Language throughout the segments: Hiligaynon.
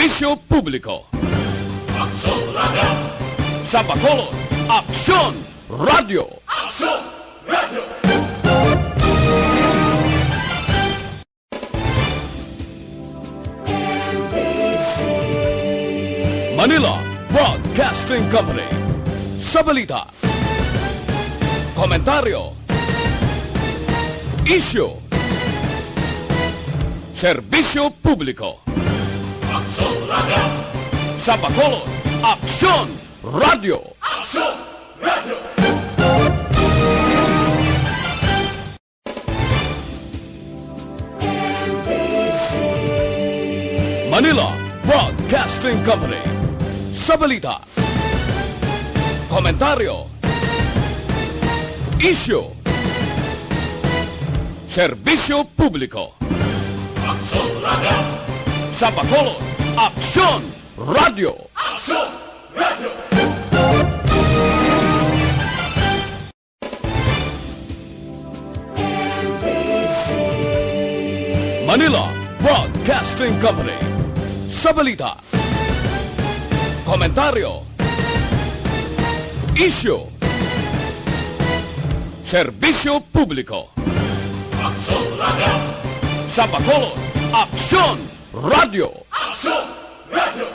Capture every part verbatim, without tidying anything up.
Serbisyo Publiko. Aksyon Radio. Sa Bacolod, Aksyon Radio. Aksyon Radio. Manila Broadcasting Company. Sa balita, komentaryo, isyu, serbisyo publiko. Aksyon Radio. Sa Bacolod, Aksyon Radio. Aksyon Radio. Manila Broadcasting Company. Sa balita, komentaryo, isyu, serbisyo publiko. Aksyon Radio. Sa Bacolod, Aksyon Radio. Aksyon Radio. Manila Broadcasting Company. Sa balita, komentaryo, isyu, serbisyo publiko. Aksyon Radio. Sa Bacolod, Aksyon Radio. Aksyon Radio.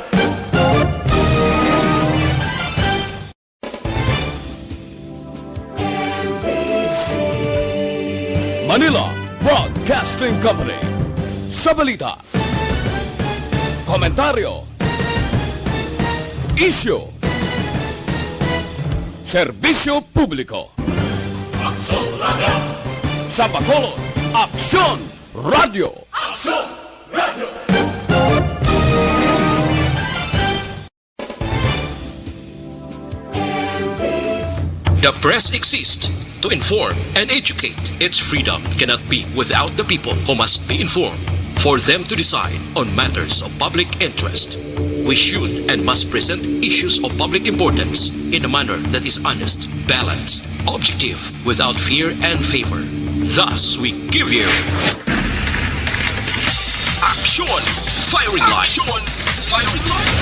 Manila Broadcasting Company. Sa balita, komentaryo, isyu, serbisyo publiko. Aksyon Radio. Sa Bacolod, Aksyon Radio. Aksyon Radio. The press exists to inform and educate. Its freedom cannot be without the people, who must be informed for them to decide on matters of public interest. We should and must present issues of public importance in a manner that is honest, balanced, objective, without fear and favor. Thus, we give you Action Firing Line. Action Firing Line.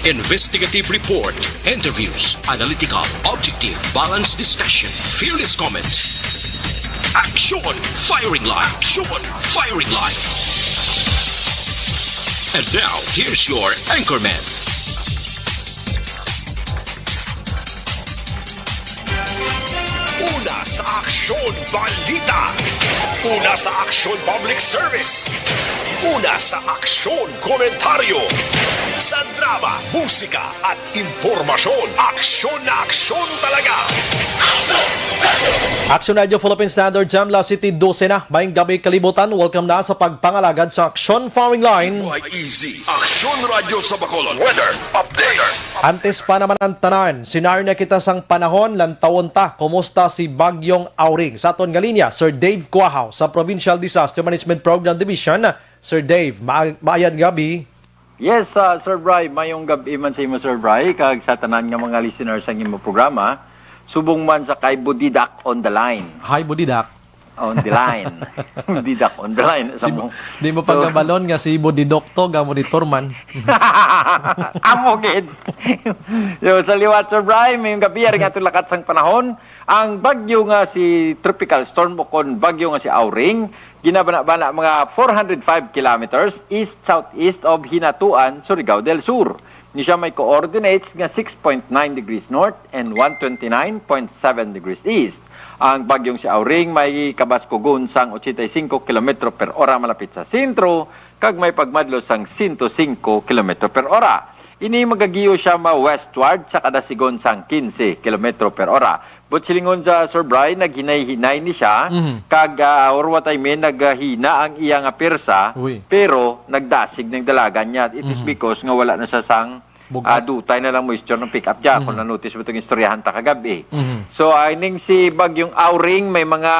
Investigative report, interviews, analytical, objective, balanced discussion, fearless comments. Action Firing Line. Action Firing Line. And now, here's your anchorman. Una sa Aksyon Balita. Una sa Aksyon Public Service. Una sa Aksyon Komentaryo. Sa drama, musika, at impormasyon. Aksyon na aksyon talaga. Action Radio Philippine Standard Time, alas siyete dose na. Maayong gabi, kalibutan. Welcome na sa pagpangalagad sa Aksyon Firing Line. Easy. Aksyon Radio sa Bacolod. Weather update. Antes pa naman ang tanan, senaryo na kita sang panahon, lantawon ta kumusta si Bagyong Auring. Sa aton nga linya, Sir Dave Cuajaw sa Provincial Disaster Management Program Division. Sir Dave, ma-, maayong gabi. Yes, ah, Sir Bry, mayong gab-i man sa imo, Sir Bry, kag sa tanan nga mga listeners sang imo programa, subong man sa kay Budidak on the line. Hi, Budidak. On the line. Budidak on the line. Sa Si mo, Bu-, di mo So, pagkabalon nga si Budidok to, nga monitor man. Amo gid. So, sa liwat, Sir Bry, mayong gab-i, ari nga atong lakat sang panahon. Ang bagyo nga si Tropical Storm o kon bagyo nga si Auring, ginabana-bana mga four hundred five kilometers east-southeast of Hinatuan, Surigao del Sur. Ni siya may coordinates nga six point nine degrees north and one twenty-nine point seven degrees east. Ang bagyong si Auring may kabaskugon sang ochenta y cinco kilometro per ora malapit sa sentro, kag may pagmadlo sang sento singko kilometro per ora. Ini magagiyo siya ma-westward sa kada sigon sang quince kilometro per ora. But silingon sa Sir Bry, naghinay-hinay ni siya, Mhm. kag, ah, or what I mean, naghina ang iya nga pirsa, Uy. pero nagdasig ng dalagan niya. It is Mhm. because nga wala na siya sang, Bug-at. ah, dutay na lang moisture ng pick-up niya, kung Mhm. na-notice mo itong istoryahan ta kagabi. Mhm. So, I think si Bagyong Auring, may mga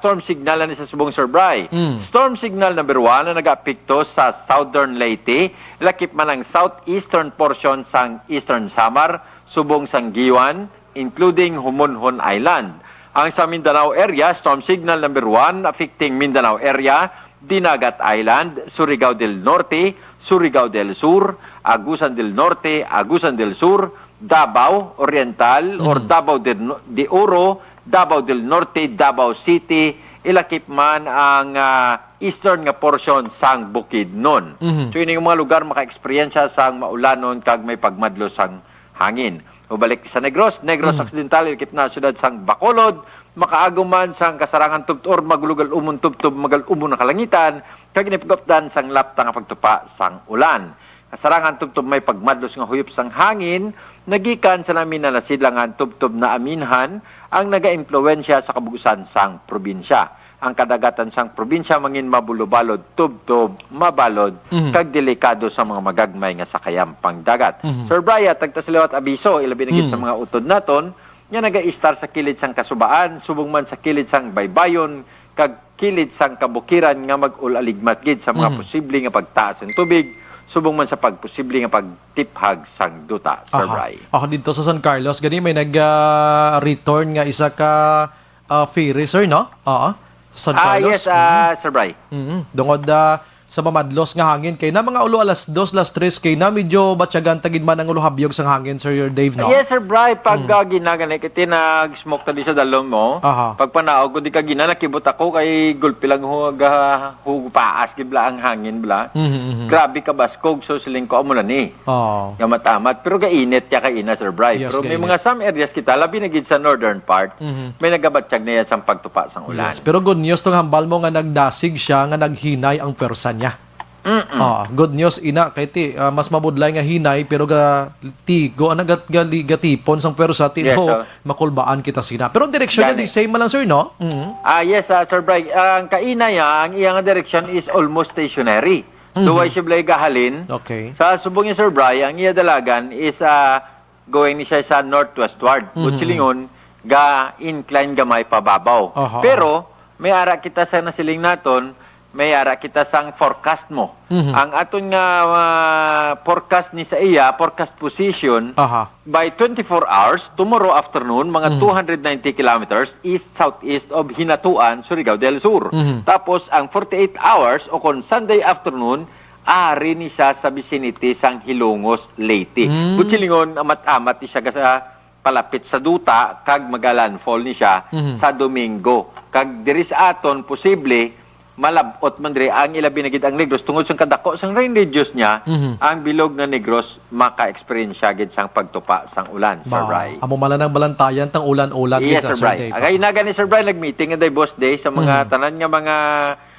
storm signal na ni sa subong, Sir Bry. Mm. Storm signal number one na nag-apekto sa Southern Leyte, lakip man ang southeastern portion sang Eastern Samar, subong sang Guiuan, including Humonhon Island. Ang sa Mindanao area, storm signal number one affecting Mindanao area, Dinagat Island, Surigao del Norte, Surigao del Sur, Agusan del Norte, Agusan del Sur, Davao Oriental, or Mhm. Davao de, de Oro, Davao del Norte, Davao City, ilakip man ang, ah, eastern nga portion sang Bukidnon. Mhm. So, ining mga lugar maka-eksperyensya sang maulanon kag may pagmadlo sang hangin. Mubalik sa Negros, Negros Mhm. Occidental, ilakip na ang siyudad sang Bacolod, makaagom man sang kasarangan tubtob or magalumon tubtob, magalumon ang kalangitan, kag inipagupdan sang lapta nga pagtupa sang ulan. Kasarangan tubtob may pagmadlos nga huyop sang hangin, nagikan sa namin na nasidlangan tubtob na aminhan ang nagaimpluwensya sa kabug-usan sang probinsya. Ang kadagatan sang probinsya mangin mabulobalod, tubtob, mabalod, Mhm. kag delikado sa mga magagmay nga sakayan pangdagat. Mhm. Sir Brian, tagta sa liwat abiso, ilabi na gid sa Mhm. mga utod naton, nga nagaistar sa kilid sang kasubaan, subong man sa kilid sang baybayon, kag kilid sang kabukiran nga mag-ulaligmat gid sa mga Mhm. posible nga pagtaas sang tubig, subong man sa pagposible nga pagtiphag sang duta, Sir Aha. Bry. Ako dito sa San Carlos, gani may nag, ah, return nga isa ka, ah, ferry, sir, no? Oo. Sa San Ah, Carlos. yes, ah, Mhm. Sir Bry. Mhm. Tungod, ah, sa mamadlos nga hangin kay na mga ulo alas dos, alas tres kay na medyo batyagan ta gid man ang ulo habyog sang hangin, Sir Dave, no? Yes, Sir Bry, pag, Mm. ah, ginagani, kiti nag-smoke ta di sa dalom mo. Aha. Pagpanaog ko di ka gina, nakibot ako kay gulpi lang ho, ga-, hugo paas gid bla ang hangin bla. Mhm, mhm. Grabe ka baskog, so siling ko amo na ni. Oo. Nga matamat, pero gainit kaya kay ina, Sir Bry. Yes, Pero may gainit. mga some areas kita, labi na gid sa northern part, Mhm. may nagabatyag na yan sang pagtupa sang ulan. Yes, pero good news tong hambal mo nga nagdasig siya, nga naghinay ang pwersa niya. Mm-mm. Ah, good news ina kay ti, ah, mas mabudlay nga hinay pero ga tigo ana gat gali gatipon sang pwersa ti Yes, do sir. makulbaan kita sina. Pero ang direksyon niya Gani. di same man lang, sir, no? Mm. Ah, yes, ah, Sir Bry. Ang kainay, ah, ang iyang direksyon is almost stationary. Mhm. Duway siya blay gahalin. Okay. Sa subong niya, Sir Bry, ang iya dalagan is, ah, going ni siya sa northwestward. Mhm. Buchilingon, ga-incline gamay pababaw. Aha. Pero, may ara kita sa nasiling naton, may ara kita sang forecast mo. Mhm. Ang aton nga, ah, forecast ni sa iya, forecast position, Aha. by twenty-four hours, tomorrow afternoon, mga Mhm. two hundred ninety kilometers east-southeast of Hinatuan, Surigao del Sur. Mhm. Tapos, ang forty-eight hours, o kon Sunday afternoon, ari ni siya sa vicinity sang Hilongos, Leyte. Mm. Buchilingon, amat-amat ni siya sa palapit sa duta, kag magalandfall ni siya Mhm. sa Domingo. Kag diri sa aton, posible, malab-ot man diri ang ilabi na gid ang Negros tungod sang kadako sang rain radius niya, Mhm. ang bilog nga Negros maka-eksperyensya gid sang pagtupa sang ulan, Sir Ba, Bry. amo man lang ang balantayan tang ulan-ulan Yes, gid sa Sir Sir Bry. Dave. Agay na gani, Sir Bry, nag-meeting na day boss day sa mga Mhm. tanan nga mga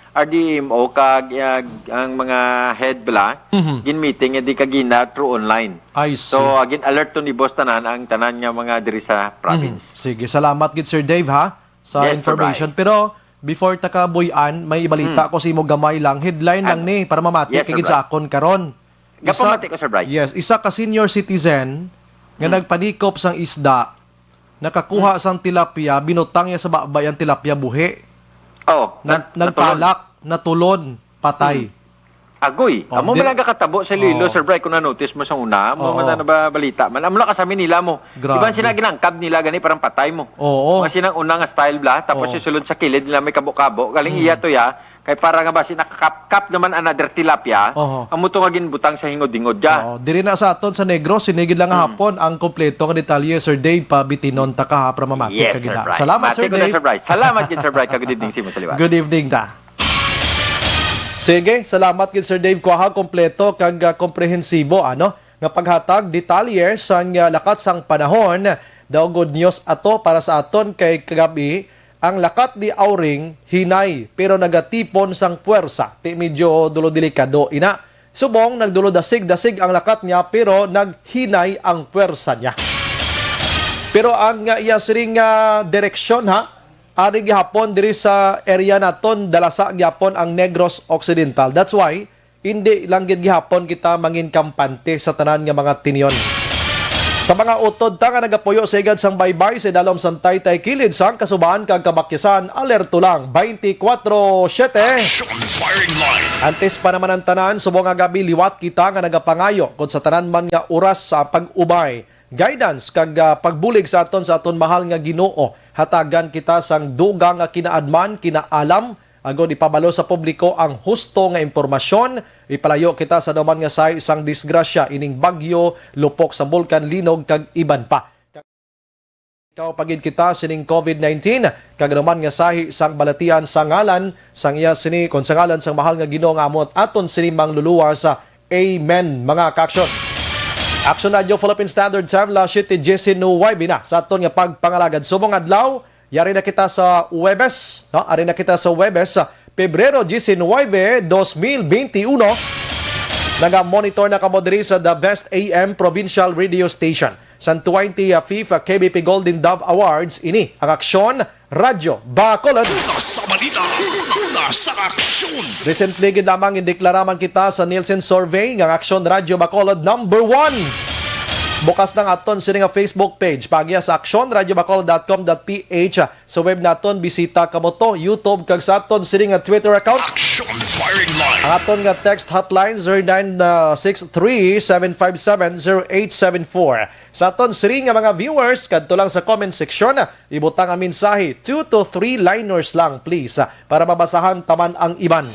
R D M O kag, ah, ang mga head bla, Mhm. gin-meeting nga di kagina through online. I see. So, ah, gin-alert to ni boss tanan ang tanan nga mga diri sa province. Mhm. Sige, salamat gid, Sir Dave, ha, sa Yes, Sir information. Bry. Pero before ta kabuy-an, may ibalita Hmm. ko sa imo gamay lang. Headline lang Ano? ni, para mamati Yes, kay Sir gid sa Bry. akon karon. Isa Gapamati ko, Sir Bry. Yes, isa ka senior citizen nga Hmm. nagpanikop sang isda, nakakuha Hmm. sang tilapia, binutang niya sa babay ang tilapia buhi. Oh, Nag-, nat-, natulon. nagpalak, natulon, patay. Hmm. Agoy, Oh, amo dir- man ang kakatabo sa Iloilo, Oh. Sir Bry, kung na-notice mo sa una, amo Oo. man ang nababalita man. Amo lang kasami nila mo. Grabe. Iban sila ginangkab nila gani, parang patay mo. Oo. Mga sinang una nga style bla, tapos Oo. yung sulod sa kilid nila may kabo-kabo. Galing Mm. iya to ya, kay para nga basi nakakapkap naman another tilapia, Oho. amo to nga ginbutang sa hingod-hingod ya. Oo. Diri na sa aton sa Negros, sinigid lang nga Hmm. hapon ang kompleto nga detalye, Sir Dave, pabitinon ta ka, ha, para mamati Yes, ka gid, Sir ha. Bry. Salamat, Mati Sir ko na, Dave. Sir Bry. Salamat gid, Sir Bry, kag good evening sa imo sa liwat. Good evening ta. Sige, salamat gid, Sir Dave Cuaja, kompleto kag, ah, komprehensibo, ano, nga paghatag detalye sang, ah, lakat sang panahon. Daw good news ato para sa aton kay kagabi, ang lakat ni Auring hinay pero nagatipon sang puwersa. Ti medyo dulo delikado ina. Subong nagdulo dasig-dasig ang lakat niya pero naghinay ang puwersa niya. Pero ang, ah, iya siring nga direksyon, ha, ari gihapon diri sa area naton, dalasa gihapon ang Negros Occidental. That's why, hindi lang gid gihapon kita mangin kampante sa tanan nga mga tinyon. Sa mga utod ta nga nagapuyo sa igad sang baybay sa idalom sang taytay kilid sang kasubaan kag kabakyasan, alerto lang twenty-four seven. Action Firing Line. Antes pa naman ang tanan, subong nga gabi liwat kita nga nagapangayo kon sa tanan man nga oras sa pag-ubay, guidance kag, ah, pagbulig sa aton, sa aton mahal nga Ginoo. Hatagan kita sang dugang nga kinaadman, kinaalam, agod ipabalo sa publiko ang husto nga impormasyon, Ipalayo kita sa daman nga sahi sang disgrasya, ining bagyo, lupok sa bulkan, linog, kag iban pa. Ikaw pa gid kita sining COVID nineteen, kag daman nga sahi sang balatian sa ngalan sang iya sini, kon sa ngalan sang mahal nga Ginoo nga amo aton sini mangluluwas. Amen, mga ka-aksyon. Action Radio Philippine Standard Time, las siete diecinuebe na sa aton nga pagpangalagad. Subong adlaw, yari na kita sa Huwebes, no? Ari na kita sa Huwebes, sa Pebrero diecinuebe, dos mil veintiuno. Naga-monitor na kamo diri sa The Best A M Provincial Radio Station. Sa twenty-fifth K B P Golden Dove Awards, ini ang Aksyon Radyo Bacolod. Una sa balita, una sa aksyon. Recently gid lamang, indeklara man kita sa Nielsen Survey nga ang Aksyon Radyo Bacolod number one. Bukas na ang aton sini nga Facebook page, paagi sa aksyon radyo bacolod dot com dot P H. Sa web naton, bisita kamo to, YouTube, kag sa aton sini nga Twitter account. Action Firing Line. Ang aton nga text hotline, zero nine six three, seven five seven, zero eight seven four. Sa aton sini nga mga viewers, kadto lang sa comment section, ibutang ang mensahe, two to three liners lang, please, para mabasahan taman ang iban.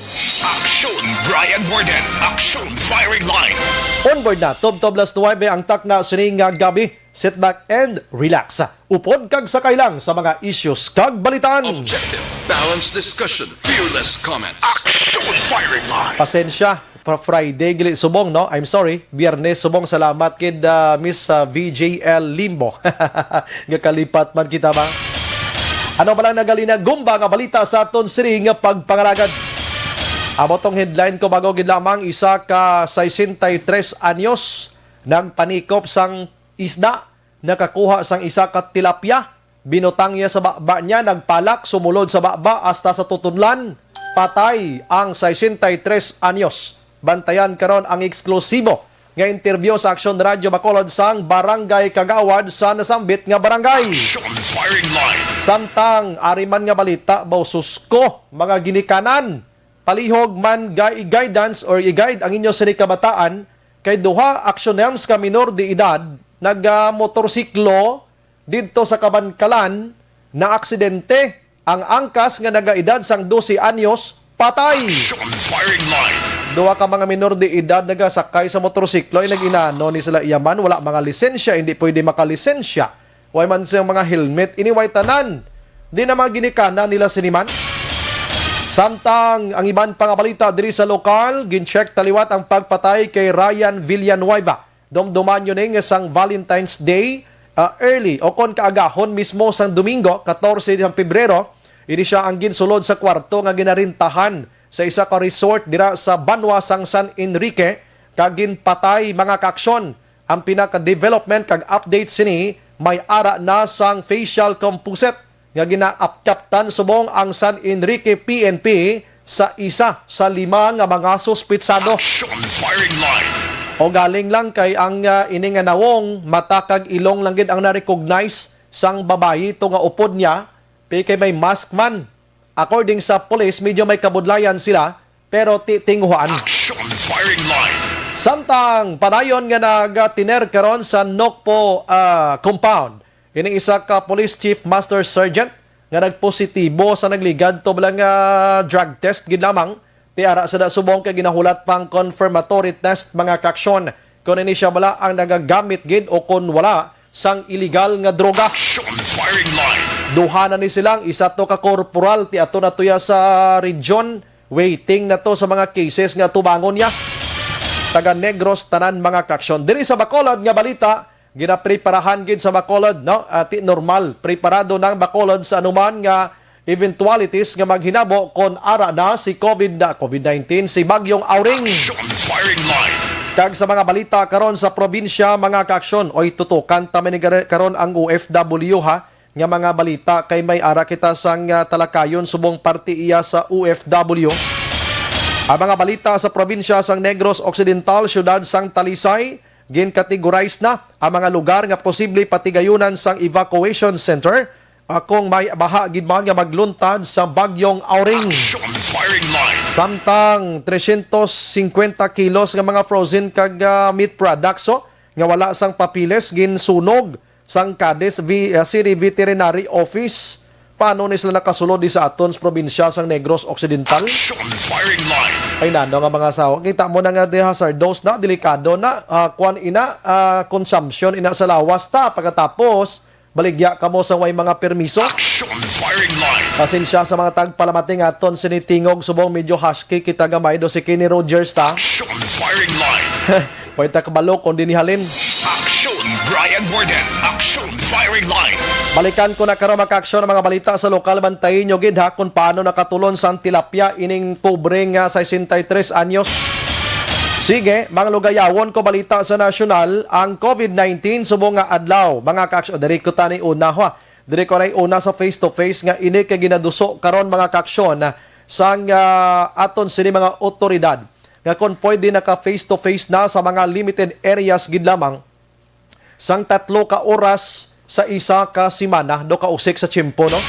Action Brian Warden. Action Firing Line. Onboard na, tubtob las nuwebe ang takna sini nga gabi. Sit back and relax. Upod kag sakay lang sa mga issues kag balitaan. Objective, balanced discussion, fearless comments. Action Firing Line. Pasensya, pa Friday gili subong, no? I'm sorry. Biyernes subong. Salamat kid, ah, Miss, ah, V J L Limbo. Gakalipat man kita ba? Ano ba lang nagalinagumba nga balita sa aton sini nga pagpangalagad? Amo tong headline ko bago gid lamang, isa ka sesenta y tres anyos nagpanikop sang isda, nakakuha sang isa ka tilapia, binutang niya sa baba niya, nagpalak, sumulod sa baba hasta sa tutunlan, patay ang sesenta y tres anyos. Bantayan karon ang eksklusibo nga interview sa Aksyon Radyo Bacolod sang Barangay Kagawad sa nasambit nga barangay. Action Firing Line. Samtang ari man nga balita, bausos ko, mga ginikanan, palihog man ga-, i-guidance or i-guide ang inyo sini kabataan, kay duha aksyonems ka minor de edad nagamotorsiklo didto sa Kabankalan, naaksidente. Ang angkas nga nagaedad sang dose anyos, patay. Action Firing Line. Duha ka mga minor de edad nagasakay sa motorsiklo, ay nag-inano ni sila iya man, wala mga lisensya, hindi pwede makalisensya. Way man siyang mga helmet, ini way tanan. Di na mga ginikanan nila sini man. Samtang ang iban pa nga balita diri sa lokal, gin-check taliwat ang pagpatay kay Ryan Villanueva. Dumduman yun ni nga sang Valentine's Day, ah, early o kon kaagahon mismo sang Domingo, katorse sang Pebrero, ini siya ang ginsulod sa kwarto nga ginarintahan sa isa ka resort dira sa banwa sang San Enrique, kag ginpatay, mga kaaksyon. Ang pinaka-development kag update sini, may ara na sang facial composite nga ginaaptyaptan subong ang San Enrique P N P sa isa sa lima nga mga suspitsado. Action Firing Line. O galing lang kay ang, ah, ini nga nawong, mata kag ilong lang gid ang na-recognize sang babayi to nga upod niya, pi kay may mask man. According sa police, medyo may kabudlayan sila, pero ti-, tinguhaan. Action Firing Line. Samtang padayon nga nagatiner karon sa Nokpo, ah, compound, ining isa ka police chief master sergeant nga nagpositibo sa nagligad to bala nga drug test gid lamang. Ti ara sa subong kay ginahulat pang confirmatory test, mga kaaksyon, kung ini siya bala ang nagagamit gid o kung wala sang illegal nga droga. Action Firing Line. Duha na ni silang isa to ka korporal, ti ato na tuya sa region. Waiting na to sa mga cases nga tubangon niya. Taga Negros tanan, mga kaaksyon. Diri sa Bacolod nga balita, ginapreparahan gid sa Bacolod, no? Ati normal, preparado ng Bacolod sa anuman nga eventualities nga maghinabo kon ara na si COVID na, COVID nineteen, si Bagyong Auring. Action Firing Line. Kag sa mga balita karon sa probinsya, mga kaaksyon, oy, tutukan ta man ni gani karon ang O F W, ha, nga mga balita kay may ara kita sang, ah, talakayon subong parte iya sa O F W. Ang mga balita sa probinsya sang Negros Occidental, siyudad sang Talisay, ginkategorize na ang mga lugar nga posible patigayunan sang evacuation center, ah, kung may baha gid man nga magluntad sa Bagyong Auring. Action Firing Line. Samtang tresyentos singkwenta kilos nga mga frozen kag, ah, meat products, oh, nga wala sang papeles ginsunog sang Cadiz Vi-, ah, City Veterinary Office. Paano ni sila nakasulod di sa aton sa probinsya sang Negros Occidental? Action Firing Line. Ay nano nga mga asawa, kita mo na nga diha, hazardous na, delikado na, ah, kwan ina, ah, consumption ina sa lawas ta. Pagkatapos, baligya kamo sa way mga permiso. Action Firing Line. Pasensya sa mga tagpalamati nga aton sini tingog subong medyo husky kita gamay do si Kenny Rogers ta. Action Firing Line. Way ta kabalo kung din halin. Action Brian Warden. Action Firing Line. Balikan ko na karon, mga kaaksyon, ang mga balita sa lokal. Bantayin nyo gid ha kung paano nakatulon sang tilapia ining pobre nga sesenta y tres anyos. Sige, mga lugayawon ko balita sa nasyonal, ang covid nineteen subong nga adlaw, mga kaaksyon. Diri ko tani una ha. Diri ko na una sa face to face nga ini kay ginaduso karon, mga kaaksyon, sang ah, aton sini mga otoridad nga kon pwede naka face to face na sa mga limited areas gid lamang sang tatlo ka oras sa isa ka semana, do ka usik sa tiyempo, no?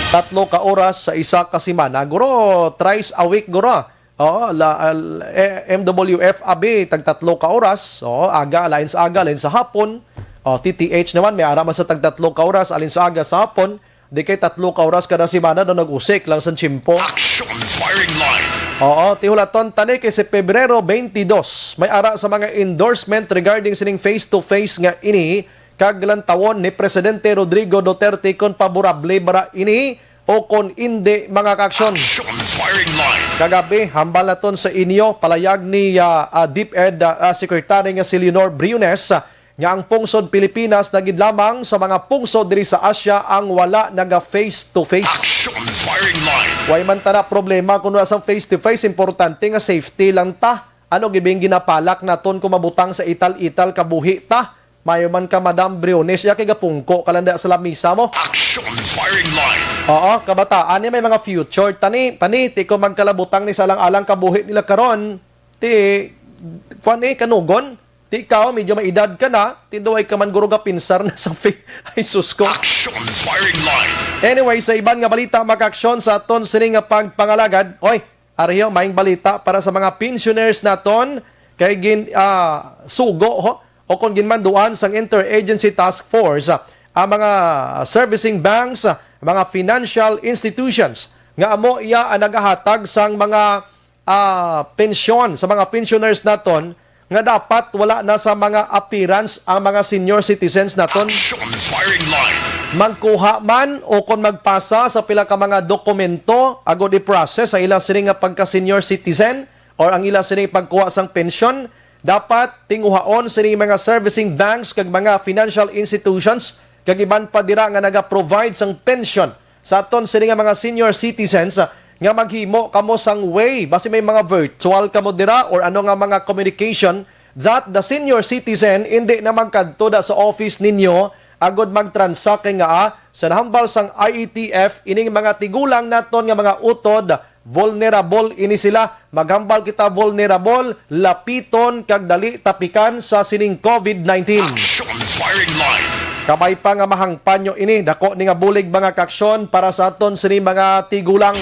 Tatlo ka oras sa isa ka semana. Guro, thrice a week, guro. Oo, la, al, eh, M W F abi, tag tatlo ka oras. Oo, aga, alin sa aga, alin sa hapon. O, T T H naman, may ara man sa tag tatlo ka oras, alin sa aga, sa hapon. Di kay tatlo ka oras kada semana daw nag-usik lang sa tiyempo. Action Firing Line. Oo, tihulaton tani kay si Pebrero twenty-two, may ara sa mga endorsement regarding sining face-to-face nga ini, kag lantawon ni Presidente Rodrigo Duterte kon paborable ba ini o kon indi, mga kaaksyon. Action Firing Line. Kagabi, hambal naton sa inyo, palayag ni ah, ah, DepEd ah, ah, Secretary nga si Leonor Briones, ah, nga ang pungsod Pilipinas na gid lamang sa mga pungsod diri sa Asia ang wala naga face to face. Action Firing Line. Way man tana problema kung wala sang face to face, importante nga safety lang ta. Ano gibing ginabalak naton kung mabutang sa ital-ital kabuhi ta? Mayo man ka, Madam Briones, ya kay gapungko ka lang da sa lamisa mo. Action Firing Line. Oo, kabataan ni may mga future. Tani, tani, ti ko magkalabutang ni sa alang-alang kabuhi nila karon. Ti, kwan eh, kanugon. Ti ikaw, medyo may edad ka na, ti duway ka man guro gapinsar na sa fi-, ay, sus ko. Action Firing Line. Anyway, sa iban nga balita, makaaksyon sa aton sini nga pagpangalagad. Oy, ariyo, maing balita para sa mga pensioners naton kay gin, ah, sugo, ho, o kon ginmanduan sang Interagency Task Force, ah, ang mga servicing banks, ah, mga financial institutions nga amo iya ang nagahatag sang mga ah, pensyon sa mga pensioners naton nga dapat wala na sa mga appearance ang mga senior citizens naton. Action Firing Line. Magkuha man o kon magpasa sa pila ka mga dokumento agod i-process sa ila sini nga pagka-senior citizen or ang ila sini pagkuha sang pensyon, dapat tinguhaon sini mga servicing banks kag mga financial institutions kag iban pa dira nga naga-provide sang pensyon sa aton sini nga mga senior citizens, ah, nga maghimo kamo sang way, basi may mga virtual kamo dira or ano nga mga communication, that the senior citizen indi na magkadto da sa office ninyo agud mag-transact kay nga, ah, sa nahambal sang I E T F, ining mga tigulang naton nga mga utod, vulnerable ini sila. Maghambal kita, vulnerable, lapiton kag dali tapikan sa sining covid nineteen. Action Firing Line. Kabay pa nga mahangpan nyo ini, dako ni nga bulig, mga kaaksyon, para sa aton sini mga tigulang.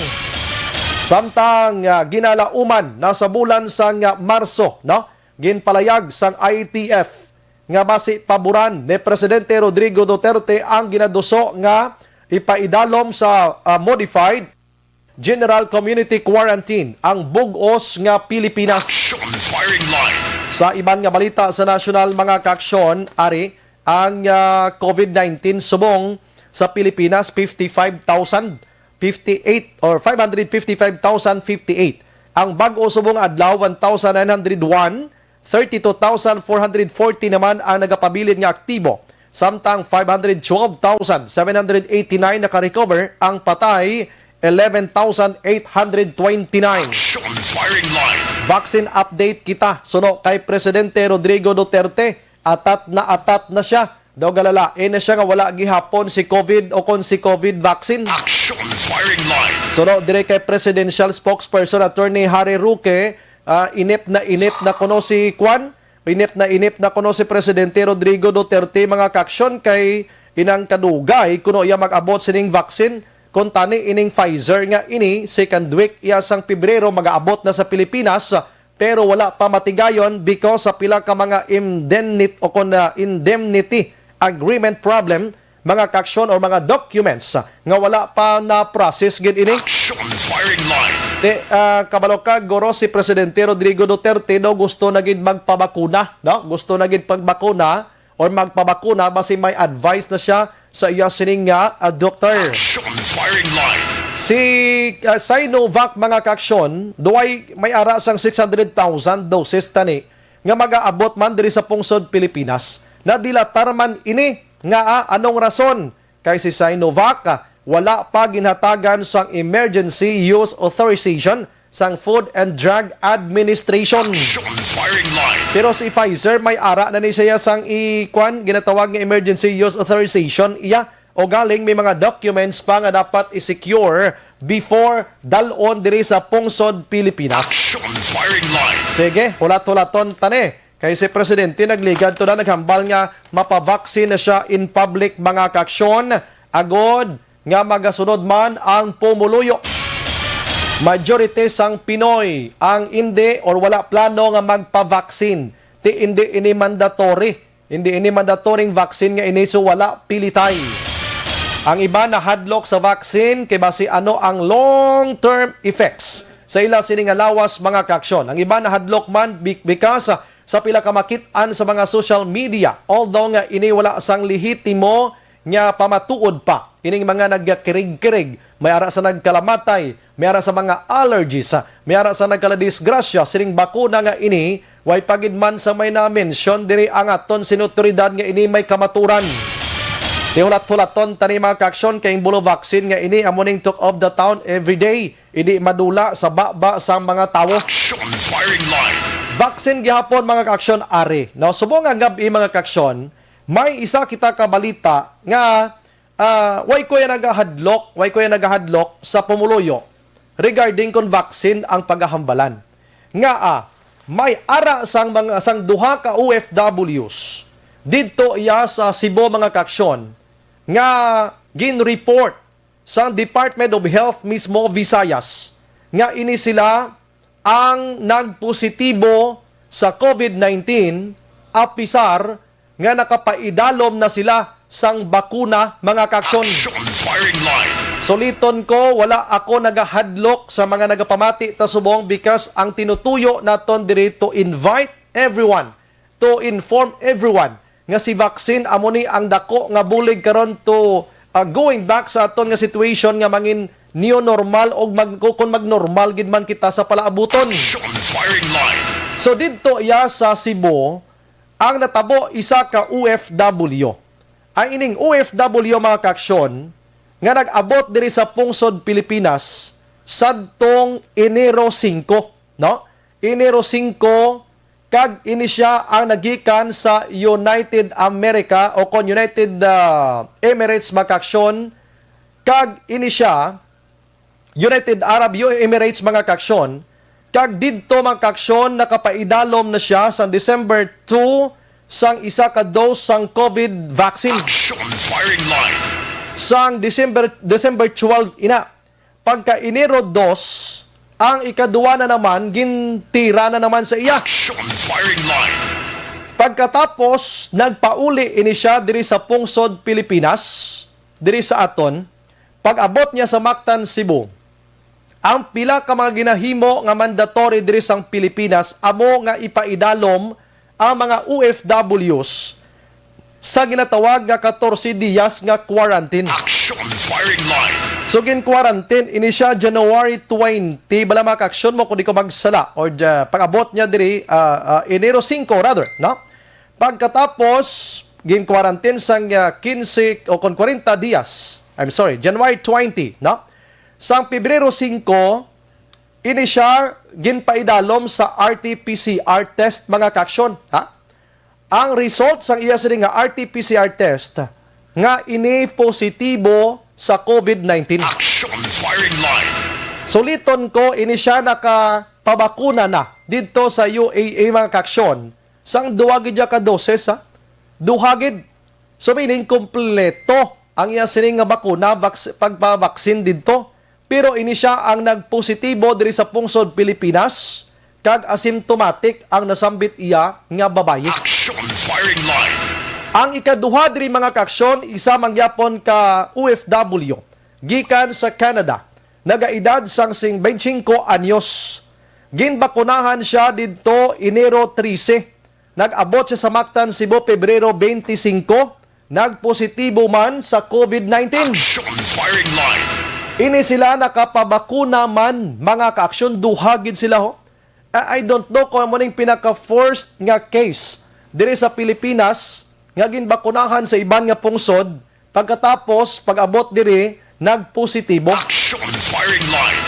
Samtang ah, ginalauman na sa bulan sang ah, Marso, no? Ginpalayag sang I E T F nga basi paboran ni Presidente Rodrigo Duterte ang ginaduso nga ipaidalom sa ah, modified General Community Quarantine ang bug-os nga Pilipinas. Action Firing Line. Sa iban nga balita sa nasyonal, mga kaaksyon, ari ang ah, covid nineteen subong sa Pilipinas, fifty-five thousand fifty-eight or five hundred fifty-five thousand fifty-eight. Ang bag-o subong adlaw, one thousand nine hundred one. Thirty-two thousand four hundred forty naman ang nagapabilin nga aktibo, samtang five hundred twelve thousand seven hundred eighty-nine naka-recover, ang patay, eleven thousand eight hundred twenty-nine. Action Firing Line. Vaccine update kita suno kay Presidente Rodrigo Duterte. Atat na atat na siya. Daw galalain na siya nga wala gihapon si covid o kon si covid vaccine. Action Firing Line. Suno dire kay Presidential Spokesperson Attorney Harry Roque, ah, inip na inip na kuno si kwan, inip na inip na kuno si Presidente Rodrigo Duterte, mga kaaksyon, kay inang kadugay kuno iya mag-abot sining vaccine. Kung tani ining Pfizer nga ini, second week iya sang Pebrero mag-aabot na sa Pilipinas, pero wala pa matigayon because sa pila ka mga indemnit-, o kon, ah, indemnity agreement problem, mga kaaksyon or mga documents nga wala pa na-process gid ini. Action Firing Line. Ti, ah, kabalo ka, guro, si Presidente Rodrigo Duterte daw gusto na gid magpabakuna, no? Gusto na gid pagbakuna or magpabakuna basi may advice na siya sa iya sining nga, ah, doktor. Action firing line. Si, ah, Sinovac, mga kaaksyon, duway may ara sang six hundred thousand doses tani nga magaabot man diri sa pungsod Pilipinas. Nadilatar man ini nga, ah, anong rason? Kay si Sinovac, ah, wala pa ginhatagan sang emergency use authorization sang Food and Drug Administration. Action firing line. Pero si Pfizer, may ara na ni siya sang i-, kwan, ginatawag nga emergency use authorization iya, o galing may mga documents pa nga dapat i-secure before dalon diri sa pungsod Pilipinas. Action firing line. Sige, hulat-hulaton tani. Kay si Presidente nagligad to na, naghambal nga mapavaksin na siya in public, mga kaaksyon, agod nga magasunod man ang pumuluyo. Majority sang Pinoy ang indi or wala plano nga magpavaksin. Ti indi ini mandatory. Indi ini mandatory ang vaccine nga ini, so wala pilitay. Ang iba nahadlok sa vaccine kay basi ano ang long-term effects sa ila sini nga lawas, mga kaaksyon. Ang iba nahadlok man bi-, because, ah, sa pila ka makit-an sa mga social media, although nga ini wala sang lehitimo nga pamatuod pa. Ining mga nagkirig-kirig, may ara sa nagkalamatay, may ara sa mga allergies, may ara sa nagkaladisgrasya sining bakuna nga ini, way pa gid man sa may na-mention diri ang aton sini nga awtoridad nga ini may kamaturan. Tihulat-hulaton tani, mga kaaksyon, kay ang bulo vaccine nga ini amo ning talk of the town every day. Ini madula sa baba sang mga tawo. Action firing line. Vaccine gihapon, mga kaaksyon, ari. Now, subong nga gab-i, mga kaaksyon, may isa kita ka balita nga, ah, way ko ya nagahadlok, way ko ya nagahadlok sa pumuluyo regarding kon vaccine ang pagahambalan. Nga, ah, may ara sang mga, sang duha ka O F Ws didto iya sa Cebu, mga kaaksyon, nga gin-report sang Department of Health mismo, Visayas, nga ini sila ang nagpositibo sa COVID nineteen, apisar nga nakapaidalom na sila sang bakuna, mga kaaksyon. Action firing line. Suliton ko, wala ako nagahadlok sa mga nagapamati ta subong, because ang tinutuyo naton diri to invite everyone, to inform everyone nga si vaccine amo ni ang dako nga bulig karon to, ah, going back sa aton nga situation nga mangin new normal, og mag-, kung magnormal gid man kita sa palaabuton. Action firing line. So, didto iya sa Cebu, ang natabo isa ka O F W. Ang ining O F W, mga kaaksyon, nga nag-abot diri sa pungsod Pilipinas sadtong Enero singko, no? Enero singko, kag ini sia ang nagikan sa United America o kon United, ah, Emirates, mga kaaksyon, kag ini sia United Arab U-, Emirates, mga kaaksyon, kag didto, mga kaaksyon, nakapaidalom na sia sa December two sang isa ka dose sang COVID vaccine. Action firing line. Sang December, December twelve ina. Pagka Enero dos, ang ikaduha na naman gintira na naman sa iya. Action firing line. Pagkatapos, nagpauli ini sia diri sa pungsod Pilipinas, diri sa aton. Pag-abot niya sa Mactan, Cebu, ang pila ka mga ginahimo nga mandatory diri sang Pilipinas amo nga ipaidalom ang mga O F Ws sa ginatawag nga katorse dias nga quarantine. Action firing line. So, gin-quarantine ini sia January twenty, bala, mga kaaksyon mo, kung di ko magsala, or, uh, pag-abot niya diri, uh, uh, Enero singko, rather, no? Pagkatapos, gin-quarantine sang, uh, quince o kon kwarenta dias. I'm sorry, January twenty, no? Sang Pebrero singko, ini sia ginpaidalom sa R T P C R test, mga kaaksyon, ha? Ang result sang iya sini nga R T P C R test nga ini positibo sa COVID nineteen. Action firing line. Suliton ko, ini sia nakapabakuna na didto sa U A E, mga kaaksyon, sang duha gid ya ka doses, ha? Duha gid. So, meaning, kompleto ang iya sini nga bakuna, vaks-, pagpabaksin didto. Pero ini sia ang nagpositibo diri sa pungsod Pilipinas, kag asymptomatic ang nasambit iya nga babayi. Action firing line. Ang ikaduha diri, mga kaaksyon, isa man gyapon ka O F W gikan sa Canada. nagaedad sang sing-, twenty-five anyos. Ginbakunahan siya didto Enero trese. Nag-abot siya sa Mactan, Cebu, Pebrero twenty-five. Nagpositibo man sa COVID nineteen. Action Firing Line. Ini sila nakapabakuna man, mga kaaksyon, duha gid sila, ho. I, I don't know kung amo ning pinaka-first nga case diri sa Pilipinas nga ginbakunahan sa iban nga pungsod, pagkatapos pag-abot diri nagpositibo. Action Firing Line.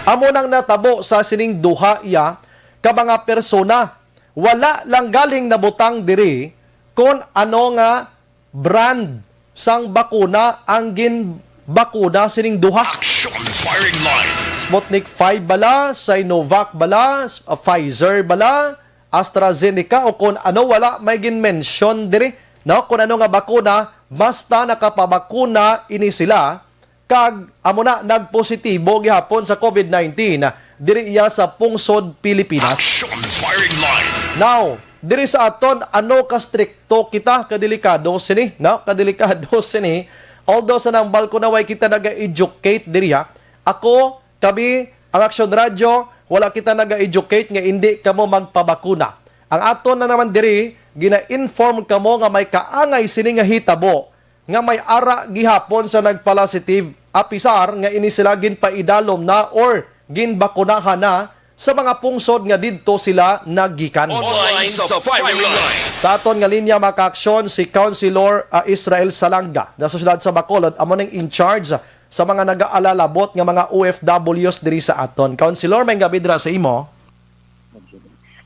Amo nang natabo sa sining duha iya ka mga persona. Wala lang galing nabutang diri kon ano nga brand sang bakuna ang ginbakuna sining duha. Action Firing Line. Sputnik five bala, Sinovac bala, s-, uh, Pfizer bala, AstraZeneca, o kon ano, wala may gin-mention diri, no? Kon ano nga bakuna, basta nakapabakuna ini sila, kag amo na, nagpositibo gihapon sa COVID nineteen diri iya sa pungsod Pilipinas. Action Firing Line. Now, diri sa aton, ano ka strikto kita, kadelikado sini, no? Kadelikado sini. Although sa nang balko na way kita naga-educate diri, ha. Ako, kami, ang Action Radio, wala kita naga-educate nga indi kamo magpabakuna. Ang aton na naman diri, gina-inform kamo nga may kaangay sini nga hitabo nga may ara gihapon sa nagpalasitive, apisar nga ini sila ginpaidalom na or ginbakunahan na sa mga pungsod nga didto sila naggikan. Online sa firing line. Sa aton nga linya, mga kaaksyon, si Councilor, ah, Israel Salanga, na sa siyudad sa Bacolod, amo ning in charge sa mga nagaalalabot nga mga O F Ws diri sa aton. Councilor, may gabi dira sa imo.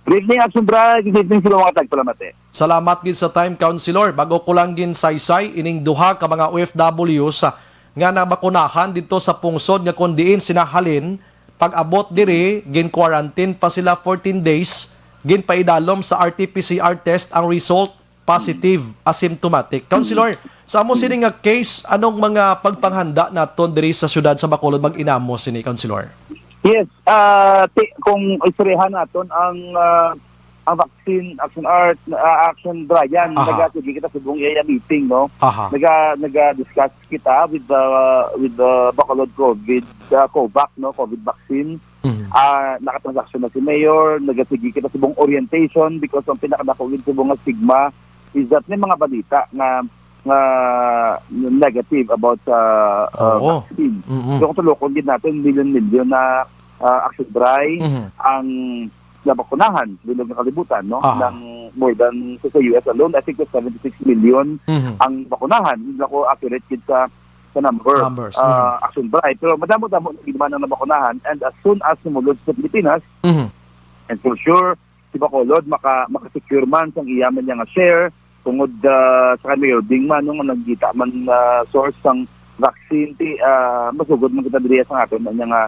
Good evening, Action Bright. Good evening sa mga tagpalamati. Salamat gid sa time, Councilor. Bago ko lang ginsaysay ining duha ka mga O F Ws, ah, nga nabakunahan didto sa pungsod nga kon diin sinahalin, pag-abot diri, gin-quarantine pa sila fourteen days, ginpaidalom sa R T P C R test ang result, positive, asymptomatic. Councilor, sa amo sini nga case, anong mga pagpanghanda naton diri sa siyudad sa Bacolod mag-inamo sini, Councilor? Yes, ah, ti-, kung istoryahan naton ang, ah, ang vaccine, Action Art, ah, Action Brian, Aha. nagasige kita subong iya meeting, no? Aha. Naga-, naga-discuss kita with the, with the Bacolod COVID, ah, COVAC, no? COVID vaccine. Mhm. Ah, nakatransaksyon na si Mayor, nagasige kita subong orientation because ang pinakadako gid subong nga stigma is that may mga balita nga, nga negative about sa, ah, Oo. vaccine. Mm-mm. So, kung tulokon gid natin, milyon-milyon na, ah, Action Brian Mhm. ang nabakunahan, bilog nga kalibutan, no? Aha. Ng more than, sa, sa U S alone, I think it's seventy-six million Mhm. ang bakunahan. Hindi ako accurate gid sa, sa number, Numbers, ah, mhm. Action Brian. Pero madamo-damo na gid man ang nabakunahan. And as soon as sumulod sa Pilipinas, Mhm. and for sure, si Bacolod maka-, maka-secure man sang iya man niya nga share, tungod, ah, sa kay Mayor Ding man, no, nga nagkita man, ah, source sang vaccine, ti, ah, masugod man kita diri sa aton man niya nga,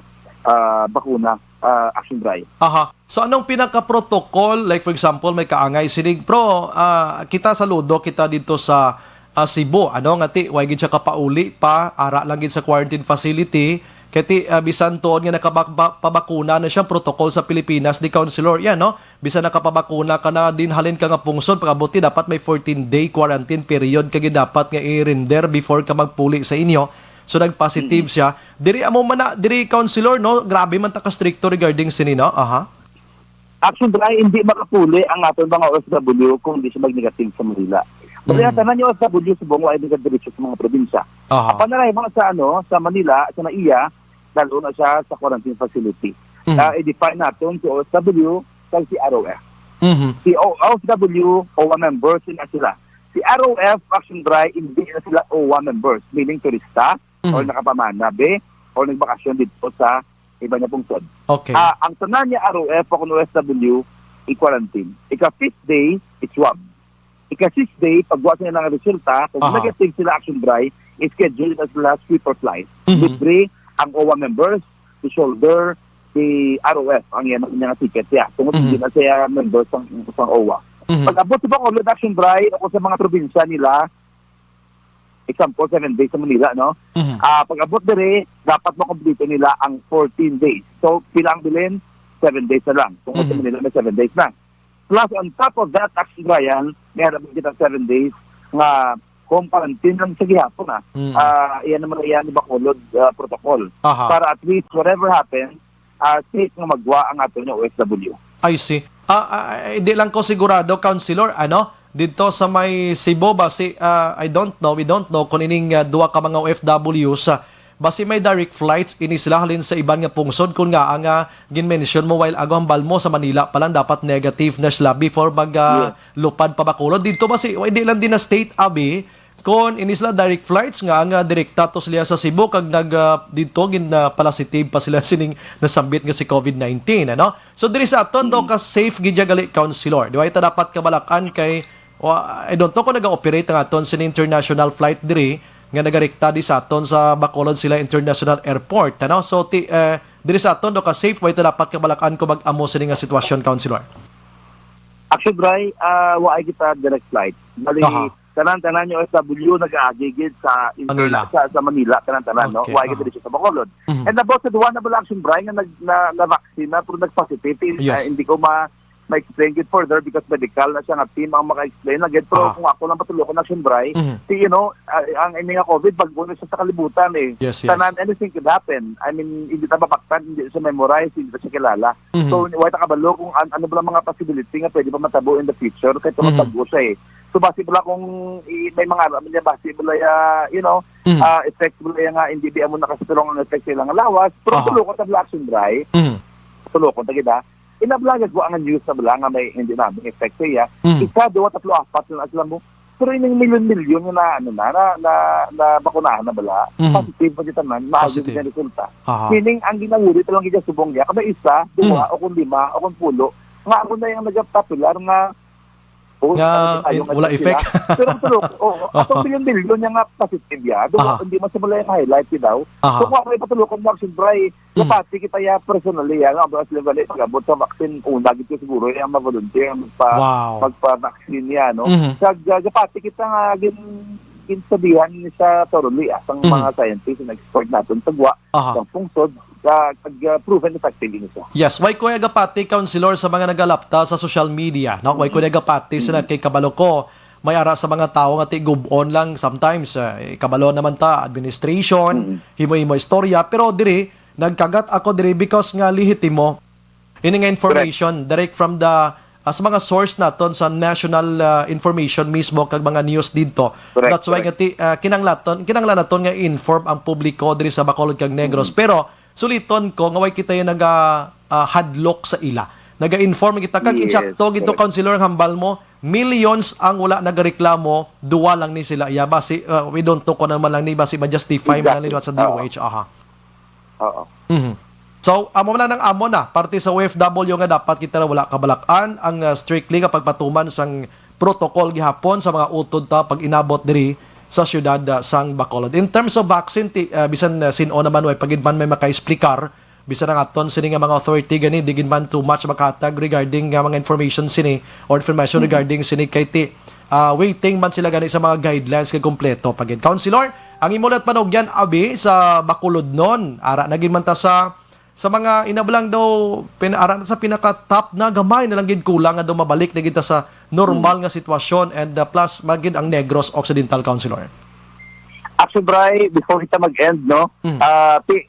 ah, bakuna, ah, Action Brian. Aha. So, anong pinaka-protocol? Like, for example, may kaangay sining, pero, ah, kita saludo kita dito sa, ah, Cebu, ano, nga ti, way gid siya kapauli pa, ara lang gid sa quarantine facility. Kay ti, ah, bisan tuod nga nakapabakuna na siya, protocol sa Pilipinas, di, Councilor, yan, no? Bisan nakapabakuna ka na, dinhalin ka nga pungsod, pag-abot ti, dapat may fourteen-day quarantine period ka gid dapat nga i-render before ka magpuli sa inyo. So, nag-positive Mm. siya. Diri amo man na, diri, Councilor, no? Grabe man ta ka stricto regarding sini, no? Aha. Action Brian, hindi makapuli ang aton mga O F W kung di siya mag-negative sa Manila. Pero Mm. ang tanan yung O F W subong wa ay nagadiretso sa mga probinsya. Aha. Apan na lang sa, ano, sa Manila, sa NAIA, lalo na siya sa quarantine facility. Mhm. Ah, i-define naton si O F W kag si R O F. Mhm. Si O-, O F W, OWWA members na sila. Si R O F, Action Brian, hindi na sila OWWA members, meaning turista, Mhm. or nakapamana, be, or nagbakasyon dito sa iba niya pungsod. Okay. Ah, ang tanan niya R O F o kung O F W, i-quarantine. Ika-fifth day, i-swab. Ika-sixth day, pag wa sila nga resulta, kung Aha. negative sila, Action Brian, i-schedule na sila sweeper flight. Mhm. Libre ang OWWA members to shoulder si R O F ang iya nga ticket siya. Tungod Mhm. hindi na siya member sang, sang OWWA. Mhm. Pag-abot sa Bacolod, Action Brian, o sa mga probinsya nila, example, seven days sa Manila, no? Mhm. Ah, pag-abot diri, dapat makompleto nila ang fourteen days. So, pila ang bilin? Seven days na lang. Tungod sa Mhm. Manila, may seven days na. Plus, on top of that, Action Brian, may harap kita seven days nga, home quarantine lang sa gihapon, ah. Mm. Ah, iyan naman, iyan ni Bacolod, ah, protocol. Aha. Para at least whatever happens, ah, safe nga magwa ang ato nga O F W. I see. Ah, ah, ah, di lang ko sigurado, Councilor, ano? Dito sa may Cebu ba si, ah, I don't know, we don't know kung ining, ah, duha ka mga O F Ws, ah, basi may direct flights ini sila halin sa iban nga pungsod, kun nga ang, ah, ginmention mo while ago, hambal mo sa Manila pa lang dapat negative na sila before mag, ah, Yes. lupad pa Bacolod. Dito ba si, hindi lang din na state, abi, kon ini sila direct flights nga ang, ah, direkta to sila sa Cebu kag nag, ah, dito gin, ah, positive pa sila sining nasambit nga si COVID nineteen, ano? So diri sa aton daw Mm. ka safe gid ya gali, Councilor. Di ba ita dapat kabalakan kay, wa-, I don't know kung naga-operate ang aton sin international flight diri nga nagarekta di sa aton sa Bacolod sila International Airport, ano? So ti, eh, diri sa aton daw ka safe, wa ita dapat kabalakan kung mag-amo sini nga sitwasyon, Councilor. Actually, Bri, ah, wa ay kita direct flight. Bali, Aha. tanan-tanan yung O F W nag-aagi gid sa interna-, Manila. sa, sa Manila, tanan-tanan, no? Okay, Wa ay kita aha. dito sa Bacolod. Mhm. And about sa duwa na bala, Action Bri, nga nag-, na, na-vaccine na, pero nag-positive, eh, Yes. ah, hindi ko ma-, ma-explain it further because medical na siya nga team ang maka-explain na gid. Pero Aha. kung ako lang patulokon, Action Bri, Mhm. si, you know, ah, ang ini nga COVID, bago na siya sa kalibutan, eh. Yes, yes. Tanan, anything could happen. I mean, hindi ta mapaktan, hindi siya memorize, hindi ta siya kilala. Mhm. So, wa ta kabalo kung an-, ano ba ang mga possibility nga pwede pa matabo in the future, kay Mhm. tumatagbo siya, eh. So, basi bala kung i-, may mga aram niya, basi bala ya, you know, Mhm. ah, effect bala ya nga, hindi di amo nakasitulong ang effect sa ilang lawas. Pero Aha. tulokon ta bala, Action Bri. Mhm. Tulokon ta gid, ha. Inabla gid ko ang news na bala nga may hindi namin effect siya. Mhm. Isa, duwa, tatlo, apat na sila mo. Pero ining milyon-milyon nga na, ano na, na, na, na bakunahan na bala, Mhm. positive pa kita man, maayo Positive. din ang resulta. Aha. Meaning, ang ginawuri pa lang kita subong niya, kada isa, duwa, Mhm. o kung lima, o kung pulo, nga ako na yung nagpapopular nga, oh, Nga, ano, ayaw in-, nga wala sila. effect. Pero tulok, oh, atong Aha. milyon-milyon niya nga positive ya, duwa, Aha. hindi man sa mula yung highlight, you know. Aha. So, kung ako ipatulokon mo, Action Bri, Mhm. Gapati kita ya personally, ya, nga, ang sila gali pag-abot sa vaccine, una gid ko siguro ya, ma-volunteer, magpa-, Wow. magpa-vaccine ya, no? Mhm. Sa ga-, gapati kita nga gin-, ginsabihan ni sa thoroughly, ah, sang Mhm. mga scientists and expert naton sa gwa, Aha. sa pungsod, sa, kag, ah, proven effective ini siya. Yes, why ko ya gapati, Councilor, sa mga nagalapta sa social media, no? Why ko Mhm. ya gapati sila Mhm. kay kabalo ko, may ara sa mga tawo nga ti gub-on lang sometimes, ah, eh, kabalo naman ta, administration, Mhm. himo-himo istorya, pero diri, nagkagat ako diri because nga lehitimo. Ini nga information, Correct. direct from the, ah, sa mga source naton sa national, ah, information mismo kag mga news didto. Correct, That's why correct. nga ti-, ah, kinanglaton, kinanglan naton nga i-inform ang publiko diri sa Bacolod kag Negros. Mm. Pero suliton ko nga way kita yung naga, ah, hadlok sa ila. Naga-inform kita kag Yes, insakto gid to, correct. Councilor, ang hambal mo, millions ang wala nagareklamo, duwa lang ni sila. Iya, basi, ah, we don't know kung ano man lang ni, basi ma-justify man lang ni Exactly. sa Oo. D O H. Aha. Oo. Mhm. So, amo na nang amo na, parte sa O F W nga dapat kita na wala kabalak-an ang, ah, strictly nga pagpatuman sang protocol gihapon sa mga utod ta pag inabot diri sa siyudad, ah, sang Bacolod. In terms of vaccine, ti-, ah, bisan, ah, sin-o naman, way pa gid man may makaexplikar, bisan ang aton sini nga mga authority gani, di gid man too much makahatag regarding nga mga information sini or information Mhm. regarding sini kay ti-, ah, waiting man sila gani sa mga guidelines nga kompleto pa gid. Councilor, ang imo lang panugyan, abi, sa Bacolodnon, ara na gid man ta sa, sa mga inablang daw, pin-, ara na sa pinaka-top na, gamay na lang gid kulang nga daw mabalik na gid ta sa normal Hmm. nga sitwasyon and, uh, plus magid ang Negros Occidental, Councilor. Actually, Bri, before kita mag-end, no, Hmm. ah, ti-,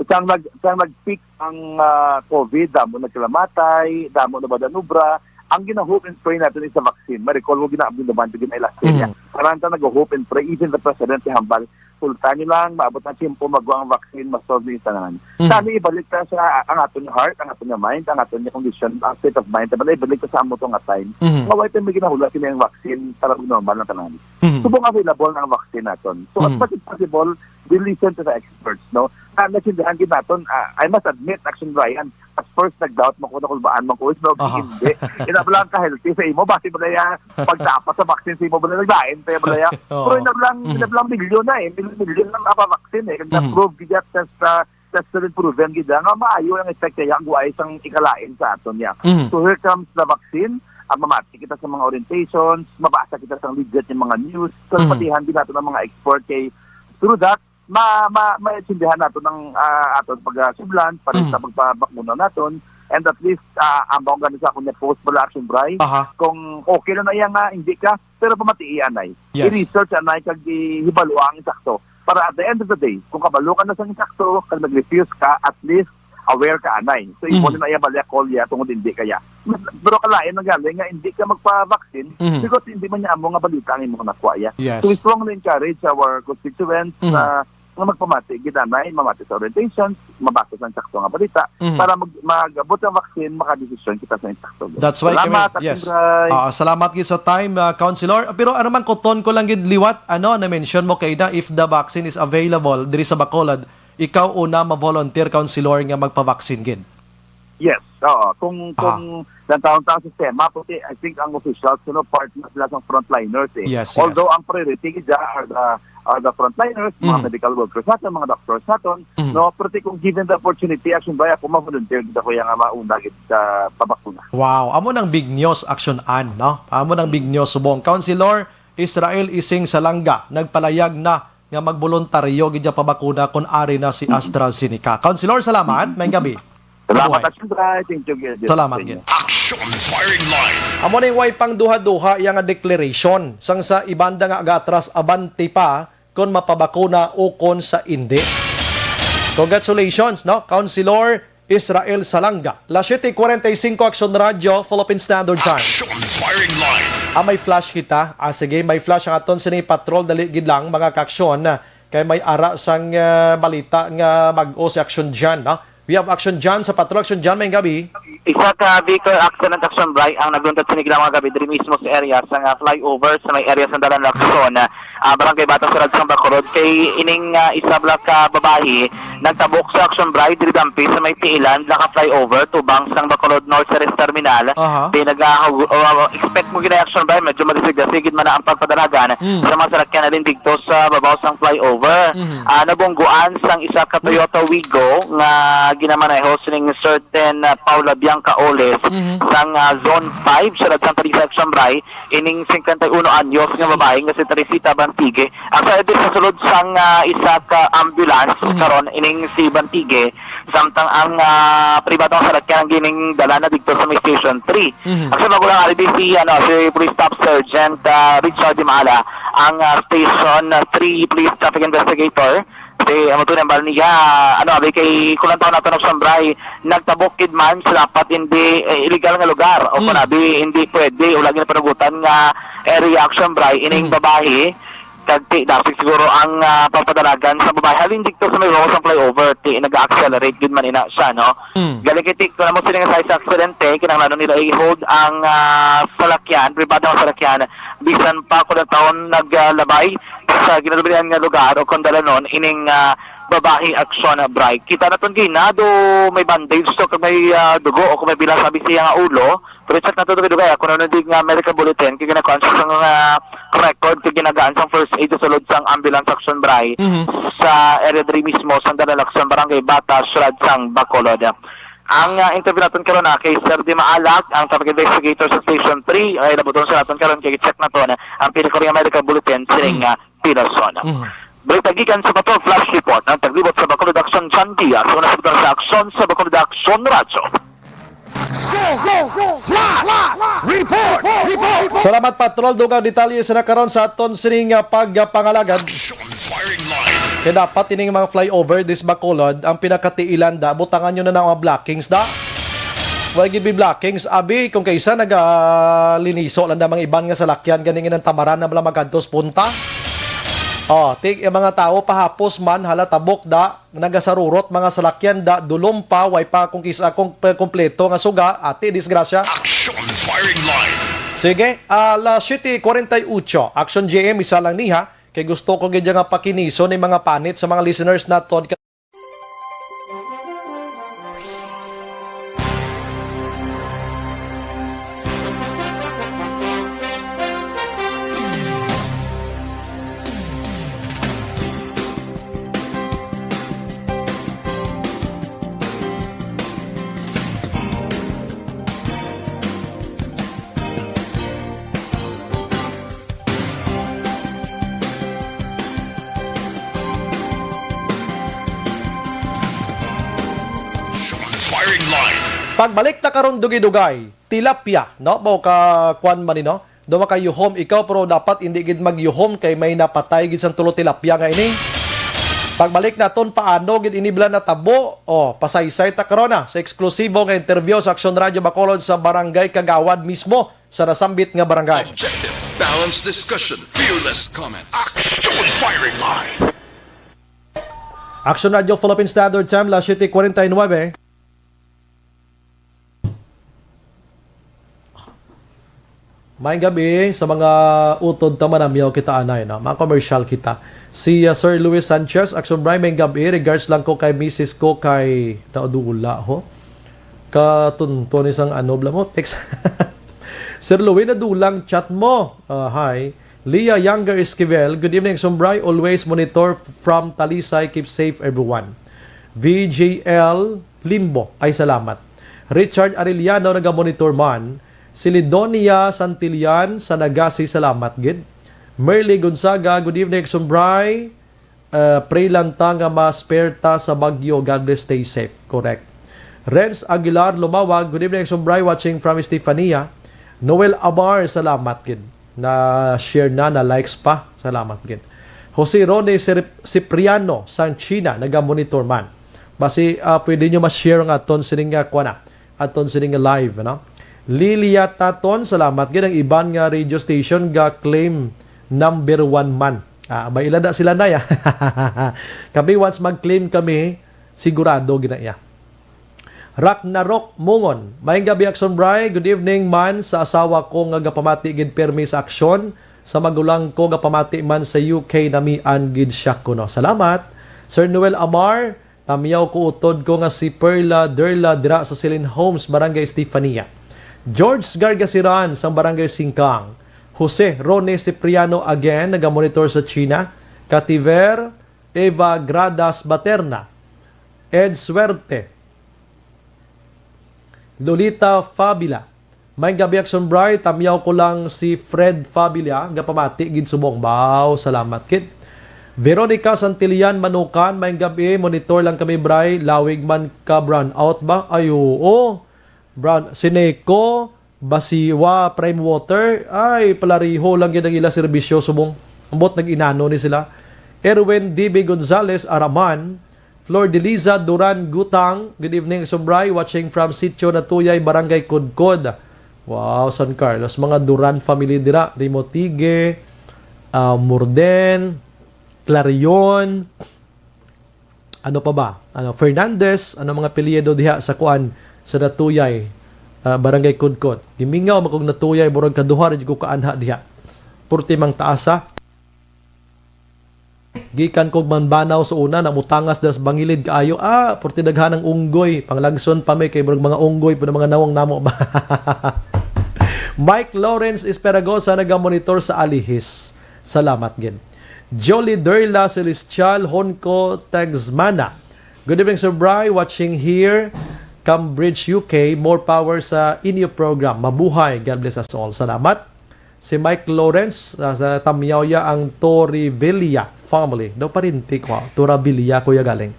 sang nag-, sang nag-peak ang, ah, COVID, damo nagkalamatay, damo na ba danubra, ang gina-hope and pray natin is sa vaccine. Ma-recall mo, ginaabot naman, ito gina-, last year Hmm. niya. Parang ta nag-hope and pray, even the president, si Hambal, sultan nyo lang, maabot ang tiyempo, magawa ang vaccine, ma-solve yung tanan. Mhm. Tani, ibalik ta sa ang aton heart, ang aton nga mind, ang aton nga condition, ang state of mind, tabi na ibalik ta sa amo to nga time. Mhm. Nga why time may ginahula sila yung vaccine para normal na tanan. Mhm. Subong available na ang vaccine naton. So, as Mhm. much as possible, we listen to the experts, no? Na, nasindihan gid naton, ah, I must admit, Action Brian, at first, nag-doubt mo kung nakulbaan mo ko, no? Aha. Hindi. Ina pala ang ka-healthy sa imo, basi mo na yan, pagdapat sa vaccine sa imo, wala naglain, kaya wala yan. Oo. Pero ina lang, Mhm. ina lang milyon na eh. Milyon, milyon lang apa vaccine eh. Kag Mhm. na-prove gid yan, test, ah, tested and proven gid yan. Nga maayo ang effect kaya, ang guway sang ikalain sa aton niya. Mhm. So here comes the vaccine, ang mamati kita sa mga orientations, mabasa kita sa legit yung mga news, so Mhm. patihan din natin ang mga expert kay through that, ma-, ma-, maintindihan nato ng, ah, aton pag-, ah, sudlan, pares Mhm. sa pagpabakuna naton, And at least, ah, ambaw gani sa akon nga post bala, Action Bri. Aha. Kung okay na na iya nga, hindi ka, pero pamatii anay. Yes. I-research anay kag ihibalo ang sakto. Para at the end of the day, kung kabalo ka na sa insakto, kag nag-refuse ka, at least aware ka anay. So, imo Mhm. na iya bali call iya tungod hindi kaya. Mas, pero kalain ang galing nga hindi ka magpa-vaccine Mhm. because hindi man niya amo nga balita ang imo nakuha iya. Yes. So, we strongly encourage our constituents Mhm. na, nga magpamati, gid anay, mamati sa orientations, mabasa sa sakto nga balita, Mhm. para mag-, mag-abot ang vaccine, makadesisyon kita sa insakto. That's why Salamat, kami, yes. Action Bri. Ah, salamat gid sa time, ah, Councilor. Pero ano man, kuton ko lang gid liwat, ano, na-mention mo kay na, if the vaccine is available diri sa Bacolod, ikaw una ma-volunteer, Councilor, nga magpa-vaccine gid. Yes, oo. Kung, Aha. kung nagkaroon ta ang sistema, pati, I think ang officials, you know, part na sila sa frontliners, eh. Yes, yes. Although ang priority gid are the, are the frontliners, mga Mm. medical workers naton, mga doctors naton, Mm. no? Pero kung given the opportunity, Action Bri, ako ma-volunteer gid ako iya nga mauna gid sa pabakuna. Wow, amo nang big news, Action Ann, no? Amo nang big news subong. Councilor Israel Ising Salanga nagpalayag na nga magboluntaryo gid siya pabakuna kon ari na si AstraZeneca. Councilor, salamat. Maayong gabi. Salamat, Mabuhay. Action Bri. Thank you, Gil. Salamat, Gil. Action Firing Line. Amo ning way pang duha-duha iya nga declaration sang sa ibanda nga agatras, abante pa kon mapabakuna o kon sa indi. Congratulations, no, Councilor Israel Salanga. Las siete cuarenta y cinco, Action Radio, Philippine Standard Time. Action Firing Line. Ah, may flash kita. Ah, sige, may flash ang aton sini patrol. Dali gid lang, mga ka-aksyon. Kay may ara sang, ah, balita nga bag-o si Action John, no? We have Action John sa patrol. Action John, maayong gabi. Isa ka vehicle accident, Action Bri, ang nagluntad sini gid lang, mga gabi diri mismo sa area sang, ah, flyover sa may area sa Dalan Lacson, ah, Barangay Bata, Surad sang Bacolod. Kay ining, ah, isa bala ka babayi nagtabok sa, Action Bri, diri dampi sa may tiilan bala ka flyover tubang sang Bacolod North Service Terminal. Aha. Di naga-, uh, expect mo gid na, Action Bri, medyo madisgrasya gid man na ang pagpadalagan Mm. sa mga salakyan halin didto sa babaw sang flyover. Mhm. Ah, nabungguan sang isa ka Toyota Wigo nga ginamaneho sining certain, ah, Paula Bianca Oles Mhm. sang, ah, Zone five sa Ladsang Talisay, Action Bri, ining singkwenta y uno anyos nga babayi nga si Teresita Bantigue. Ang sa, sa sulod sang, ah, isa ka ambulance Mhm. karon ining si Bantigue, samtang ang, ah, pribado nga salakyan ang gining dala na didto sa may Station three. Mhm. Ang sa magulang R D C, ano, si Police Staff Sergeant, ah, Richard Dimala, ang, ah, Station three Police Traffic Investigator. Di, amo to nang bal niya, ano, abi kay kulang taon nato, Action Bri, nagtabok gid man sa dapat hindi, eh, illegal nga lugar, o Mm. kung abi, hindi pwede, o lagi na panugutan nga area, Action Bri, ining Mm. babayi, kag ti, dasig siguro ang, ah, pagpadalagan sa babayi. Halin didto sa may babaw sang flyover, ti, nag-accelerate gid man ina siya, no? Mm. Galing kay ti, kung amo sini nga size sa aksidente, kinahanglan nila i-hold ang, ah, salakyan, pribado nga salakyan, bisan pa kulang taon naglabay sa ginalubian nga lugar o kung dalanon ining, ah, babayi, Action Bri. Kita naton gina, do may bandage to, kag may, ah, dugo o kung may bilang sabi siya nga ulo. Pero check nato dugay-dugay, ah, kung ano di nga medical bulletin, kay ginakuan siya sang, ah, record, kay ginagaan sang first aid sa sulod sang ambulance, Action Bri, Mhm. sa area diri mismo sang Dalan Lacson, Barangay Bata, Siyudad sang Bacolod. Ang, ah, interview naton karon, ah, kay Sir Di Maalak, ang traffic investigator sa Station three, ay labuton sa naton karon kay check naton ang pinakuri nga medical bulletin sining, Mm. ah, Pilason. Mm. Balita gikan sa Patrol Flash Report, ang taglibot sa Bacolod Action, John Diaz, una sa Action sa Bacolod Action Radyo. Action! Flash! Report! Report! Salamat, Patrol. Dugang detalye sa nakaron sa aton sining, ah, pagpangalagad. Action Firing Line. Kaya dapat ining mga flyover dis Bacolod, ang pinakatiilan da, butangan nyo na ng mga blockings da. Wala gid blockings, abi, kung kaisa nagaliniso lang da mga iban nga salakyan, ganing inang tamaran na bala magadtos punta. Oh, ti-, ang mga tao pahapos man, hala, tabok da, nagasarurot mga salakyan da, dulom pa, way pa kung kis-, kung pe-, kompleto nga suga, ati, disgrasya. Action Firing Line. Sige, alas siete cuarenta y ocho, Action J M, isa lang ni ha, kay gusto ko gid nga pakiniso ni mga panit sa mga listeners naton. Pagbalik ta karon, dugay-dugay, tilapia, no? Mao ka kwan man ni, no? Daw makayuhom ikaw, pero dapat hindi gid magyuhom kay may napatay gid sang tulo tilapia nga ini. Pagbalik naton, paano gid ini bala natabo? O, pasaysay ta karon na sa eksklusibo nga interview sa Aksyon Radyo Bacolod sa Barangay Kagawad mismo sa nasambit nga barangay. Objective, balanced discussion, fearless comment. Action firing line. Action Radio Philippine Standard Time, las siete cuarenta y nueve. Maayong gabi sa mga utod ta, manamyaw kita anay, no? Mga commercial kita. Si, uh, Sir Luis Sanchez, Action Bri, maayong gabi. Regards lang ko kay misis ko kay naudula, ho. Katunto ni sang ano, bla mo, text. Sir Louie, nadulang chat mo. Ah, hi. Leah Younger Esquivel, good evening, Action Bri. Always monitor from Talisay. Keep safe, everyone. V J L Limbo, ay salamat. Richard Arellano, naga-monitor man. Si Lidonia Santillan sa Nagasi, salamat gid. Merly Gonzaga, good evening, Action Bri. Uh, pray lang ta nga ma-spare ta sa bagyo. God bless, stay safe. Correct. Renz Aguilar Lumawag, good evening, Action Bri, watching from Estefania. Noel Amar, salamat gid. Na-share na, na-likes pa. Salamat gid. Jose Rone Sir-, Cipriano sang China, naga-monitor man. Basi, ah, pwede nyo ma-share ang aton sining nga, kuwan na, aton sining nga live, no? Lilia Taton, salamat gid. Ang iban nga radio station ga-claim number one man. Ah, may ila na sila na ya. Kami, once mag-claim kami, sigurado gid na iya. Ragnarok Mungon, maayong gabi, Action Bri. Good evening man sa asawa ko nga gapamati gid pirmi sa aksyon. Sa magulang ko gapamati man sa U K, namian gid siya kuno. Salamat. Sir Noel Amar, tamyaw ko utod ko nga si Perla Derla dira sa Silin Homes, Barangay Estefania. George Gargasiran sang Barangay Singkang. Jose Rone Cipriano again, nagamonitor sa China. Kativer, Eva Gradas Baterna, Ed Suerte, Lolita Fabila. Maayong gabi, Action Bri. Tamyaw ko lang si Fred Fabila, gapamati gid subong. Baw, salamat gid. Veronica Santillan Manukan, maayong gabi. Monitor lang kami, Bri. Lawig man ka brownout ba? Ay, oo. Brown, Sineco, Basiwa, Prime Water, ay, palariho lang gid ang ila serbisyo subong. Ambot nag-inano ni sila. Erwin D B Gonzalez Araman, Flor Deliza Duran Gutang, good evening, Action Bri, watching from Sitio Natuyay, Barangay Kudkod. Wow, San Carlos. Mga Duran family dira, Rimotige, ah, Murden, Clarion, ano pa ba? Ano, Fernandez, ano mga apelyido diha sa kuan, sa Natuyay, ah, Barangay Kudkod. Gimingaw man kog Natuyay, murag kaduha ra jud ko kaanha diha. Purti mang taasa. Gikan kog Manbanao sa una, namutangas dira sa Bangilid kaayo. Ah, purti daghan ang unggoy. Panglagson pa mi kay murag mga unggoy pud ang mga nawong namo ba. Mike Lawrence Esperagosa, nagamonitor sa Alihis. Salamat gid. Jolly Derla Celestial Honco Tagsmana. Good evening, Sir Bri. Watching here, Cambridge, U K. More power sa inyo program. Mabuhay. God bless us all. Salamat. Si Mike Lawrence, ah, sa Tamyaw ya ang Torrevilla family. Daw parinti ko, ah, Torrevilla ko ya galing.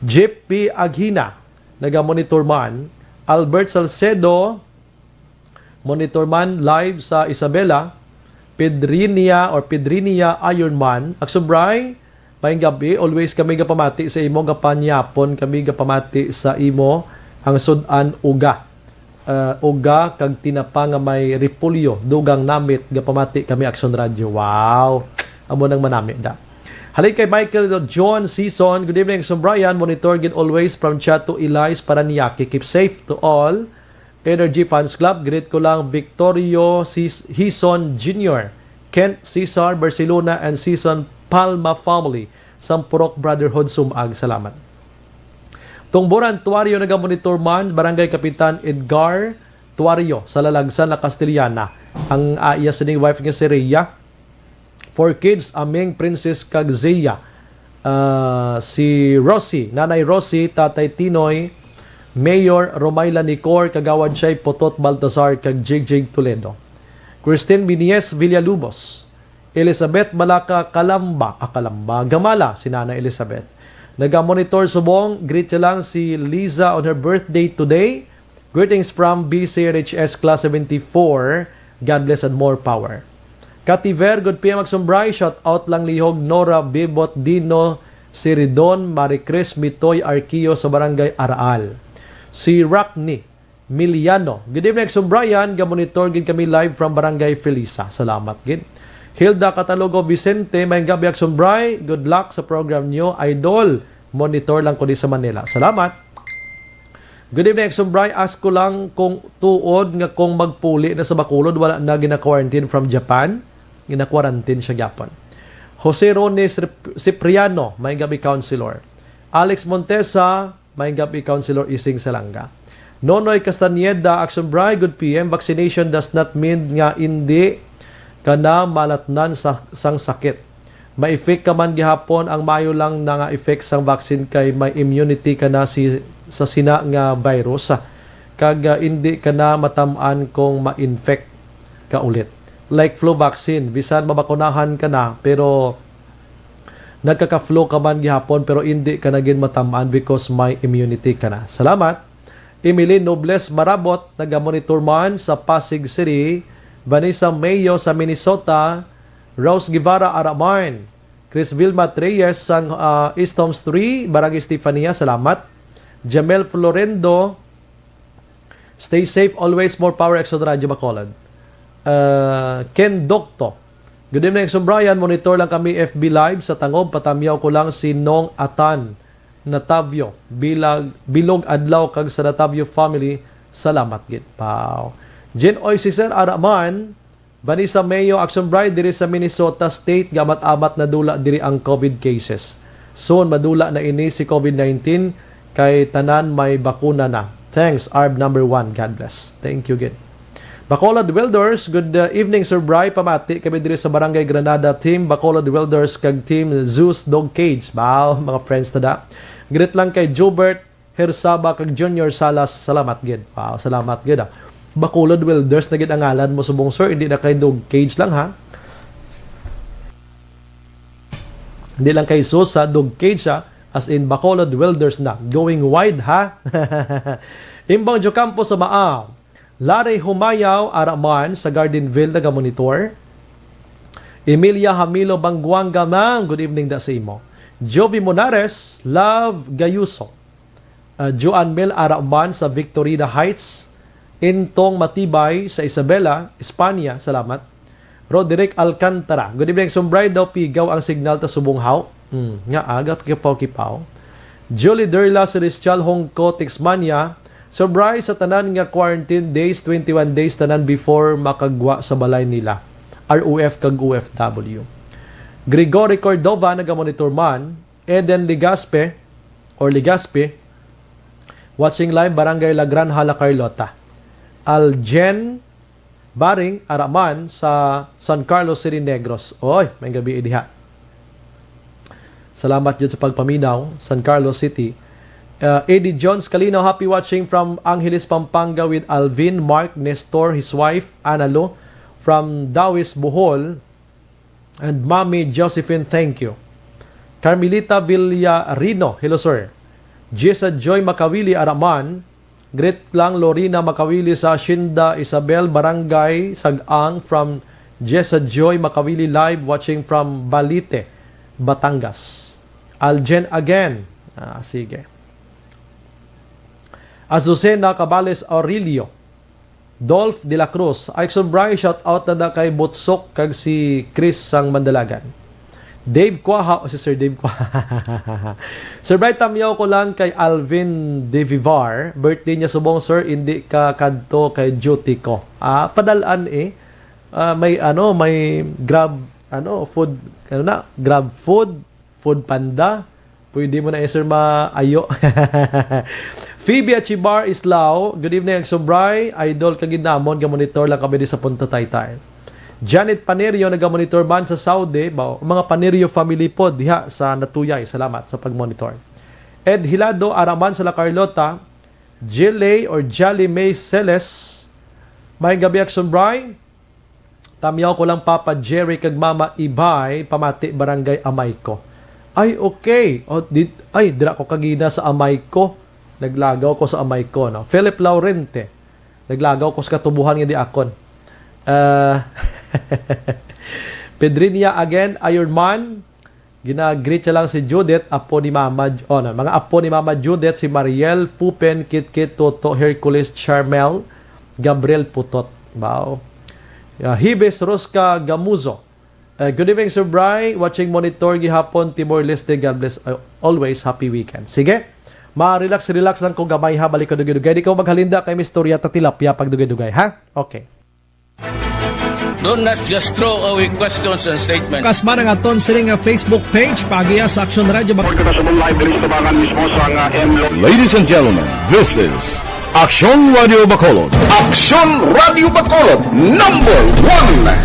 Jeep P Aghina, naga-monitor man. Albert Salcedo, monitor man live sa Isabela. Pedrinia or Pedrinia Ironman, Action Bri, maayong gabi. Always kami gapamati sa imo, gapanyapon kami gapamati sa imo ang sud-an uga. Ah, uga kag tinapa nga may repolyo, dugang namit, gapamati kami, Action Radio. Wow! Amo nang manami da. Halin kay Michael John Season, good evening, Action Brian. Monitor gid always from Chato, Ilayas, Parañaque. Keep safe to all. Energy Fans Club, greet ko lang Victorio Sis-, Hison Junior, Kent Cesar Barcelona, and Season Palma family, Sampurok Brotherhood, Sumag. Salamat. Tungboran Tuario, nagamonitor man, Barangay Kapitan Edgar Tuario, sa Lalagsan, La Castellana. Ang, ah, iya sining wife nga si Rhea. Four kids, Aming, Princess, kag Zia. Ah, si Rosie, Nanay Rosie, Tatay Tinoy, Mayor Romayla Nicor, Kagawad Shay Potot Baltazar, kag Jigjig Toledo. Christine Binies Villalubos, Elizabeth Balaka Kalamba, ah, Kalamba, Gamala, si Nanay Elizabeth. Nagamonitor subong, greet niya lang si Liza on her birthday today. Greetings from B C R H S Class seventy-four. God bless and more power. Kativer, good P M Aksyon Bry. Shout out lang lihog Nora Bibot Dino Siridon, Maricris Mitoy Arquio sa Barangay Araal. Si Rockney Miliano. Good evening, Aksyon Brian. Ga-monitor gid kami live from Barangay Felisa. Salamat gid. Hilda Catalogo Vicente, may gabi, Aksyon Bry. Good luck sa program nyo, idol. Monitor lang ko di sa Manila. Salamat. Good evening, Aksyon Bry. Ask ko lang kung tuod nga kung magpuli na sa Bacolod, wala na gina-quarantine from Japan. Gina-quarantine siya gyapon. Jose Rones Rep-, Cipriano, may gabi, Councilor. Alex Montesa, may gabi, Councilor Ising Salanga. Nonoy Castañeda, Action Bry, good P M, vaccination does not mean nga indi ka na malatnan sa, sang sakit. Ma-effect ka man gihapon, ang maayo lang na nga effect sang vaccine kay may immunity ka na si, sa sina nga virus, kag, ah, indi ka na matam-an kung ma-infect ka ulit. Like flu vaccine, bisan mabakunahan ka na, pero nagkaka-flu ka man gihapon, pero indi ka na gid matam-an because may immunity ka na. Salamat. Emily Nobles Marabot, naga-monitor man sa Pasig City. Vanessa Mayo sa Minnesota. Rose Guevara Araman. Chris Vilma Reyes sang, ah, East Homes three, Barangay Estefania. Salamat. Jamel Florendo, stay safe always. More power, Exo Radyo Bacolod. Uh, Ken Docto. Good evening, Exo Brian. Monitor lang kami F B Live sa Tangob. Patamyaw ko lang si Nong Atan Natavio. Bilag, bilog adlaw kag sa Natavio family. Salamat gid. Wow. Jen Oy, si Sir Araman. Vanessa Mayo, Action Bride, diri sa Minnesota State, gamat-amat nadula diri ang COVID cases. Soon, madula na ini si COVID nineteen kay tanan may bakuna na. Thanks, Arb number one. God bless. Thank you, gid. Bacolod Welders, good, uh, evening, Sir Bry. Pamati kami diri sa Barangay Granada, Team Bacolod Welders kag Team Zeus Dog Cage. Wow, mga friends na da. Greet lang kay Jubert Hersaba kag Junior Salas, salamat gid. Wow, salamat gid, ah. Bacolod Welders na gid ang ngalan mo subong, sir. Hindi na kay dog cage lang, ha? Hindi lang kay sus, ha? Dog cage, ha? As in, Bacolod Welders na. Going wide, ha? Imbang Jocampo sa Maaw. Larry Humayaw, ara man sa Gardenville, naga-monitor. Emilia Hamilo Bangguanga, ma'am, good evening da sa imo. Jovi Monares, Love Gayuso. Ah, Joan Mel Araman sa Victorina Heights. Intong Matibay sa Isabela, Espanya. Salamat. Roderick Alcantara. Good evening, Sumbray. Daw pigaw ang signal ta subong haw. Hmm, nga aga, kipaw-kipaw. Julie Derla Celestial Hongko, Tixmania. Sumbray, sa tanan nga quarantine days, twenty-one days tanan before makagwa sa balay nila. R O F kag O F W. Gregory Cordova, naga-monitor man. Eden Ligaspe, or Ligaspe, watching live, Barangay La Granja, La Carlota. Aljen Baring Araman sa San Carlos City, Negros. Oy, may gabi diha. Salamat jud sa pagpaminaw, San Carlos City. Uh, Eddie Jones Kalinaw, happy watching from Angeles, Pampanga with Alvin, Mark, Nestor, his wife, Analo, from Dawis, Bohol. And Mommy Josephine, thank you. Carmelita Villarino, hello, sir. Jessa Joy Makawili Araman, greet lang Lorena Makawili sa Hacienda Isabel, Barangay Sag-ang, from Jessa Joy Makawili, live watching from Balite, Batangas. Aljen again. Ah, sige. Azucena Cabales Aurelio. Dolph de la Cruz, Ixon Bry, shout out na da kay Butsok kag si Chris sang Mandalagan. Dave Quaha, o si Sir Dave Quaha. Sir Bry, tamyaw ko lang kay Alvin De Vivar. Birthday niya subong, sir, hindi ka kadto kay duty ko. Ah, padalan eh. Ah, may ano, may Grab, ano, food, ano na, Grab food, Food Panda. Pwede mo na, eh, sir, maayo. Phoebe Achibar Islao, good evening, Agsubray. Idol ka gid namon, ga-monitor lang kami di sa Punta Taytay. Janet Panerio, naga-monitor man sa Saudi. Ba, mga Panerio family po diha sa Natuyay. Salamat sa pag-monitor. Ed Hilado, araman sa La Carlota. Jilay or Jolly May Celes. May gabi, Action Bry. Tamyaw ko lang, Papa Jerry kag Mama Ibay, pamati, Barangay Amayco. Ay, okay. O, di, ay, dira ko kagina sa Amayco. Naglagaw ko sa amay ko, no? Philip Laurente. Naglagaw ko sa katubuhan nga diakon. Ah, Pedrinia again, Iron Man. Gina-greet siya lang si Judith, apo ni Mama J-, oh, no, mga apo ni Mama Judith, si Mariel, Pupen, Kitkit, Toto, Hercules, Charmel, Gabriel Putot. Wow. Ah, Hibes Rosca Gamuzo. Uh, good evening, Sir Bry. Watching monitor gihapon, Timor-Leste. God bless, uh, always. Happy weekend. Sige. Ma-relax, relax lang ko gamay, ha. Balik ko dugay-dugay. Di ko maghalinda kay may istorya ta tilapia pag dugay-dugay, ha? Okay. Do not just throw away questions and statements. Kasma ang aton sining nga Facebook page, pagiya sa Action Radio Bac- Pagkakasabong live diri sa tabangan mismo sa nga M Lo- Ladies and gentlemen, this is Action Radio Bacolod. Action Radio Bacolod, number one.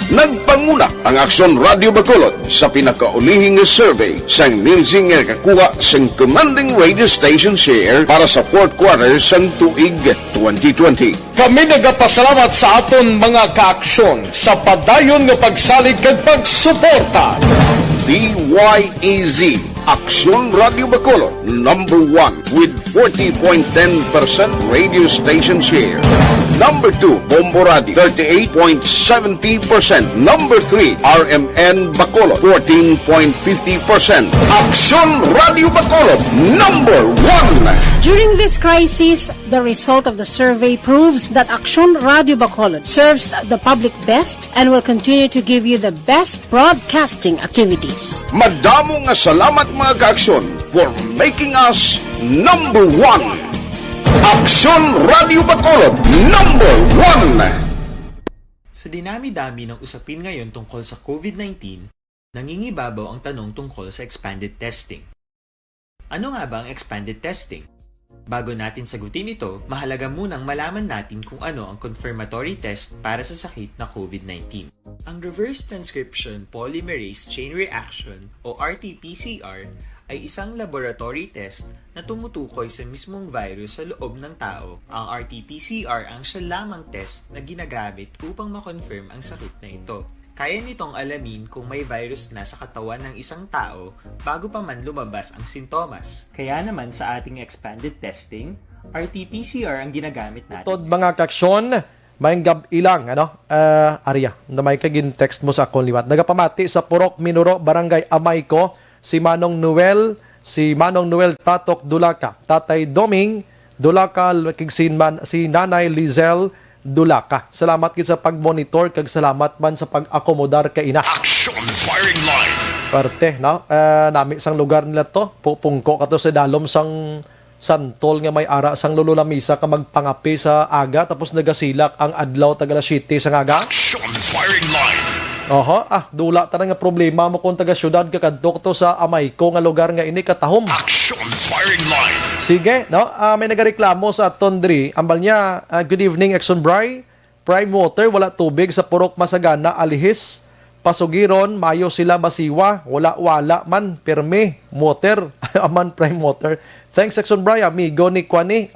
Nagpanguna ang Aksyon Radio Bacolod sa pinakaulihing nga survey sang Nielsen nga nakakuha sang commanding radio station share para sa fourth quarter sang tuig twenty twenty. Kami nagapasalamat sa aton mga kaaksyon sa padayon nga pagsalig kag pagsuporta. D Y E Z, Aksyon Radio Bacolod, number one with forty point ten percent radio station share. Number two, Bombo Radio, thirty-eight point seventy percent. Number three, R M N Bacolod, fourteen point fifty percent. Aksyon Radio Bacolod, number one. During this crisis, the result of the survey proves that Aksyon Radio Bacolod serves the public best and will continue to give you the best broadcasting activities. Madamo nga salamat, mga kaaksyon, for making us number one. Aksyon Radio Bacolod, number one. Sa dinami-dami ng usapin ngayon tungkol sa COVID nineteen, nangingibabaw ang tanong tungkol sa expanded testing. Ano nga ba ang expanded testing? Bago natin sagutin ito, mahalaga munang malaman natin kung ano ang confirmatory test para sa sakit na COVID nineteen. Ang reverse transcription polymerase chain reaction o R T P C R ay isang laboratory test na tumutukoy sa mismong virus sa loob ng tao. Ang R T P C R ang siya lamang test na ginagamit upang ma-confirm ang sakit na ito. Kaya nitong alamin kung may virus na sa katawan ng isang tao bago pa man lumabas ang sintomas. Kaya naman sa ating expanded testing, R T P C R ang ginagamit natin. Tod mga kaaksyon, maayong gab-i lang, ano? Ah, Aria, na may kagin-text mo sa akon liwat. Nagapamati sa Purok Minuro, Barangay Amayco, si Manong Noel, si Manong Noel Tatok Dulaca, Tatay Doming Dulaca, kag si, man, si Nanay Lizelle Dulaca. Salamat gid sa pag-monitor kag salamat man sa pag-akomodar kay ina. Action firing line. Parte, no? Ah, nami sang lugar nila to. Pupungko ka to sa dalom sang santol nga may ara sang lolo lamisa ka magpangape sa aga tapos nagasilak ang adlaw tag alas siyete sang aga. Action firing line. Oho, ah, dula tanan nga problema mo kung taga syudad ka kadto to sa Amayco nga lugar nga ini katahom. Action firing line. Sige, no? Ah, may nagareklamo sa aton diri. Ambal niya, ah, "Good evening, Exxon Bry. Prime Water, wala tubig sa Purok Masagana, Alihis. Pasugiron, mayo sila basiwa. Wala, wala man. Pirmi. Water." Aman, Prime Water. Thanks, Exxon Bry. Amigo ni Kwani.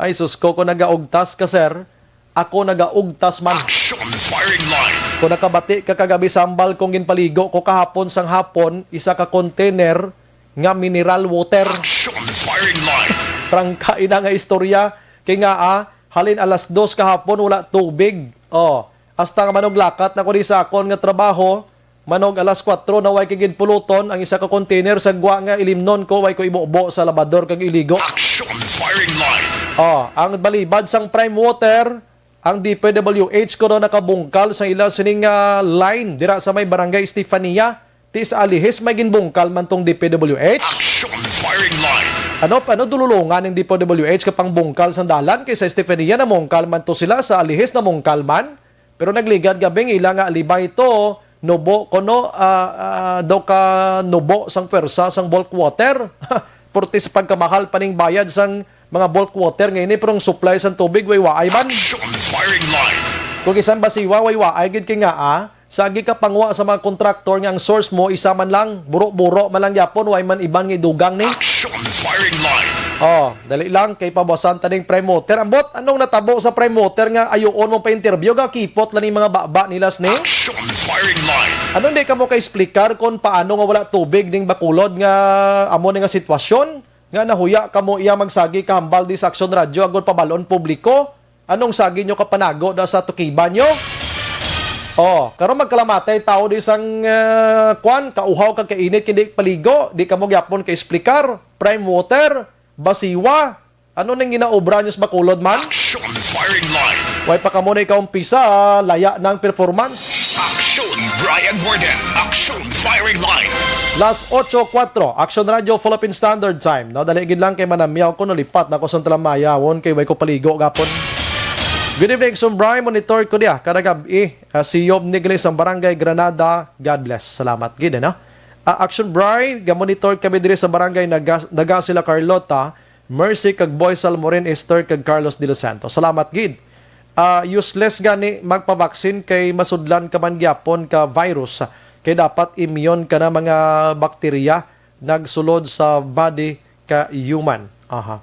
Ay, sus ko, kung nagaugtas ka, sir. Ako nagaugtas man. Action firing line. Kung nakabati ka kagabi, sambal kong ginpaligo ko kahapon sang hapon, isa ka container nga mineral water. Action firing line. Prangka ina nga istorya. Kay nga, ah, halin alas dos kahapon, wala tubig. Oh, hasta nga manuglakat na ko di sa akon nga trabaho, manog alas kuwatro na way kay ginpuluton ang isa ka container sa gwa nga ilimnon ko, way ko ibubo sa labador kag iligo. Action firing line. Oh, ang balibad sang Prime Water, ang D P W H ko daw nakabungkal sa ila sining, ah, line dira sa may Barangay Estefania. Ti sa Alihis may ginbungkal man tong D P W H. Action firing line. Ano, ano dululungan ng D P W H ka pangbungkal sang dalan kay sa Estefania namungkal man to sila, sa Alihis namungkal man. Pero nagligad gabing ila nga alibay to, nubo kuno, ah, ah, daw ka nubo sang pwersa sang bulk water. Purti sa pagkamahal pa ning bayad sang mga bulk water nga ini, pero ang supply sang tubig way waay man. Action firing line. Kung isan basiwa, way waay gid kay nga, ah, Sagi ka pangwa sa mga kontraktor nga ang source mo isa man lang, buro-buro man lang gyapon, way man iban nga idugang ni. Action firing line. Oh, dali lang kay pabawasan ta ning prime water. Ambot, anong natabo sa prime water nga ayoon mo pa interview, gakipot lang ning mga baba nila ni? Action firing line. Ano, di ka mo ka-explicar kung paano nga wala tubig ning Bacolod nga amo ni nga sitwasyon? Nga nahuya kamo iya magsagi kahambal di sa Aksyon Radyo agod pabalon publiko? Anong sagi nyo kapanago da sa tukiban nyo? Oh, karon magkalamatay tawo di sang, ah, kwan, kauhaw kag kainit, hindi paligo, di kamo gyapon ka-explicar, prime water, basiwa. Ano nang ginaobra nyo sa Bacolod man? Action firing line. Way pa kamo na ikaumpisa, laya ng performance. Action Brian Warden. Action firing line. Las ocho kuwatro, Action Radio Philippine Standard Time. No, dali gid lang kay manamyaw ko, nalipat na ko sa talamaya, won kay way ko paligo gapon. Good evening, Sumbray. Monitor ko diya kada gabi. Ah, si Yob Nigli sa Barangay Granada. God bless. Salamat gid, ano? Ah, Action Bri, ga-monitor kami diri sa Barangay Naga, Naga sila Carlota, Mercy kag Boy Salmorin, Esther kag Carlos de los Santos. Salamat gid. Ah, useless gani magpabaksin kay masudlan ka man gyapon ka virus. Kay dapat immune ka na mga bakterya nagsulod sa body ka human. Aha.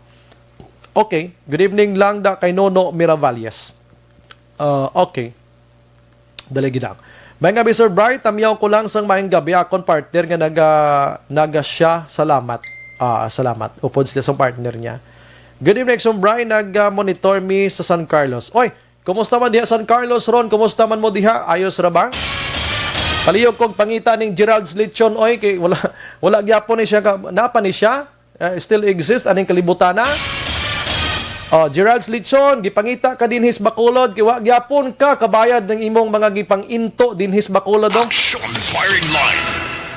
Okay. Good evening lang da kay Nono Miravalles. Ah, okay. Dali gid lang. May nga, Mister Bright, tamyaw ko lang sang maayong gabi akon partner nga naga, naga siya. Salamat. Ah, salamat. Upod sila sa partner niya. Good evening, Sir Bright. Nag-monitor mi sa San Carlos. Oy, kumusta man diha San Carlos, Ron? Kumusta man mo diha? Ayos ra ba? Palihog kog pangita ning Gerald's Lechon, oy, kay wala, wala gyapon ni siya ka, napa ni siya? Eh, still exist aning kalibutana? Oh, Gerald's Lechon, gipangita ka dinhi sa Bacolod, kay wa gyapon ka kabayad ng imong mga gipanginto dinhi sa Bacolod, oh. Action firing line.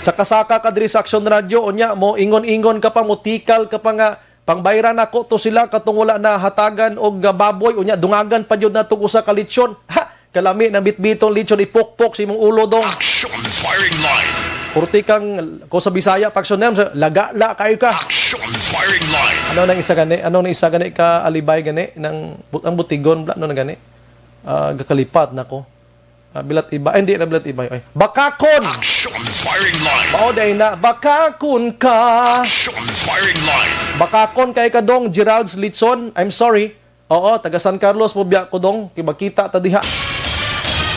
Sa kasaka ka diri sa Action Radio, unya mo ingon-ingon ka pa, mutikal ka pa nga, pangbayran nako to sila katong wala na hatagan og, ah, baboy, unya dungagan pa jud natog usa ka lechon. Ha! Kalami ng bitbitong lechon, ipukpok sa imong ulo, dong. Action firing line. Kurti kang, kung sa Bisaya, pag sunem, sa lagala kayo ka. Action firing line. Ano nang isa gani? Ano nang isa gani ka alibay gani? Nang, bu-, ang butigon, bla, ano na gani? Ah, gakalipat na ko. Ah, bilat iba. Ay, hindi na bilat iba. Ay, bakakon! Action firing line. Mao day na, bakakon ka! Action firing line. Bakakon kay ka, dong, Gerald's Litson. I'm sorry. Oo, taga San Carlos mo biya ko, dong. Kay magkita ta diha.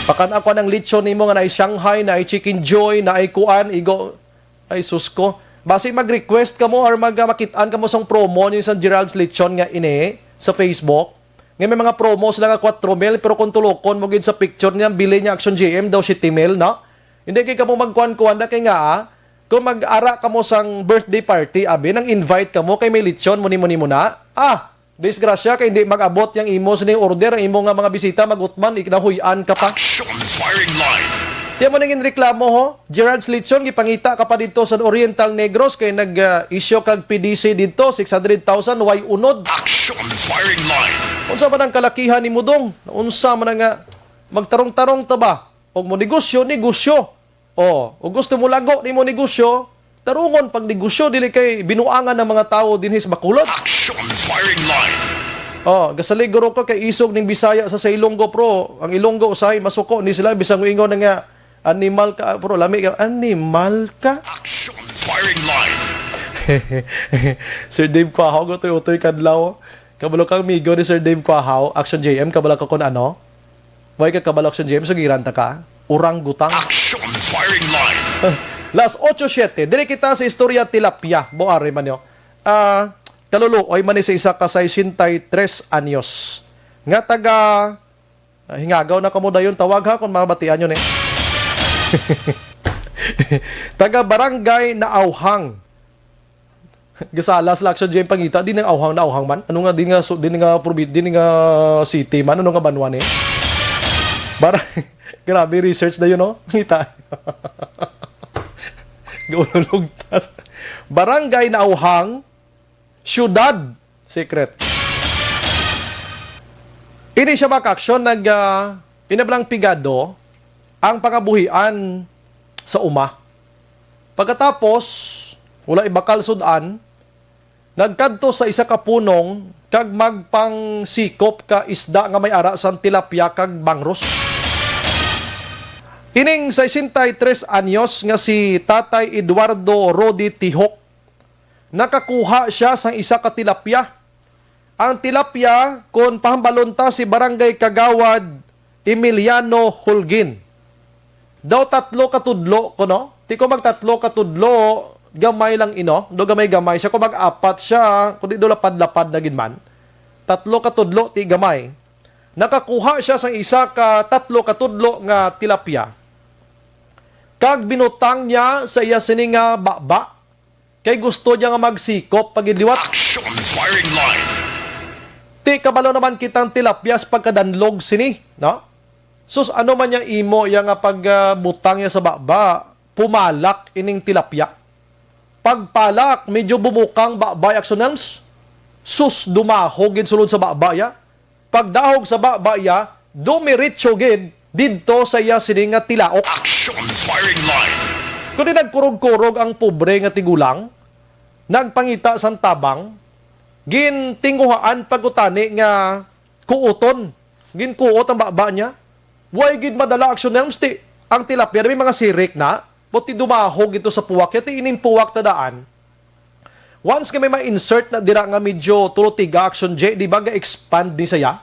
Pakan ako ng lechon nimo nga naay Shanghai, naay Chicken Joy, naay kuan, igo. Ay, sus ko. Basi mag-request ka mo or mag, ah, makitaan ka mo sang promo ni sa Gerald's Lechon nga ini sa Facebook. Nga may mga promo sila nga kwatro mil, pero kung tulokon mo gid sa picture niya, bili niya Action G M daw siyete mil, no? Hindi kay ka mo magkuan-kuan na kay nga, ah, kung mag-ara ka mo sang birthday party, abi, nang invite ka mo kay may lechon mo nimo nimo na. Ah, Disgrasya kay hindi mag-abot yang imo sini order, ang imo nga mga bisita magutman, ikinahuy-an ka pa. Action firing line. Tiyan mo nang reklamo, ho? Gerald's Lechon, gipangita ka pa dito sa Oriental Negros kay nag, ah, issue kag P D C dito, six hundred thousand, way unod. Action firing line. Unsa man ang kalakihan ni Mudong? Unsa man nga magtarong-tarong ta ba? Og mo negosyo, negosyo. Oh, ug gusto mo lago nimo negosyo, tarungon pag negosyo, dili kay binuangan ang mga tawo dinhi sa Bacolod. Action firing line. Oh, gasalig guro ko kay isog ning Bisaya sa, sa Ilonggo, pro. Ang Ilonggo usahay masuko ni sila, bisag moingon na nga animal ka, pro, lami ka, animal ka. Action firing line. Sir Dave Quahaw, utoy-utoy kadlaw. Kabalo kang migo ni Sir Dave Quahaw, Action J M, kabalo ka kun ano? Way ka kabalo, Action J M, sugiran ta ka. Orang gutang. Action firing line. Las ocho siete. Diri kita sa istorya tilapia. Buari man yo. Ah, kaluluoy man ni sa isa ka sesenta y tres anyos. Nga taga, ah, Hingagaw na kamo dayon, tawag ha kung mabatian nyo ni. Taga Barangay Naauhang. Gasala sila, Action J M, pangita, di nga Auhang na Auhang man. Ano nga, di nga, su-, di nga, probi-, di nga city man, ano nga banwa ni? Bara, grabe research na yun, no? Ngita. Gaululugtas. Barangay na Auhang, syudad, secret. Ini siya, mga ka-aksyon, nag, ah, inablang pigado ang pangabuhian sa uma. Pagkatapos, wala ibakal sud-an, nagkadto sa isa ka punong kag magpangsikop ka isda nga may ara sang tilapia kag bangros. Ining sesenta y tres anyos nga si Tatay Eduardo Rodi Tihok, nakakuha siya sang isa ka tilapia. Ang tilapia, kon pahambalon ta, si Barangay Kagawad Emiliano Holguin. Daw tatlo ka tudlo, kuno? Ti ko magtatlo ka tudlo, gamay lang ino. Do gamay-gamay siya. Kung mag-apat siya, kundi do lapad-lapad na gid man. Tatlo ka tudlo, ti gamay. Nakakuha siya sang isa ka tatlo ka tudlo nga tilapia. Kag binutang niya sa iya sini nga baba. Kay gusto niya nga magsikop pa gid liwat. Action firing line. Ti kabalo naman kitang tilapia sa pagkadanlog sini, no? Sus, ano man niya imo iya nga pagbutang niya sa baba, pumalak ining tilapia. Pagpalak, medyo bumukang baba, Action Nelms. Sus, dumahog gid sulod sa baba iya. Pagdahog sa baba iya, dumiretso gid didto sa iya sini nga tilaok. Action firing line. Kundi nagkurog-kurog ang pobre nga tigulang, nagpangita sang tabang, gintinguhaan pa gud tani nga kuuton, ginkuot ang baba niya. Way gid madala, Action Nelms, ti ang tilapia may mga sirik na, buti dumahog ito sa puwak. Kaya ti ining puwak ta daan, once nga may ma-insert na dira nga medyo tulo tiga, Action J, di ba, ga-expand ni saya?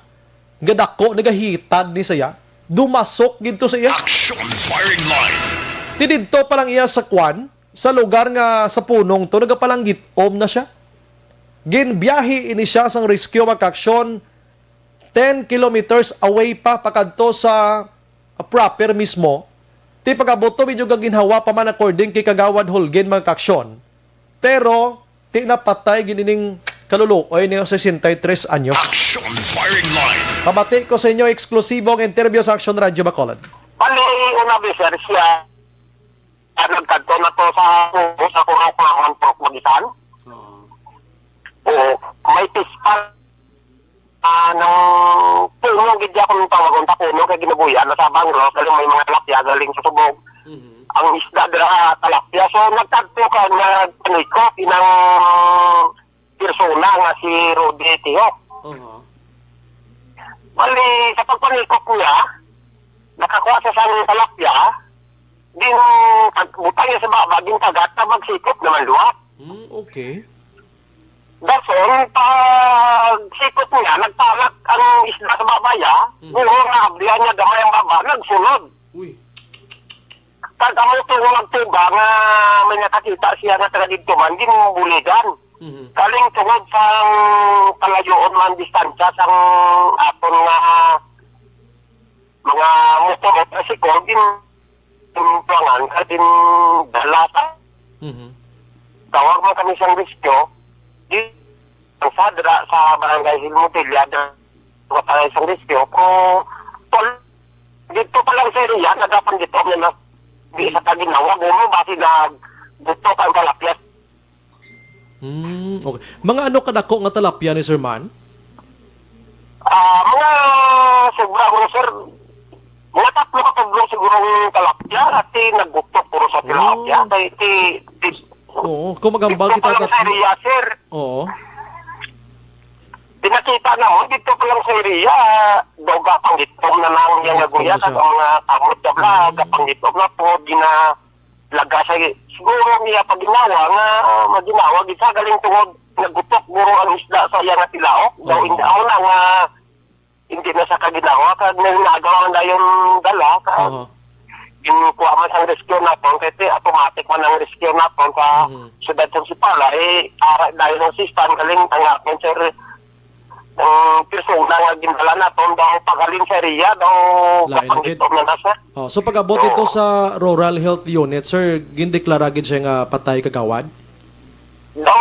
Gadako, nagahitad ni saya. Dumasok gid to sa iya. Action firing line. Ti didto pa lang iya sa kwan, sa lugar nga sa punong to, nagapalanggit-om na siya. Ginbiyahe ini siya sang rescue, mga kaaksyon, ten kilometers away pa, pakadto sa, ah, proper mismo. Ti pag-abot to, medyo gaginhawa pa man, according kay Kagawad Holguin, mga kaaksyon. Pero, ti napatay gid ining kaluluoy niya, sesenta y tres anyos. Action firing line. Pamati ko sa inyo, eksklusibo ang interview sa Action Radyo Bacolod. Bali, una, sir, siya, ah, nagkadto na to sa, sa kuha ko ang truck magitan. Oo. Oo, may pispan, ah, nang puno gid, ako nang tawagon ta puno kay ginabuyan na sa bangro, kay may mga tilapia galing sa subog. Mhm. Ang isda dira, ah, tilapia. So, nagkadto ka, nagpanikop inang persona nga si Rudy Tihok. Oho. Bali, sa pagpanikop niya, nakakuha siya sang tilapia, din pagbutang niya sa baba, ginkagat, na magsikop naman luwat. Hmm, okay. Dason, pag sikop niya, nagpalak ang isda sa baba niya, Mhm. Guro nga ablihan niya gamay ang baba, nagsulod. Uy. Kag amo to nga nagtuga nga may nakakita siya nga taga didto man, ginbuligan. Mhm. Kaling tungod sang kalayoon man distansya sang aton nga mga motor o tricycle, gin-, gin-, kuwangan, ka gindala sa Mhm. tawag man kami sang rescue, di, ang sadra sa barangay Hilmotilla, da-, barangay sang rescue, ko, tol, dito pa lang sa area, nagapang dito, may mas, di sa kaginawa, gumo, basi nag-, dito pa ang palapyas. Hmm, okay. Mga ano kadako nga tilapia ni Sir Man? Ah, mga sobra ko, sir. Mga tatlo ka tudlo siguro ang tilapia, at ti naggutok puro sa tilapia. Oh. Kay ti, ti, Oo, kung magambal dito kita pa lang sa tat- area, sir. Oo. Pinakita na mo, dito pa lang sa area, daw gapang itom na lang yung Gapang naguya, siya. Ang mga kamot na bla, Mm. gapang itom na po, gina-, laga sa, siguro niya pag ginawa nga, maginawa, gid sa galing tungod, nagutok guro ang isda sa iya nga tilaok. Daw, Oo. Hindi, amo na nga, hindi na sa kaginawa, kag may nagawa na yung dala, ka, Aha. Yung kuha man sang rescue naton, kay ti automatic man ang rescue naton sa Mhm. siyudad sa Sipala, eh, ara dahil ang sistan, galing ang aton, sir, ang persona nga gindala naton, daw paghalin sa area, daw Lain na gid. Kapangitom na na, sir. Oh, so pag-abot Oo. Ito sa Rural Health Unit, sir, gindeklara gid siya nga patay kagawad? Daw,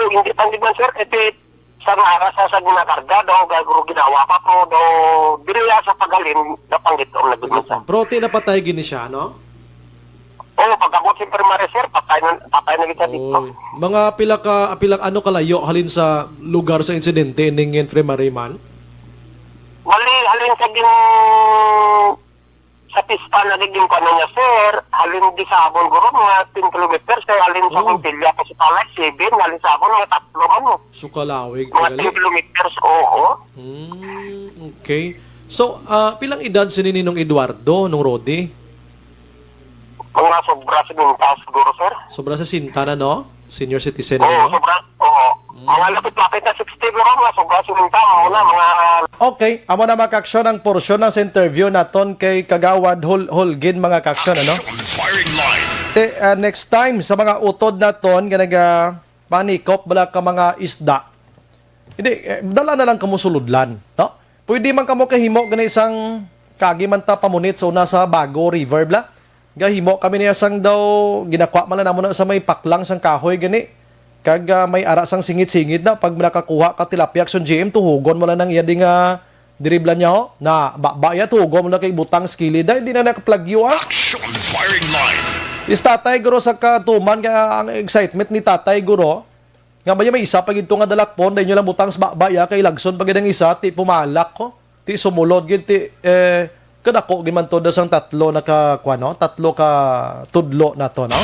hindi pa gid man, sir, kasi sa nga ara sa, sa ginakarga, daw, gaguro ginawa pa po, daw, diri ya sa paghalin, napangitom na gid man, sir. Pero ti napatay gid ni siya, no? Oo, pag-abot sa infirmary, sir, patay na, patay na gid siya dito. Oy. Mga pila ka, pila, ano kalayo halin sa lugar sa insidente ning infirmary man? Bali, halin sa gin-, sa pista na gid yung ano niya, sir, halin di sa Abon, guro, mga ten kilometers, sir, halin sa Oh. Montilla, kasi pala, seven, halin sa Abon, mga tatlo man, oh. So, kalawig Mga pa gali. Ten kilometers, oo. Hmm, okay. So, ah, pilang edad sini Ninong Eduardo, Nong Rodi? Mga sobra sa minta siguro, sir. Sobra sa sinta na, no? Senior citizen, Oo, ano? sobra. Oo. Mm. Mga lapit-lapit na sixty siguro, mga sobra sa minta. Mga una, mga Okay, amo na, mga kaaksyon, ang porsyon na sa interview naton kay Kagawad Hol Holgin, mga kaaksyon, ano? Action firing line. Te, ah, next time, sa mga utod naton nga naga panikop bala ka mga isda, hindi, eh, dala na lang kamo sulodlan, no? Pwede man kamo kahimo gani sang kagi man ta pamunit sa una sa Bago River, bla. Gahimo kami niya sang daw ginakwa man lang namo na sa may paklang sang kahoy gani. Kag, ah, may ara sang singit-singit na pag nakakuha ka tilapia, Action G M, tuhugon mo lang ang iya di nga diriblan niya, ho. Na, ba, ba, iya, tuhugon mo lang kay butang skilid. Ay, di na nakaplagyo, ah. Action firing line. Is tatay guro sa katuman nga ang excitement ni tatay guro. Nga ba, may isa pa gid to nga dalakpon, dahil nyo lang butang sa baba, ya, kay lagson pa gid ang isa, ti pumalak ko, ti sumulod gid, ti, eh, kadako gid man to da sang tatlo na ka, kuwan, no? Tatlo ka tudlo na to, no?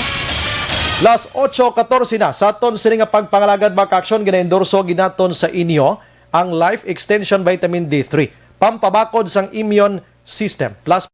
Las ocho katorse na, sa aton sini nga pagpangalagad, mga kaaksyon, gina-endorso gid naton sa inyo ang Life Extension Vitamin D three, pampabakod sang immune system. Plus,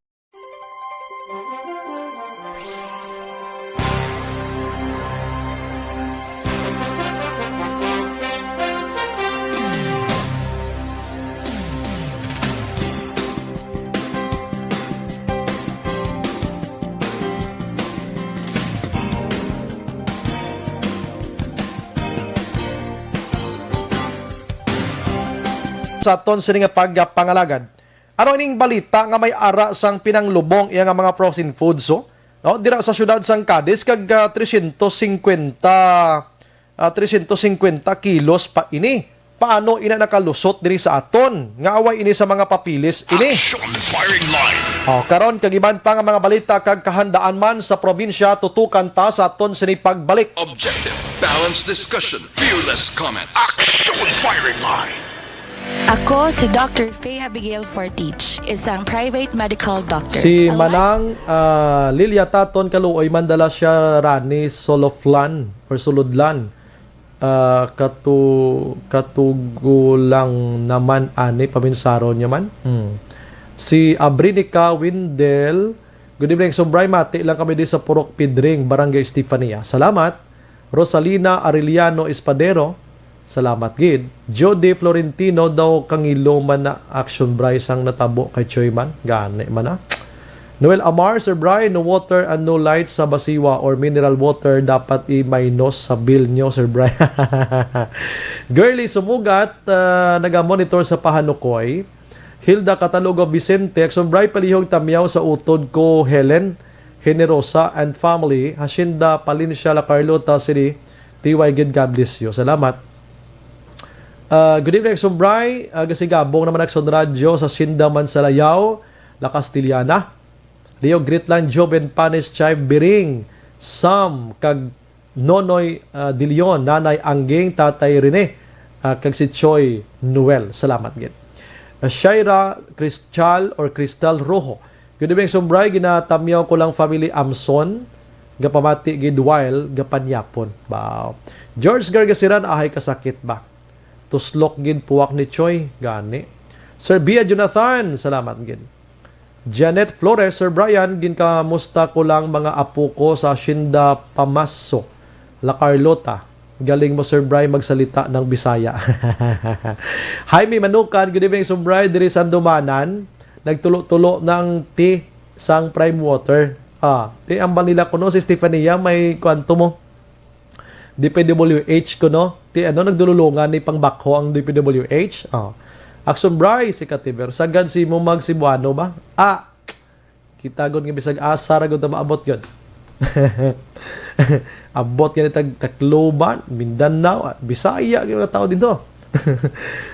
sa aton sini nga pagpangalagad. Ano ining balita nga may ara sang pinanglubong iya nga mga frozen foods, oh? No? Dira sa siyudad sang Cadiz, kag, ah, trescientos cincuenta, ah, trescientos cincuenta kilos pa ini. Paano ina nakalusot diri sa aton? Nga away ini sa mga papilis ini? Action firing line. Oh, karon, kag iban pa nga mga balita kag kahandaan man sa probinsya, tutukan ta sa aton sini pagbalik. Objective, balanced discussion, fearless comments. Action firing line. Ako si Doctor Faye Abigail Fortich, isang private medical doctor. Si Alive. Manang, ah, Lilia Taton Kaluoy, mandala siya rani Soloflan or Suludlan. Ah, katu-, katugo lang naman ani, paminsaron niya man. Hmm. Si Abrinica Windel, "Good evening, Sumbray. Mati lang kami di sa Purok Pidring, Barangay Estefania." Salamat. Rosalina Arellano Espadero, salamat gid. Jody Florentino daw kangilo man na action, Bray, sang natabo kay Choy man. Gani man na. Noel Amar, "Sir Bray, no water and no light sa Basiwa or mineral water, dapat i-minus sa bill nyo, Sir Bray." Girly Sumugat, ah, naga-monitor sa Pahanukoy. Hilda Catalogo Vicente, "Action Bray, palihog tamyaw sa utod ko, Helen Generosa and family, Hacienda Palencia, La Carlota City, T Y gid, God bless you." Salamat. Ah, good evening, Action Bray. Ah, gasigabong naman Action Radyo sa Hacienda Mansalayaw, La Castellana. Leo Gritland, Joven Panis, Chive Biring, Sam, kag Nonoy, ah, De Leon, Nanay Angging, Tatay Rene, ah, kag si Choi Noel. Salamat gid. Ah, Shaira Crystal or Crystal Rojo. "Good evening, Sumbray. Ginatamyaw ko lang family Amson. Gapamati gid while gapanyapon." Wow. George Gargasiran, "Ahay kasakit ba? Tuslok gid puwak ni Choi." Gani. Sir Bia Jonathan, salamat gid. Janet Flores, "Sir Brian, ginkamusta ko lang mga apo ko sa Hacienda Pamaso, La Carlota. Galing mo, Sir Bry, magsalita ng Bisaya." Jaime Manukan, "Good evening, Sir Bry, diri sa Andumanan, nagtulo-tulo ng tea sang Prime Water." Ah, ti ang Manila kuno, si Stefania, may kwanto mo. D P W H kuno. Ti ano, nagdululungan ni pangbakho ang D P W H? Oh. Action Bry, si Kativer. Sagad si mo mag Cebuano ba? Ah, kita gud nga bisag asa ra gud ta maabot gud. Abot gani tag Tacloban, Mindanao, ah, Bisaya gyud mga tao dito.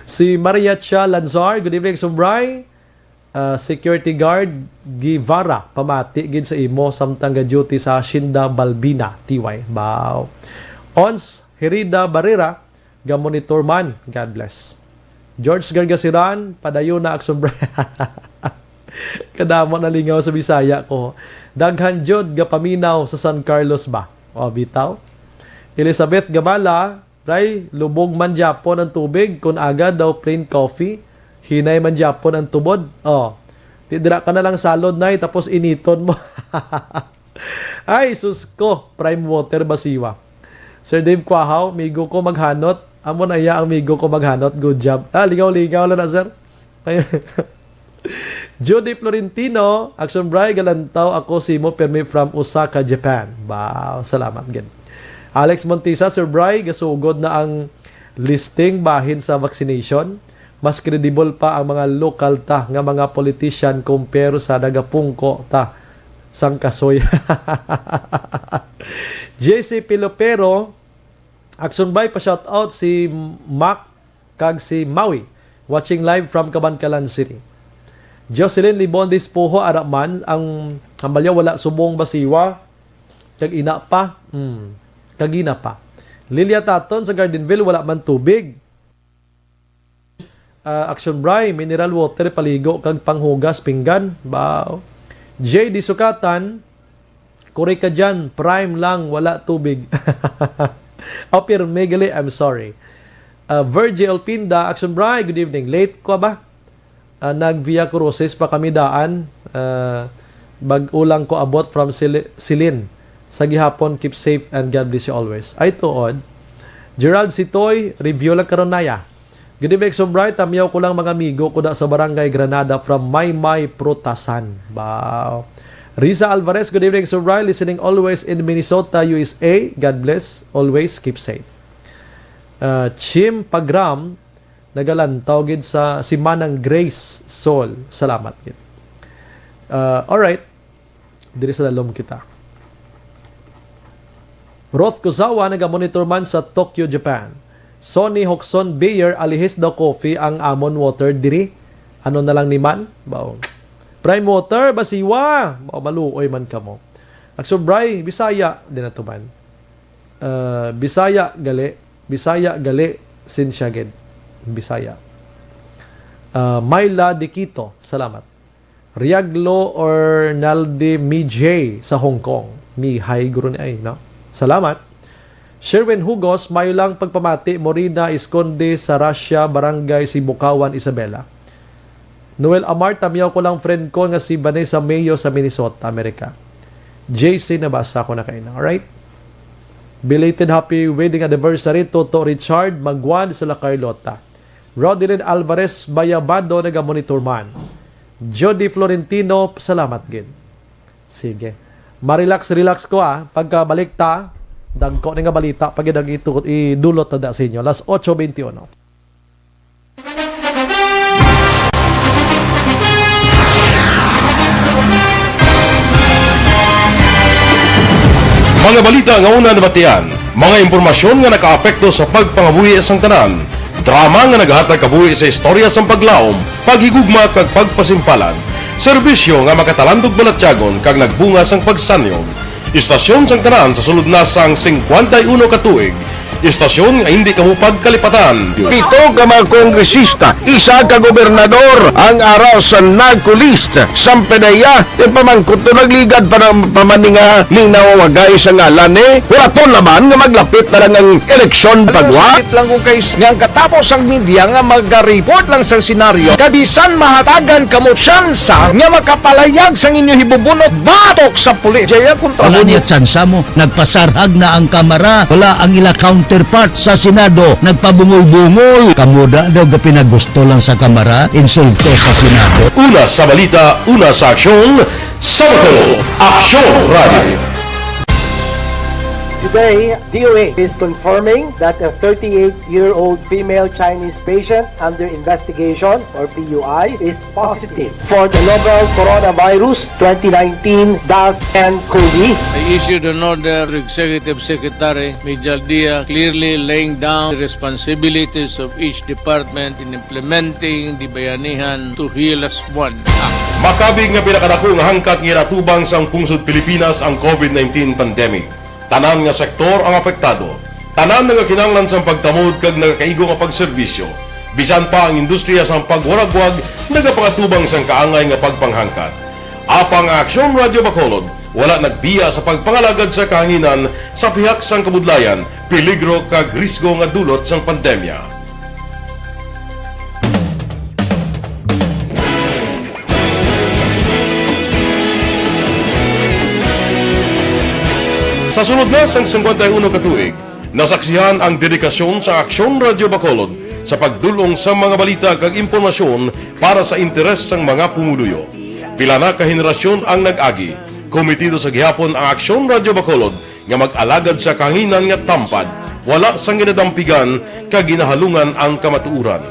Si Maria Cha Lanzar, good evening, Action Bry. Ah, security guard Guevara, pamati gid sa imo samtang ga-duty sa Hacienda Balbina, T Y. Wow. Ons Herida Barrera, ga-monitor man. God bless. George Gargasiran, padayon na Action Bry. Kadamo na lingaw sa Bisaya ko. Daghan jud gapaminaw sa San Carlos ba? O, bitaw. Elizabeth Gamala, Bry, lubog man gyapon ang tubig, kun aga daw plain coffee, hinay man gyapon ang tubod. Oh, ti dira ka na lang salod, nay, tapos initon mo. Ay, sus ko, prime water ba siwa? Sir Dave Quahaw, migo ko maghanot. Amo na iya ang migo ko maghanot. Good job. Ah, lingaw-lingaw lang na, sir. Judy Florentino, Action Bri, galantaw ako simo, permi from Osaka, Japan. Wow, salamat gid. Alex Montisa, Sir Bri, gasugod na ang listing bahin sa vaccination. Mas credible pa ang mga lokal ta nga mga politician compare sa nagapungko ta sang kasoy. J C Pilopero, Action Bri, pa shout out si Mac kag si Maui, watching live from Kabankalan City. Jocelyn Libon Dispuho, ara man ang hambalya, wala subong basiwa, kag ina pa. Hmm. Kag ina pa. Lilia Taton sa Gardenville, wala man tubig. Ah, Action Bri, mineral water, paligo kag panghugas pinggan. Wow. J D Sukatan, kuri ka dyan, prime lang, wala tubig. O, pirmi gali, I'm sorry. Ah, Virgie Olpinda, Action Bri, good evening. Late ko ba? Ah, nag Via Crucis pa kami daan. Ah, bag-o lang ko abot from Sili-, Silin. Sa gihapon, keep safe and God bless you always. Ay, tuod. Gerald Sitoy, review lang karon naya. Good evening, Sir Bri. Tamyaw ko lang mga amigo ko da sa Barangay Granada from Maymay Prutasan. Wow. Riza Alvarez, good evening, Sir Bri. Listening always in Minnesota, U S A. God bless. Always keep safe. Uh, Chim Pagram, nagalantaw gid sa si Manang Grace Sol. Salamat gid. Uh, alright. Diri sa lalom kita. Roth Kuzawa nagamonitor man sa Tokyo, Japan. Sonny Hoxon Beer, alihis daw coffee ang amon water diri. Ano na lang ni man? Baong. Prime water, basiwa! Mao, maluoy man kamo. Action Bri, Bisaya, di na to man. Ah, Bisaya, gali. Bisaya, gali. Sinsya gid. Bisaya. Ah, Myla Dikito, salamat. Riaglo or Naldi Mijay sa Hong Kong. Mihai guro ni ay, no? Salamat. Sherwin Hugos, mayo lang pagpamati, Morina Esconde sa Russia, Barangay Sibukawan, Isabela. Noel Amar, tamyaw ko lang friend ko nga si Vanessa Mayo sa Minnesota, America. J C, nabasa ko na kaina. Alright? Belated happy wedding anniversary, Toto Richard Magwan sa La Carlota. Rodilyn Alvarez Bayabado, nagamonitor man. Jody Florentino, salamat gid. Sige. Ma-relax, relax ko, ah. Pagkabalik ta, dagko ni nga balita, pag idang itu-, idulot na da sa inyo. Las ocho veintiuno. Mga balita nga una nabatian, mga impormasyon nga nakaapekto sa pagpangabuhi sang tanan, drama nga nagahatag kabuhi sa istorya sang paglaom, paghigugma kag pagpasimpalan, serbisyo nga makatalandog balatyagon kag nagbunga sang pagsanyog. Istasyon sang tanan sa sulod na sang singkwenta y uno ka tuig. Istasyon nga hindi kamo pagkalipatan. Pito ka mga kongresista, isa ka gobernador ang ara sa narco list. Sampe na iya, ipamangkot to, nagligad pa ng pamaninga ning nawawagay sa ngalan ni. Wala to laban nga maglapit na lang ang eleksyon pagwa. Sakit lang kung kay s-, nga ang katapos ang media nga mag-report lang sa senaryo, kabisan mahatagan kamo tsansa nga makapalayag sang inyo hibubunot batok sa pulis. Jaya kontra Wala mo. Niya tsansa mo. Nagpasarhag na ang Kamara. Wala ang ila counterpart sa Senado. Nagpabungol-bungol. Kamo da daw gapinagusto lang sa Kamara. Insulto sa Senado. Una sa balita, una sa aksyon, sa Bacolod, Aksyon Radio. Today, D O H is confirming that a thirty-eight-year-old female Chinese patient under investigation, or P U I, is positive for the novel Coronavirus twenty nineteen dash nine cov. I issued an order to Executive Secretary Mijal Dia, clearly laying down the responsibilities of each department in implementing the Bayanihan to Heal Us One Act. Makabig nga pinakadako nga hangkat nga ginatubang sang pungsod Pilipinas ang covid nineteen pandemic. Tanan nga sektor ang apektado. Tanan nagakinahanglan sang pagtamod kag nagakaigo nga pagserbisyo. Bisan pa ang industriya sang pagwaragwag nagapangatubang sang kaangay nga pagpanghangkat. Apang ang Aksyon Radio Bacolod wala nagbiya sa pagpangalagad sa kahanginan sa pihak sang kabudlayan, peligro kag risgo nga dulot sang pandemya. Sa sulod na sang singkwenta y uno ka tuig, nasaksihan ang dedikasyon sa Aksyon Radyo Bacolod sa pagdul-ong sa mga balita kag impormasyon para sa interes sang mga pumuluyo. Pila na ka henerasyon ang nag-agi. Komitido sa gihapon ang Aksyon Radyo Bacolod nga mag-alagad sa kahanginan nga tampad, wala sang ginadampigan kag ginahalungan ang kamatuoran.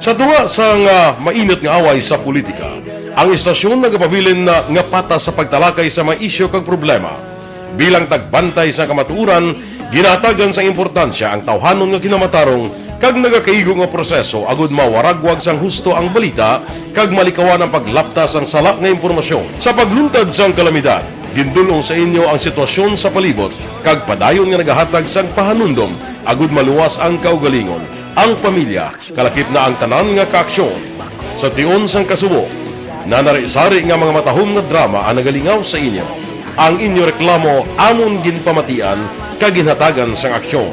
Sa tunga sang, ah, mainit nga away sa politika, ang istasyon nagapabilin na nga patas sa pagtalakay sa mga isyu kag problema. Bilang tagbantay sa kamatuoran, ginahatagan sang importansya ang tawhanon nga kinamatarong kag nagakaigo nga proseso agud mawaragwag sang husto ang balita kag malikawan ang paglapta sang sala nga impormasyon. Sa pagluntad sang kalamidad, gindul-ong sa inyo ang sitwasyon sa palibot kag padayon nga nagahatag sang pahanumdom agud maluwas ang kaugalingon, ang pamilya, kalakip na ang tanan nga kaaksyon. Sa tion sang kasubo, nanari-sari nga mga matahom nga drama ang nagalingaw sa inyo. Ang inyo reklamo amon ginpamatian kag ginhatagan sang aksyon.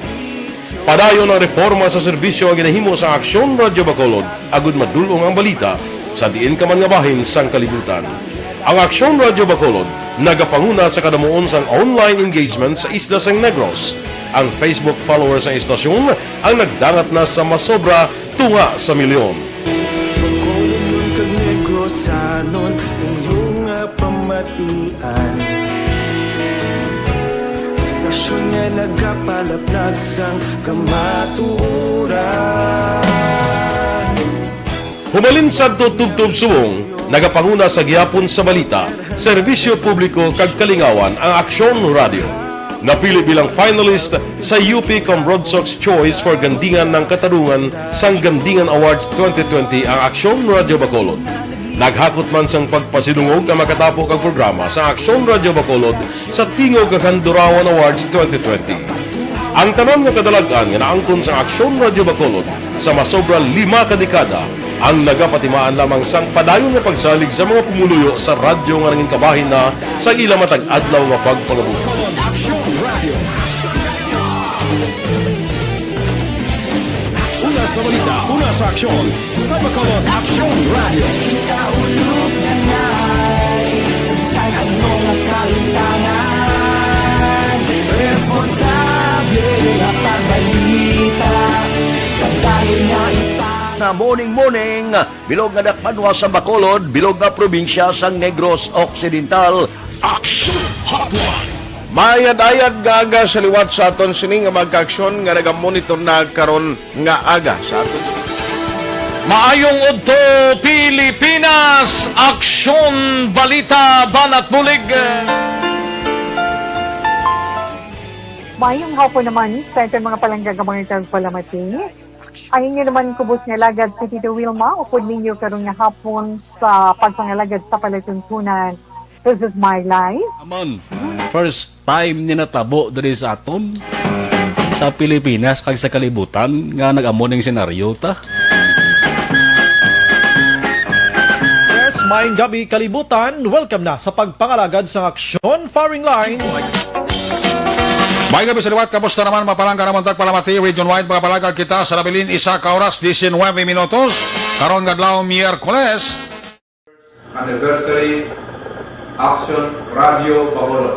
Padayon ang reporma sa serbisyo nga ginahimo sang Aksyon Radyo Bacolod agud madul-ong ang balita sa diin ka man nga bahin sang kalibutan. Ang Aksyon Radyo Bacolod nagapanguna sa kadamuon sang online engagement sa isla sang Negros. Ang Facebook followers sang istasyon ang nagdangat na sa masobra tunga sa milyon. Bacolodnon kag Negrosanon, inyo nga pamatian. Istasyon nga nagapalaplag sang kamatuoran. Humalin sadto tubtob subong, nagapanguna sa gihapon sa balita, serbisyo publiko kag kalingawan ang Aksyon Radyo. Napili bilang finalist sa U P Comrade Sox Choice for Gandingan ng Katarungan sang Gandingan Awards twenty twenty ang Aksyon Radyo Bacolod. Naghakot man sang pagpasidungog ang makatapo kag programa sa Aksyon Radyo Bacolod sa Tingog kag Handurawan Awards twenty twenty. Ang tanan nga kadalag-an nga naangkon sa Aksyon Radyo Bacolod sa masobra lima ka dekada ang nagapatimaan lamang sang padayon nga pagsalig sa mga pumuluyo sa radyo nga nangin kabahin na sa ila matag adlaw nga pagpangabuhi. Bacolod Aksyon Radyo. Una sa balita, una sa aksyon, sa Bacolod Aksyon Radyo. Kita ulog na nai, sa ano nga kalintangan, responsable nga pagbalita, kadayon nga ipang- Na morning, morning, bilog nga dakbanwa sa Bacolod, bilog nga probinsya sang Negros Occidental. Aksyon Hotline. Maayad-ayad nga aga sa liwat sa aton sini nga mga kaaksyon nga nagamonitor na karon nga aga sa aton. Maayong udto, Pilipinas! Aksyon, balita, banat bulig. Maayong hapon naman sa aton mga palangga nga mga tagpalamati. Ang inyo naman kubos nga alagad si Tito Wilma, upod ninyo karon nga hapon sa pagpangalagad sa palatuntunan. This is my life. Amon, first time ni natabo diri sa aton, sa Pilipinas kag sa kalibutan nga nag-amo ning senaryo ta. Yes, maayong gabi, kalibutan. Welcome na sa pagpangalagad sang aksyon, firing line. Maayong gabi sa liwat, kamusta naman, mga palangga namon tagpalamati, region-wide, mga palangga kita sa nabilin, isa ka oras, diecinuebe minutos, karon nga adlaw, Miyerkules. Anniversary Action Radio Bacolod.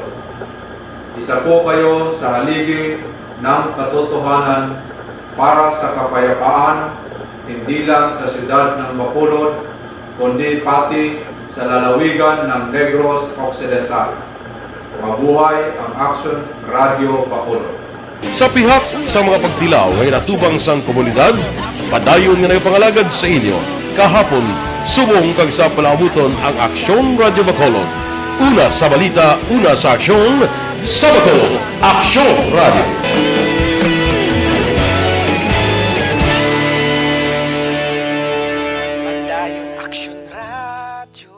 Isa po kayo sa haligi ng katotohanan para sa kapayapaan, hindi lang sa siyudad ng Bacolod, kundi pati sa lalawigan ng Negros Occidental. Mabuhay ang Action Radio Bacolod. Sa pihak sa mga pagtilaw nga ginatubang sang komunidad, padayon nga nagapangalagad sa inyo kahapon, subong kag sa palaabuton ang Aksyon Radyo Bacolod. Una sa balita, una sa aksyon, sa Bacolod, Aksyon Radyo. Padayon Aksyon Radyo.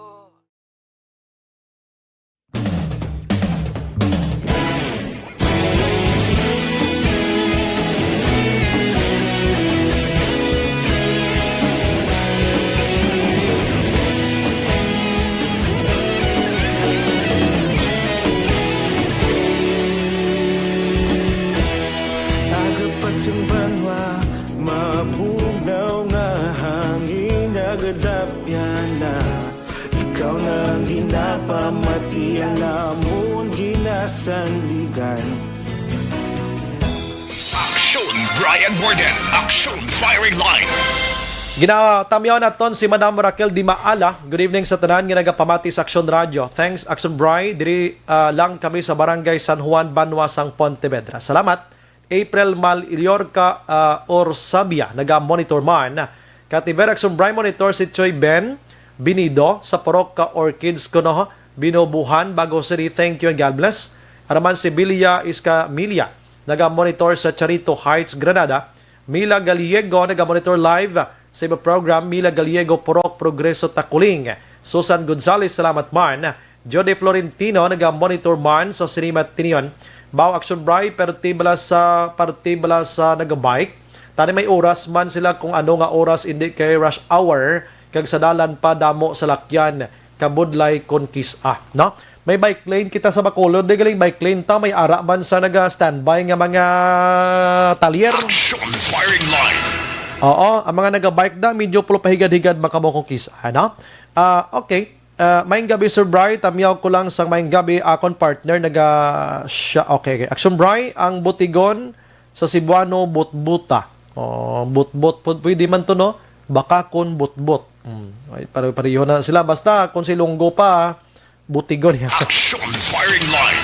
Aga pa sang banwa, mabugnaw nga hangin nagadapyan na. Ikaw na ang ginapamati, ang amon gina-, Sandigan. Aksyon, Brian Warden. Aksyon, Firing Line. Ginatamyaw naton si Madam Raquel Di Maala. Good evening sa tanan nga nagapamati sa Aksyon Radio. Thanks, Aksyon Bri. Diri, ah, lang kami sa Barangay San Juan, Banwa sang Pontevedra. Salamat. April Mal Iliorca, ah, Orsabia, naga-monitor man. Katiber Aksyon Bri, monitor si Choi Ben Binido sa Purok ka Orchids, kuno, Binubuhan, Bago City. Thank you and God bless. Araman si Bilia Iscamilla, naga-monitor sa Charito Heights, Granada. Mila Gallego, naga-monitor live sa iba program. Mila Gallego, Purok Progreso, Taculing. Susan Gonzales, salamat man. Jody Florentino, naga-monitor man sa Cinema Tinion. Bao Action Bri, parte bala sa, parte bala sa nagabike. Tani may oras man sila kung ano nga oras, hindi kay rush hour, kag sa dalan pa damo salakyan, kabudlay kon kis-a, no? May bike lane kita sa Bacolod, di galing bike lane ta, may ara man sa naga-standby nga mga talyer. Action Firing Line. Oo, ang mga nagabike da, medyo pulupahigad-higad man kamo kung kis-a, no? Ah, okay. Ah, maayong gabi, Sir Bri. Tamyaw ko lang sang maayong gabi. Akon partner naga siya. Okay, okay. Action Bri, ang butigon sa Cebuano, butbuta. Oh, butbot pud pwede man to, no? Baka kun butbot. Hmm. Ay, pare-pareho na sila. Basta kung si Lunggo pa, butigon yan. Action Firing Line.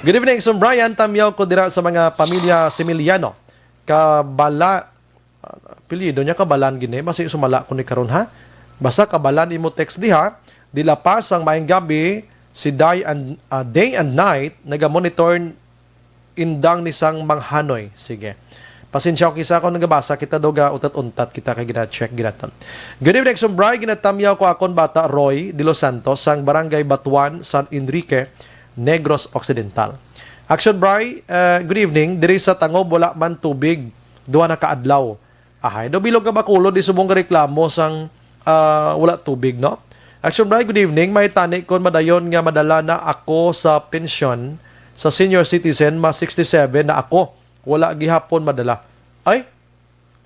Good evening, Sir Brian. Tamyaw ko dira sa mga pamilya Similiano. Kabala, ah, apelyido niya Kabalan gini. Basi sumala ko ni karon, ha? Basta Kabalan imo text diha. Dila pa sang maayong gabi, si Day and, ah, Day and Night naga-monitor indang ni sang manghanoy. Sige. Pasensya ko kisa ako nagabasa, kita daw ga untat-untat kita kay gina-check ginaton. Good evening, Sumbray. Ginatamyaw ko akon bata, Roy de los Santos, sang Barangay Batuan, San Enrique, Negros Occidental. Action Bray, uh, good evening. Diri sa Tangob, wala man tubig. Duha na ka adlaw. Ahay, daw bilog nga Bacolod, di subong nga reklamo sang, ah, wala tubig, no? Action Bray, good evening. May tani kon madayon nga madala na ako sa pensyon sa senior citizen, mas sixty-seven na ako. Wala gihapon madala. Ay,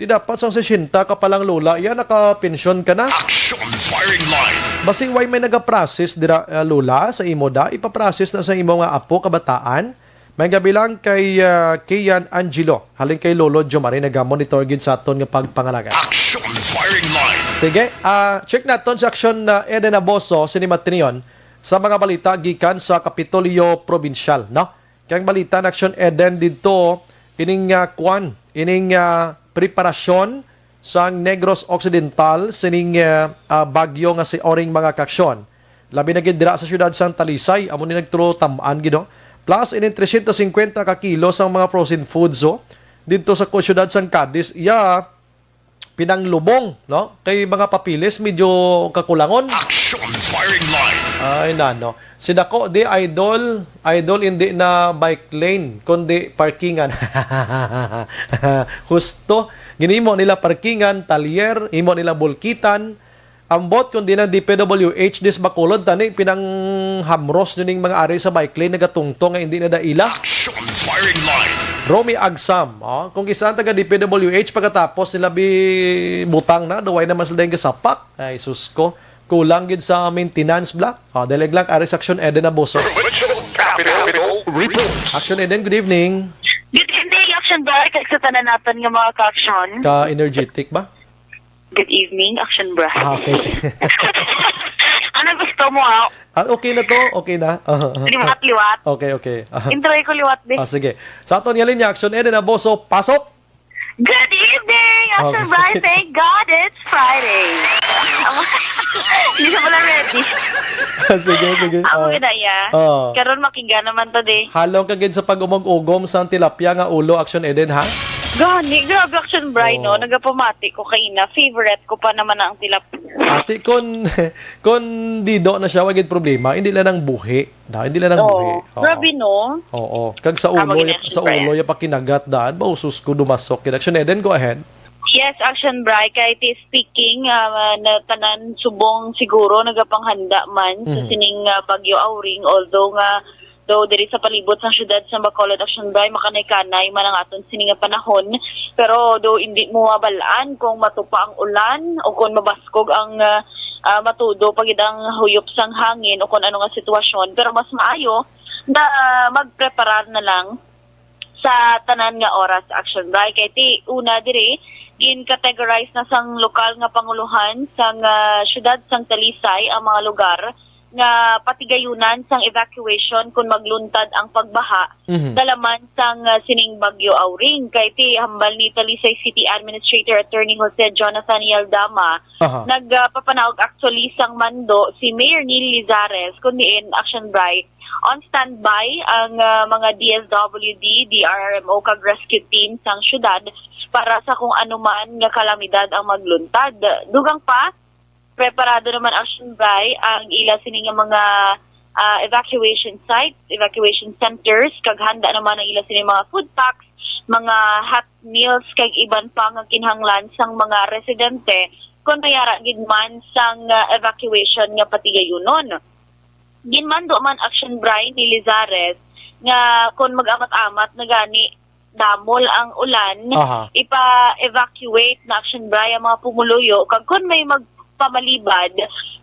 di dapat sang sesenta ka pa lang, Lola. Yan, nakapensyon ka na. Action Firing Line. Basing way may nagaprocess dira, ah, Lola, sa imo da. Ipaprocess na sa imo nga apo, kabataan. May gabi lang kay, ah, Kian Angelo. Halin kay Lolo Jomari, naga-monitor gid sa aton nga pagpangalaga. Action Firing Line. Sige, ah, check naton si Action, ah, Eden Aboso, sini matinion sa mga balita gikan sa Kapitolyo Probinsyal, no? Kay ang balita na Action Eden didto, ining, ah, kwan, ining, ah, preparasyon sang Negros Occidental sining, ah, ah, bagyo nga si Oring, mga kaaksyon. Labi na gid dira sa siyudad sang Talisay, amo ni nagtulo tam-an gid, no? Plus, ining trescientos cincuenta ka kilo sang mga frozen foods, oh, didto sa ku-, siyudad sang Cadiz, iya pinanglubong, no? Kay mga papeles medyo kakulangon. Action Firing Line. Ay, nano. Si Dako di, idol, idol, hindi na bike lane, kundi parkingan. Husto. Ginimo nila parkingan, talyer, imo nila bulkitan. Ambot kung di ng D P W H dis Bacolod, tani pinanghamros nyo ning mga ari sa bike lane, nagatungtong nga hindi na daila. Action Firing Line. Romy Agsam, oh, kung kisa ang taga D P W H, pagkatapos nila bi-, butang na, duway naman sila dahil gasapak. Ay, sus ko. Kulang gid sa maintenance, bla. Oh, dalag lang, ari sa Action Eden Aboso. Provincial Capital Reports. Action Eden, good evening. Good evening, Action Bri, kag sa tanan naton nga mga ka-action. Ka-energetic ba? Good evening, Action Bri. Ah, okay, sige. Ano gusto mo, ah? Ah, okay na to, okay na. Ah, ah, ah. Liwat-liwat. Okay, okay. Ah. Intro ko liwat, di. Ah, sige. Sa aton nga linya, Action Eden Aboso, pasok! Good evening, Action Bri. Okay. Thank God it's Friday. Hindi siya pala ready. Sige, sige. Amo. Oh. Gid na iya. Oh. Karon makinggan naman to, di. Halong ka gid sa pag-umog-ugom sang tilapia nga ulo, Action Eden, ha? Gani, grabe, Action Bri, no? Oh. Nagapamati ko kaina. Favorite ko pa naman ang tilapia. Ati, kon, kon dido na siya, wa gid problema. Hindi lang ang buhi. Da, hindi lang ang buhi. Oo. Oo. Grabe, no? Oo. Kag sa ulo, sa ulo, ya pakinagat daan. Ba, usus ko, dumasok. Action Eden, go ahead. Yes, Action Bri. Kay ti speaking, ah, na tanan subong siguro nagapanghanda man sa sining, ah, Bagyo Auring. Although nga, though diri sa palibot sang siyudad sa Bacolod, Action Bri, makanay-kanay man ang aton sini nga panahon. Pero though hindi mo mabal-an kung matupa ang ulan o kung mabaskog ang, ah, ah, matudo pa gid ang huyop sang hangin o kung ano nga sitwasyon. Pero mas maayo na magpreparar na lang sa tanan nga oras, Action Bri. Kay ti una diri, gin-categorize na sang lokal nga panguluhan sang ah, siyudad sang Talisay ang mga lugar nga patigayunan sang evacuation kon magluntad ang pagbaha Mhm. dala man sang ah, sining Bagyo Auring. Kay ti hambal ni Talisay City Administrator Attorney Jose Jonathan Yaldama, Aha. nagpapanaog actually sang mando si Mayor Neil Lizares, kun diin, Action Bri, on standby ang ah, mga D S W D, D R R M O kag rescue team sang syudad para sa kung anuman nga kalamidad ang magluntad. Dugang pa, preparado naman, Action Bri, ang ila sini nga mga ah, evacuation sites, evacuation centers, kag handa naman ang ila sini mga food packs, mga hot meals, kag iban pa nga kinahanglan sang mga residente kon may ara gid man sang ah, evacuation nga patigayunon. Ginmando man, Action Bri, ni Lizares nga kon mag-amat-amat na gani damol ang ulan, Aha. ipa-evacuate na, Action Bri, ang mga pumuluyo, kag kon may magpamalibad,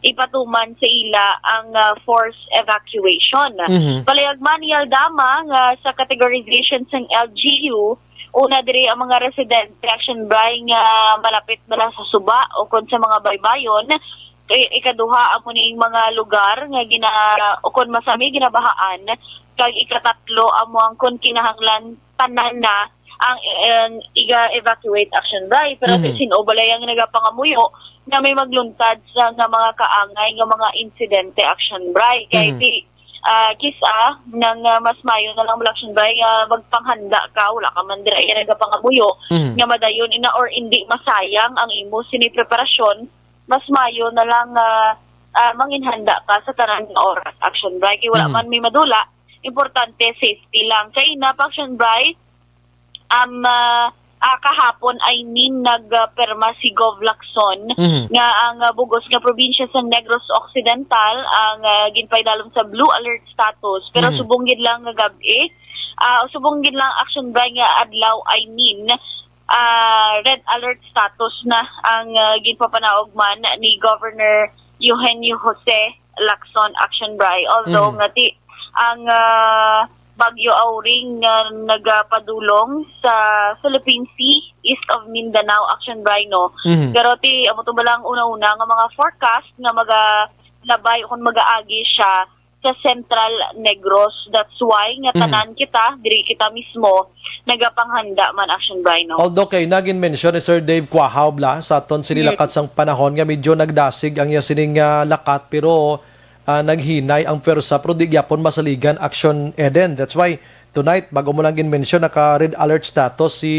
ipatuman sa ila ang ah, forced evacuation. Mhm. Palayag man ni Yaldama nga sa categorization sang L G U, una diri ang mga residente, Action Bri, nga malapit bala sa suba o kon sa mga baybayon. I- ikaduha, amo ning mga lugar nga gina ukon masami ginabahaan, kag ikatatlo, amo ang kon kinahanglan tanan na ang, ang iga-evacuate, Action Bri. Pero Mhm. sin-o balay ang nagapangamuyo nga may magluntad sa nga mga kaangay nga mga insidente, Action Bri? Kay Mhm. ti ah, kis-a nang ah, mas mayo na lang, Action Bri, nga magpanghanda ka, wala ka man dira iya nagapangamuyo Mhm. nga madayon ina or indi masayang ang imo sini preparasyon, mas mayo na lang nga ah, manginhanda ka sa tanan nga oras, Action Bri, kay wala Mhm. man may madula, importante safety lang. Kay ina pa, Action Bri, um, ah, ah, kahapon, I mean, nagpirma si Gov Lacson Mhm. nga ang ah, bugos nga probinsya sa Negros Occidental ang ah, ginpaidalom sa blue alert status. Pero Mhm. subong gid lang nga gab-i, ah, subong gid lang, Action Bri, nga adlaw, I mean, ah, red alert status na ang ah, ginpapanaog man ni Governor Eugenio Jose Lacson, Action Bri. Although Mhm. nga ti ang ah, Bagyo Auring nga nagapadulong sa Philippine Sea, east of Mindanao, Action Bri, no? Mhm. Pero ti amo to bala ang una-una nga mga forecast nga magalabay o kung magaagi siya sa Central Negros. That's why nga Mhm. tanan kita, diri kita mismo, nagapanghanda man, Action Bri, no? Although kay nagin mention ni Sir Dave Quahaw bala sa aton sini Mhm. lakat sang panahon nga medyo nagdasig ang iya sining ah, lakat, pero ah, naghinay ang pwersa, pero di gyapon masaligan, Action Eden. That's why tonight, bago mo lang gin-mention, naka red alert status si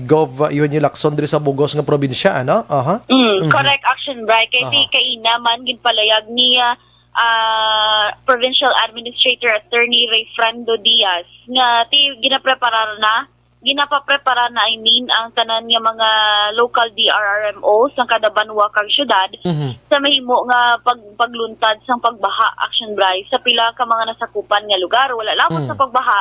Gov Eugenio Lacson diri sa bugos nga probinsya, ano? Aha. Mm, Mhm. correct, Action Bri. Kay ti Aha. kaina man ginpalayag ni ah, ah, Provincial Administrator Attorney Rayfrando Diaz nga ti ginapreparar na, ginapaprepara na, I mean, ang tanan nga mga local D R R M O sang kada banwa kag syudad Mhm. sa mahimo nga pag pagluntad sang pagbaha, Action Bri, sa pila ka mga nasakupan nga lugar. Wala lamang Mm. sa pagbaha,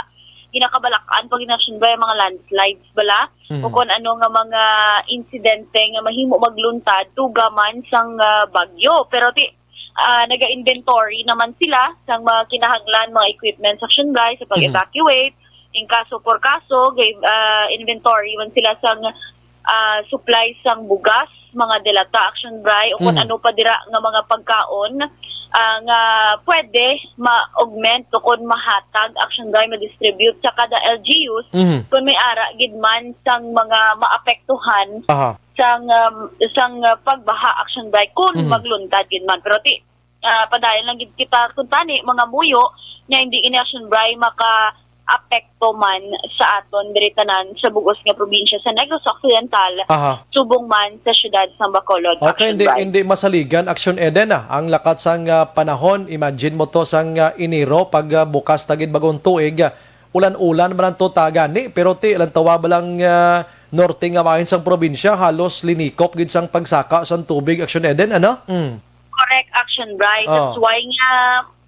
ginakabalak-an pa gid, Action Bri, ang mga landslides bala Mhm. o kon ano nga mga insidente nga mahimo magluntad tuga man sang ah, bagyo. Pero ti ah, naga-inventory naman sila sang mga kinahanglan, mga equipment, Action Bri, sa Mhm. pag-evacuate. In kaso por kaso, gay ah, inventory man sila sang ah, supply sang bugas, mga delata, Action Bri, o kung Mhm. ano pa dira nga mga pagkaon ah, nga pwede ma-augment o kung mahatag, Action Bri, ma-distribute sa kada L G Us Mhm. kung may ara gid man sang mga maapektuhan Aha. sang um, sang uh, pagbaha, Action Bri, kung Mhm. magluntad gid man. Pero ti ah, padayon lang gid kita kuntani mga muyo nga hindi ini, Action Bri, maka-apekto man sa aton diri tanan sa bugos nga probinsya sa Negros Occidental, Aha. subong man sa siyudad sa Bacolod, Okay, Action hindi, Bri. hindi masaligan, Action Eden, ah, ang lakat sang ah, panahon. Imagine mo to sang ah, Enero, pag ah, bukas ta gid bagong tuig, ah, ulan-ulan man ang tuta gani, pero ti, lantawa ba lang ah, norte nga bahin sang probinsya, halos linikop gid sang pagsaka sang tubig, Action Eden, ano? Mm. Correct, Action Bri. That's Oh. why nga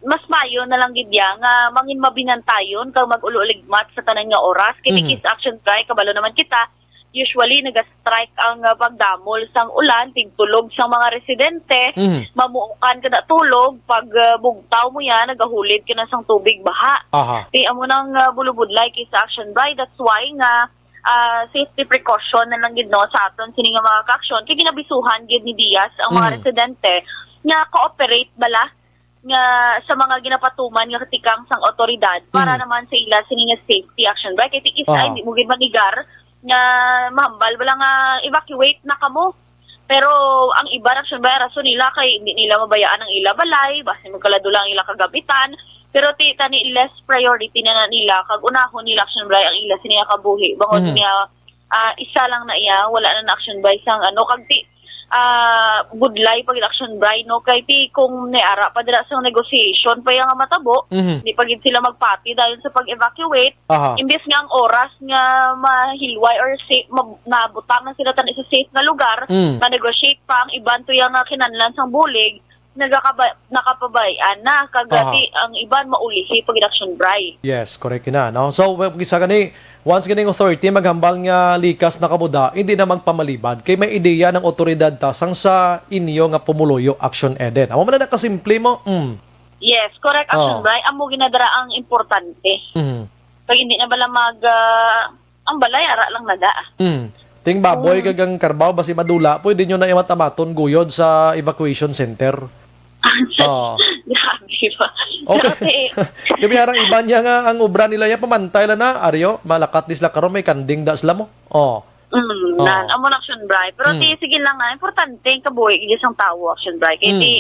mas mayo na lang gid ya nga mangin mabinantayon kag mag-ulo-ligmat sa tanan nga oras. Kay Mhm. Kis Action Bri, kabalo naman kita, usually nagastrike ang, ah, pagdamol sang ulan, tigtulog sang mga residente, Mhm. mamuukan ka na tulog, pag, ah, bugtaw mo yan, nagahulid ka na sang tubig baha. Aha. Ti amo nang, ah, bulubudlay kay sa action by. That's why nga, ah, safety precaution na lang gid, no, sa aton sini nga mga ka-action. Kay ginabisuhan gid ni Diaz ang mga Mm. residente nga cooperate bala nga sa mga ginapatuman nga katikang sang awtoridad para Mm. naman sa ila sini nga safety action. Ba, kay tikis Aha. ay, di mo gid manigar nga mahambal bala nga evacuate na kamo. Pero ang iba, action by, rason nila kay hindi nila mabayaan ang ila balay, basi magkaladula ang ila kagamitan. Pero ti tani less priority na, na nila, kag unahon nila, action by, ang ila sini nga kabuhi. Bangod Mhm. niya, ah, isa lang na iya, wala na na, action by, sang ano, kag ti, ah, budlay pag action by, no, kay ti kung niara pa dira sa negotiation pa iya nga matabo, Mhm. di pa gid sila magpati dayon sa pag-evacuate. Aha. Imbes nga ang oras nga mahilway or safe, mab-, nabutang na sila tani sa safe nga lugar, Mm. ma-negotiate pa ang iban to iya nga kinahanglan sang bulig, nagakaba-, nakapabay-an na, kag Aha. ti ang iban maulihi pag action by. Yes, correct na, no? So, well, kisa gani, once ganing authority maghambal nga likas na kamo da, hindi na magpamalibad. Kay may ideya ng otoridad ta sang sa inyo nga pumuluyo, Action Eden. Amo man na nakasimple mo? Mm. Yes, correct, action Oh. by. Amo ginadara ang importante. Mhm. Pag hindi na bala mag, ah, ang balay, ara lang na da. Mm. Ting baboy Mm. kag ang karbaw, basi madula, pwede nyo na imat-amaton guyod sa evacuation center. Oh. Grabe ba? Okay. Grabe. Kami arang iban niya nga ang obra nila ya pamantay la na, aryo, malakat di sila karon, may kanding da sila mo. Oh. Mm, Oh. nan, amo na, action by. Pero Mm. ti, sige lang na, importante ang kabuhi gid sang tawo, action by. Kay Mm. ti,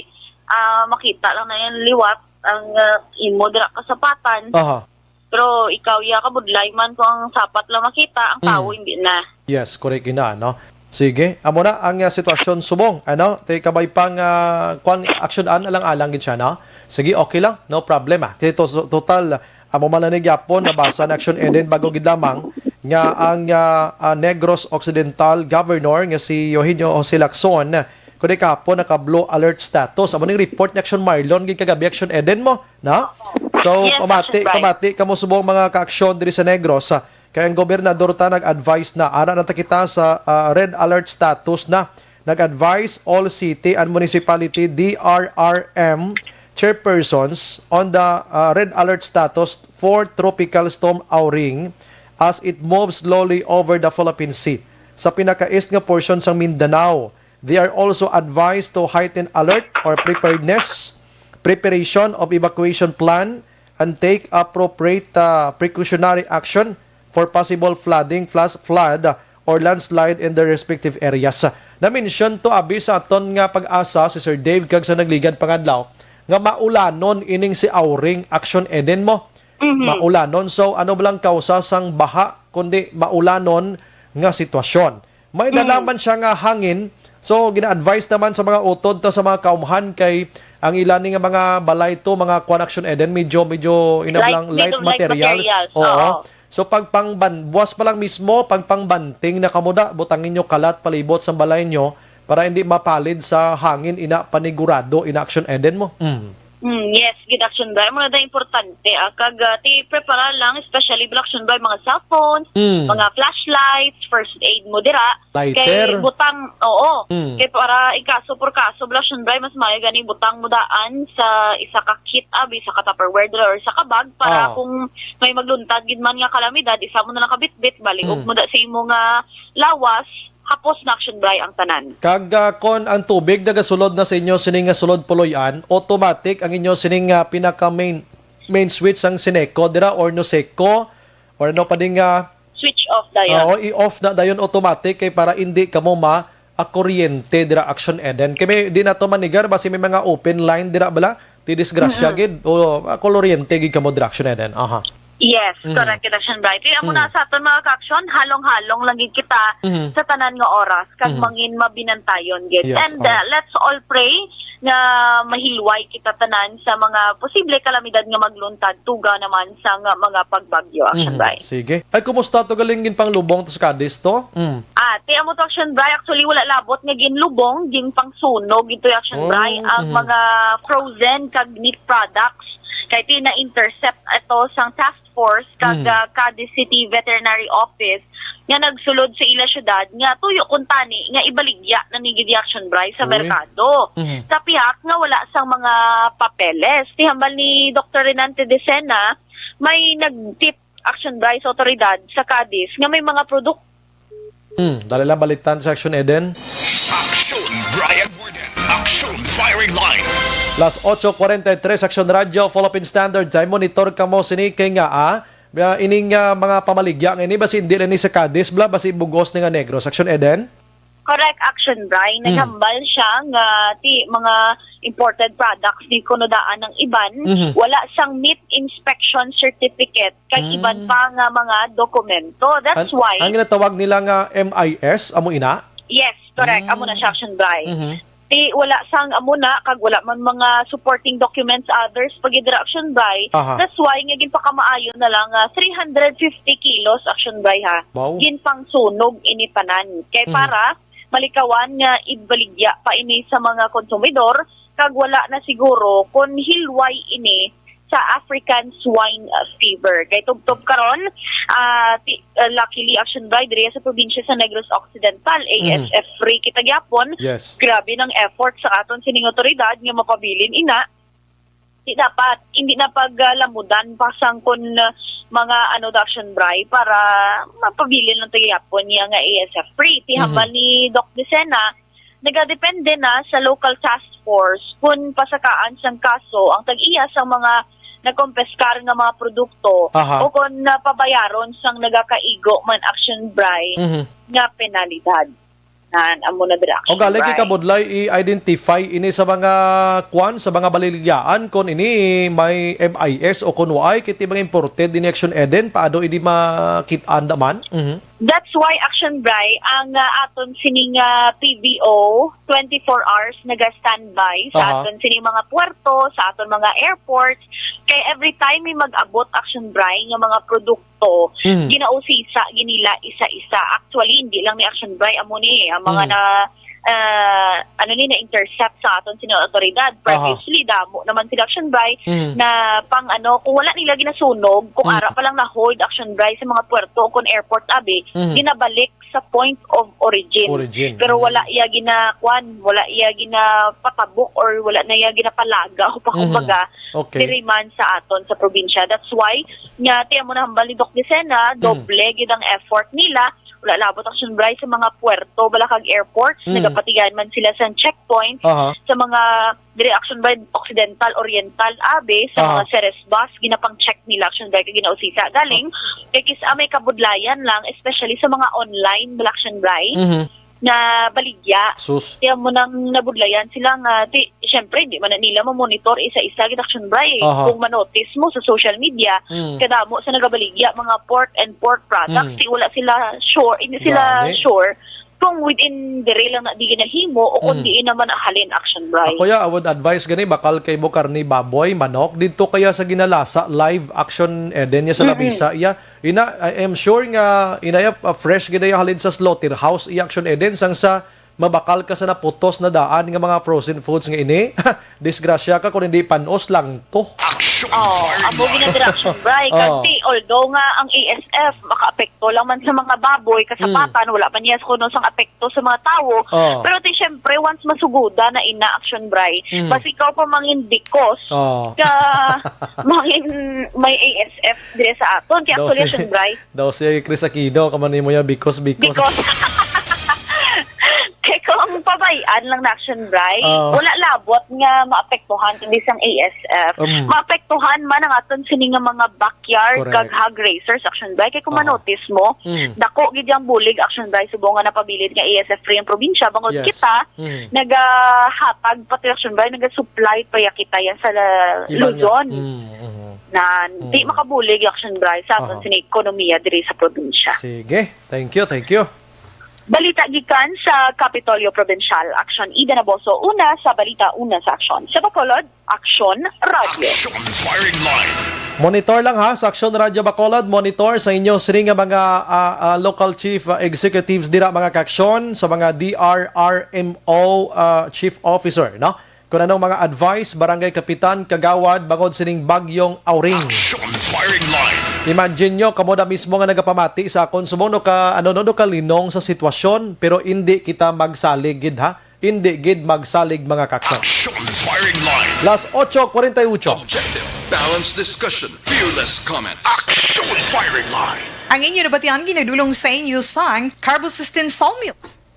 ah, makita lang na yan liwat ang, ah, imo dira kasapatan. Aha. Pero ikaw, ya, kabudlay man kung ang sapat lang makita, ang Mm. tawo hindi na. Yes, correct ina, no? Sige, amo na ang, ah, sitwasyon subong, ano? Tay kabay pang, ah, kwan, action an alang-alang gid siya, no? Sige, okay lang, no problem, ah. Kay to-, total, amo man lang ni gyapon, nabasa na, Action Eden, bago gid lamang nga ang, ah, ah, Negros Occidental Governor nga si Eugenio Jose Lacson, kundi kahapon naka-blue alert status. Amo ning report ni Action Marlon gid kagabi, Action Eden mo, no? So, Yes, pamati, Action Bright. pamati kamo subong mga ka-aksyon diri sa Negros, ah, kay ang gobernador ta nag-advise na, ara na ta kita sa, ah, red alert status na. Nag-advise all city and municipality D R R M chairpersons on the, ah, red alert status for Tropical Storm Auring as it moves slowly over the Philippine Sea sa pinaka-east nga portion sang Mindanao. They are also advised to heighten alert or preparedness, preparation of evacuation plan, and take appropriate, uh, precautionary action for possible flooding, flash flood, or landslide in their respective areas. Na-mention to abi sa aton nga pag-asa si Sir Dave kag sa nagligad pangadlaw nga maulanon ining si Auring, Action Eden mo. Mhm. Maulanon. So, ano ba lang kausa sang baha kundi maulanon nga sitwasyon? May Mm. nalaman siya nga hangin. So, gina-advise naman sa mga utod to sa mga kaumhan kay ang ila ni nga mga balay to, mga kwan, Action Eden, medyo, medyo inablang Light, light medyo light materials. materials, Oo. oo. So, pag pangban-, buwas pa lang mismo, pag pangbanting na kamo da, butangin nyo kalat palibot sa balay nyo para hindi mapalid sa hangin, ina panigurado, ina, Action Eden mo. Mm. Mm, yes, gid, Action Bright. Mga da importante, ah, kag, ah, ti prepara lang, especially, Action Bright, mga cellphones, Mm. mga flashlights, first aid mo dira. Lighter. Kay butang, oo. Mm. Kay para ikaso por kaso, Action Bright, mas maayo gani butang mo daan sa isa ka kit, abi, isa ka Tupperware dira or isa ka bag para Ah. kung may magluntad gid man nga kalamidad, isa mo na lang kabitbit, baliog Mm. mo da sa imo nga lawas, hapos na, Action Bright, ang tanan. Kag, ah, kon ang tubig nagasulod na sa inyo sining nga sulod puloy-an, automatic ang inyo sining nga pinaka main, main switch sang Seneco dira or Noseco or ano pa ding, ah, Switch off dayon. Oo, i-off na dayon automatic kay para hindi kamo ma, ah, kuryente dira, Action Eden. Kay may di na to manigar basi may mga open line dira bala. Ti disgrasya Mm-mm. gid. O, ah, kuryente gid kamo dira, Action Eden. Aha. Yes, Mhm. correct, Action Bright. Kaya muna Mhm. sa aton mga ka-action, halong-halong lang gid kita Mhm. sa tanan nga oras kag Mhm. mangin mabinantayon gid. Yes, And, oh. uh, let's all pray nga mahilway kita tanan sa mga posible kalamidad nga magluntad tuga naman sa nga mga pagbagyo, Action Mhm. Bright. Sige. Ay, kumusta to galing gin panglubong to sa Cadiz to? Mm. Ah, ti amo to, Action Bright. Actually, wala labot nga ginlubong, ginpangsunog ito, Action Oh, Bright. Ang mhm. mga frozen kag meat products Kay ti na-intercept ito sang task force kag, Mm. ah, Cadiz City Veterinary Office nga nagsulod sa ila syudad nga tuyo kuntani nga ibaligya na ni gid Action Bray sa Uy. merkado. Mhm. Sa pihak nga wala sang mga papeles, ti hambal ni Doktor Renante Decena, may nag-tip Action Bray sa otoridad sa Cadiz nga may mga produkto Hmm, dali lang balitan sa Action Eden. Action Brian Warden. Action Firing Line. Las ocho cuarenta y tres, Action Radio, Philippine Standard Time. Monitor kamo sini kay nga, ah, ah, ining, ah, mga pamaligya nga ini, basi hindi lang ni sa Cadiz, bla, basi bugos ni nga Negros. Action Eden? Correct, Action Bray. Hmm. Naghambal siya nga ti mga imported products ni kuno daan ang iban, Mhm. wala sang meat inspection certificate kag iban Hmm. pa nga mga dokumento. That's An-, why ang ginatawag nila nga M I S, amo ina? Yes, correct. Amo na siya, Mm. Action Bray. Mhm. Ti wala sang amo na, kag wala man mga supporting documents, others pa gid dira, Action Bray. Aha. That's why nga ginpakamaayo na lang nga three hundred fifty kilos, Action Bray, ha. Wow. Ginpangsunog ini tanan. Kay Mhm. para malikawan nga ibaligya pa ini sa mga konsumidor, kag wala na siguro kon hilway ini sa African swine fever. Kay tubtob karon, ah, ti-, ah, luckily, Action Bray, diri sa probinsya sa Negros Occidental, Mhm. A S F free kita gyapon. Yes. Grabe nang effort sa aton sining otoridad nga mapabilin ina. Di dapat, hindi na paglamudan pa sang kun, ah, mga ano, Action Bray, para mapabilin lang ta gyapon niya nga A S F free. Ti Mhm. hambal ni Doc Decena, nagadepende na sa local task force kung pasakaan sang kaso ang tag-iya sang mga nagkompeskar nga mga produkto Aha. o kung napabayaron sang nagakaigo man, Action Bray, Mhm. nga penalidad. Nan, amo na dira, Action O gali kay Bray. kabudlay i-identify ini sa mga kwan, sa mga baligyaan, kung ini may M I S o kung waay, kay ti mga imported ini, Action Eden, paano ini makit-an naman? Mhm. That's why, Action Bray, ang, ah, aton sining, ah, P B O, twenty-four hours naga-standby sa Aha. aton sining mga puerto, sa aton mga airports. Kay every time may mag-abot, Action Bray, nga mga produkto, Mhm. ginausisa gid nila isa-isa. Actually, hindi lang ni, Action Bray, amo ni ang mga Mhm. na, ah, ano ni, na-intercept sa aton sining otoridad. Aha. Previously, damo naman sila, Action Bray, Mhm. na pang ano, kung wala nila ginasunog, kung Mhm. ara pa lang na-hold, Action Bray, sa mga puerto o kung airport, abi, Mhm. ginabalik sa point of origin. Origin. Pero Mm. wala iya gina-, kwan, wala iya ginapatabok or wala na iya ginapalagaw pa, Mhm. kumbaga, Okay. diri man sa aton sa probinsya. That's why nga, ti amo na hambal ni Doc Decena, Mm. doble gid ang effort nila. Wala labot, Action Bray, sa mga puerto, bala kag airports, Mm. nagapatigayon man sila sa checkpoint Aha. sa mga diri, Action Bray, Occidental, Oriental, abi, sa Aha. mga Ceres bus, ginapang-check nila, Action Bray, kay ginausisa. Galing, Okay. kay kis-, ah, may kabudlayan lang, especially sa mga online, bala, Action Bray, Mhm. na baligya. Sus. Kaya mo nang nabudlayan sila nga, ti, syempre, di man na nila mamonitor isa-isa gid, Action Bray. Aha. Kung manotice mo sa social media, Mm. kadamo sa nagabaligya, mga pork and pork products, Mm. ti wala sila sure, hindi sila Gani. sure kung within diri lang na di ginahimo o kung Mm. diin naman ang halin, Action Bray. Ako ya, I would advise gani, bakal kay mo karni baboy, manok, didto kaya sa ginalasa, live, Action Eden, ya sa Mm-mm. labisa, ya. Ina, I am sure nga, ina ya, uh, fresh gid ya halin sa slaughterhouse, iya, Action Eden, sang sa mabakal ka sa naputos na daan nga mga frozen foods nga ini. Disgrasya ka kung hindi panos lang to. Action Oh, Fire amo Line. Ginadira, Action Bray. Oh. Kasi although nga ang A S F makaapekto lang man sa mga baboy, kasapatan, Mm. wala pa niya kuno sang apekto sa mga tawo. Oh. Pero ti, syempre, once masuguda na ina, Action Bray, Mm. mas ikaw pa mangin bikos Oh. ka mangin may A S F dire sa aton. Kaya Daw actually, si, Action Bray, daw si Chris Aquino, kaman nimo ya, bikos, bikos. Bikos. Kay kung pabayaan lang na, Action Bray, Oo. wala labot nga maapektuhan kundi sang A S F. Mm. Maapektuhan man ang aton sini nga mga backyard Correct. kag hog raisers, Action Bray. Kay kung Aha. manotice mo, Mm. dako gid ang bulig, Action Bray, subong nga napabilin nga A S F free ang probinsya. Bangod Yes. kita, Mm. nagahatag pati, Action Bray, nagasupply pa ya kita yan sa la-, Iban nga. Luzon. Mm, mhm. Na di Mm. makabulig, Action Bray, sa aton Aha. sini ekonomiya diri sa probinsya. Sige. Thank you, thank you. Balita gikan sa Kapitolyo Provincial, Action Ida Naboso, una sa balita, una sa aksyon. Sa Bacolod, Action Radio. Action Firing Line. Monitor lang ha, sa Action Radio Bacolod, monitor sa inyo sini nga mga, ah, ah, local chief, ah, executives dira, mga kaaksyon, sa mga D R R M O, ah, chief officer, no? Kung anong mga advice, Barangay Kapitan, Kagawad, bangod sining bagyong Auring? Action firing line. Imagine nyo, kamo na mismo nga nagapamati sa akon, subong no ka, ano, no, no ka linong sa sitwasyon, pero indi kita magsalig gid, ha? Indi gid magsalig, mga kaksak. Action firing line. Las ocho cuarenta y ocho. Objective, balanced discussion, fearless comment. Action firing line. Ang inyo nabatian ginadulong sa inyo sang Carbosystem Sawmills.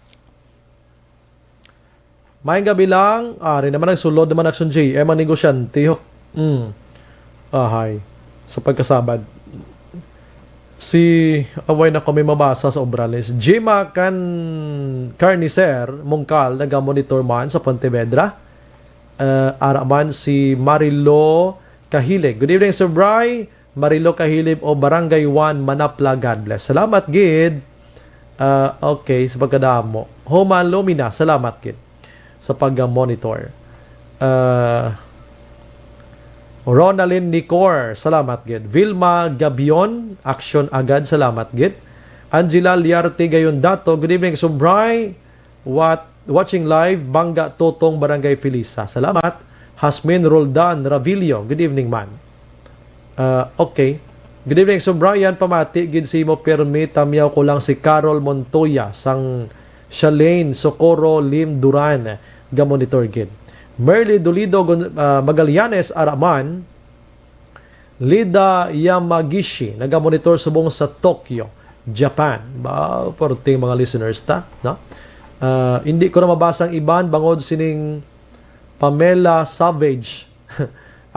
Maayong gabi lang. Ari naman ang sulod naman, Action J M, ang negosyante, ho. Mm. Ahay. Sa pagkasabad. Si, away na kami mabasa sa obra ni Jima Can Carnicer Mungkal, naga-monitor man sa Pontevedra. Uh, ara man si Marilo Kahilig. Good evening, Sir Bry. Marilo Kahilib o Barangay one, Manapla. God bless. Salamat gid. Ah, okay, sa pagkadamo. Homa Lumina, salamat gid sa pag-monitor. Ah, Ronalyn Nicor, salamat gid. Vilma Gabion, action agad, salamat gid. Angela Liarte Gayon Dato, good evening, Sir Bry. What, watching live, Bangga Totong, Barangay Felisa. Salamat. Hasmin Roldan Ravillo, good evening, man. Ah, okay. Good evening, Sir Brian. Pamati gid si mo, pirmi tamyaw ko lang si Carol Montoya sang Shalane Socorro Lim Duran, ga-monitor gid. Merly Dolido Gon-, ah, Magallanes, ara man. Lida Yamagishi, naga-monitor subong sa Tokyo, Japan. Ba, perting mga listeners ta, no? Ah, hindi ko na mabasa ang iban bangod sining Pamela Savage.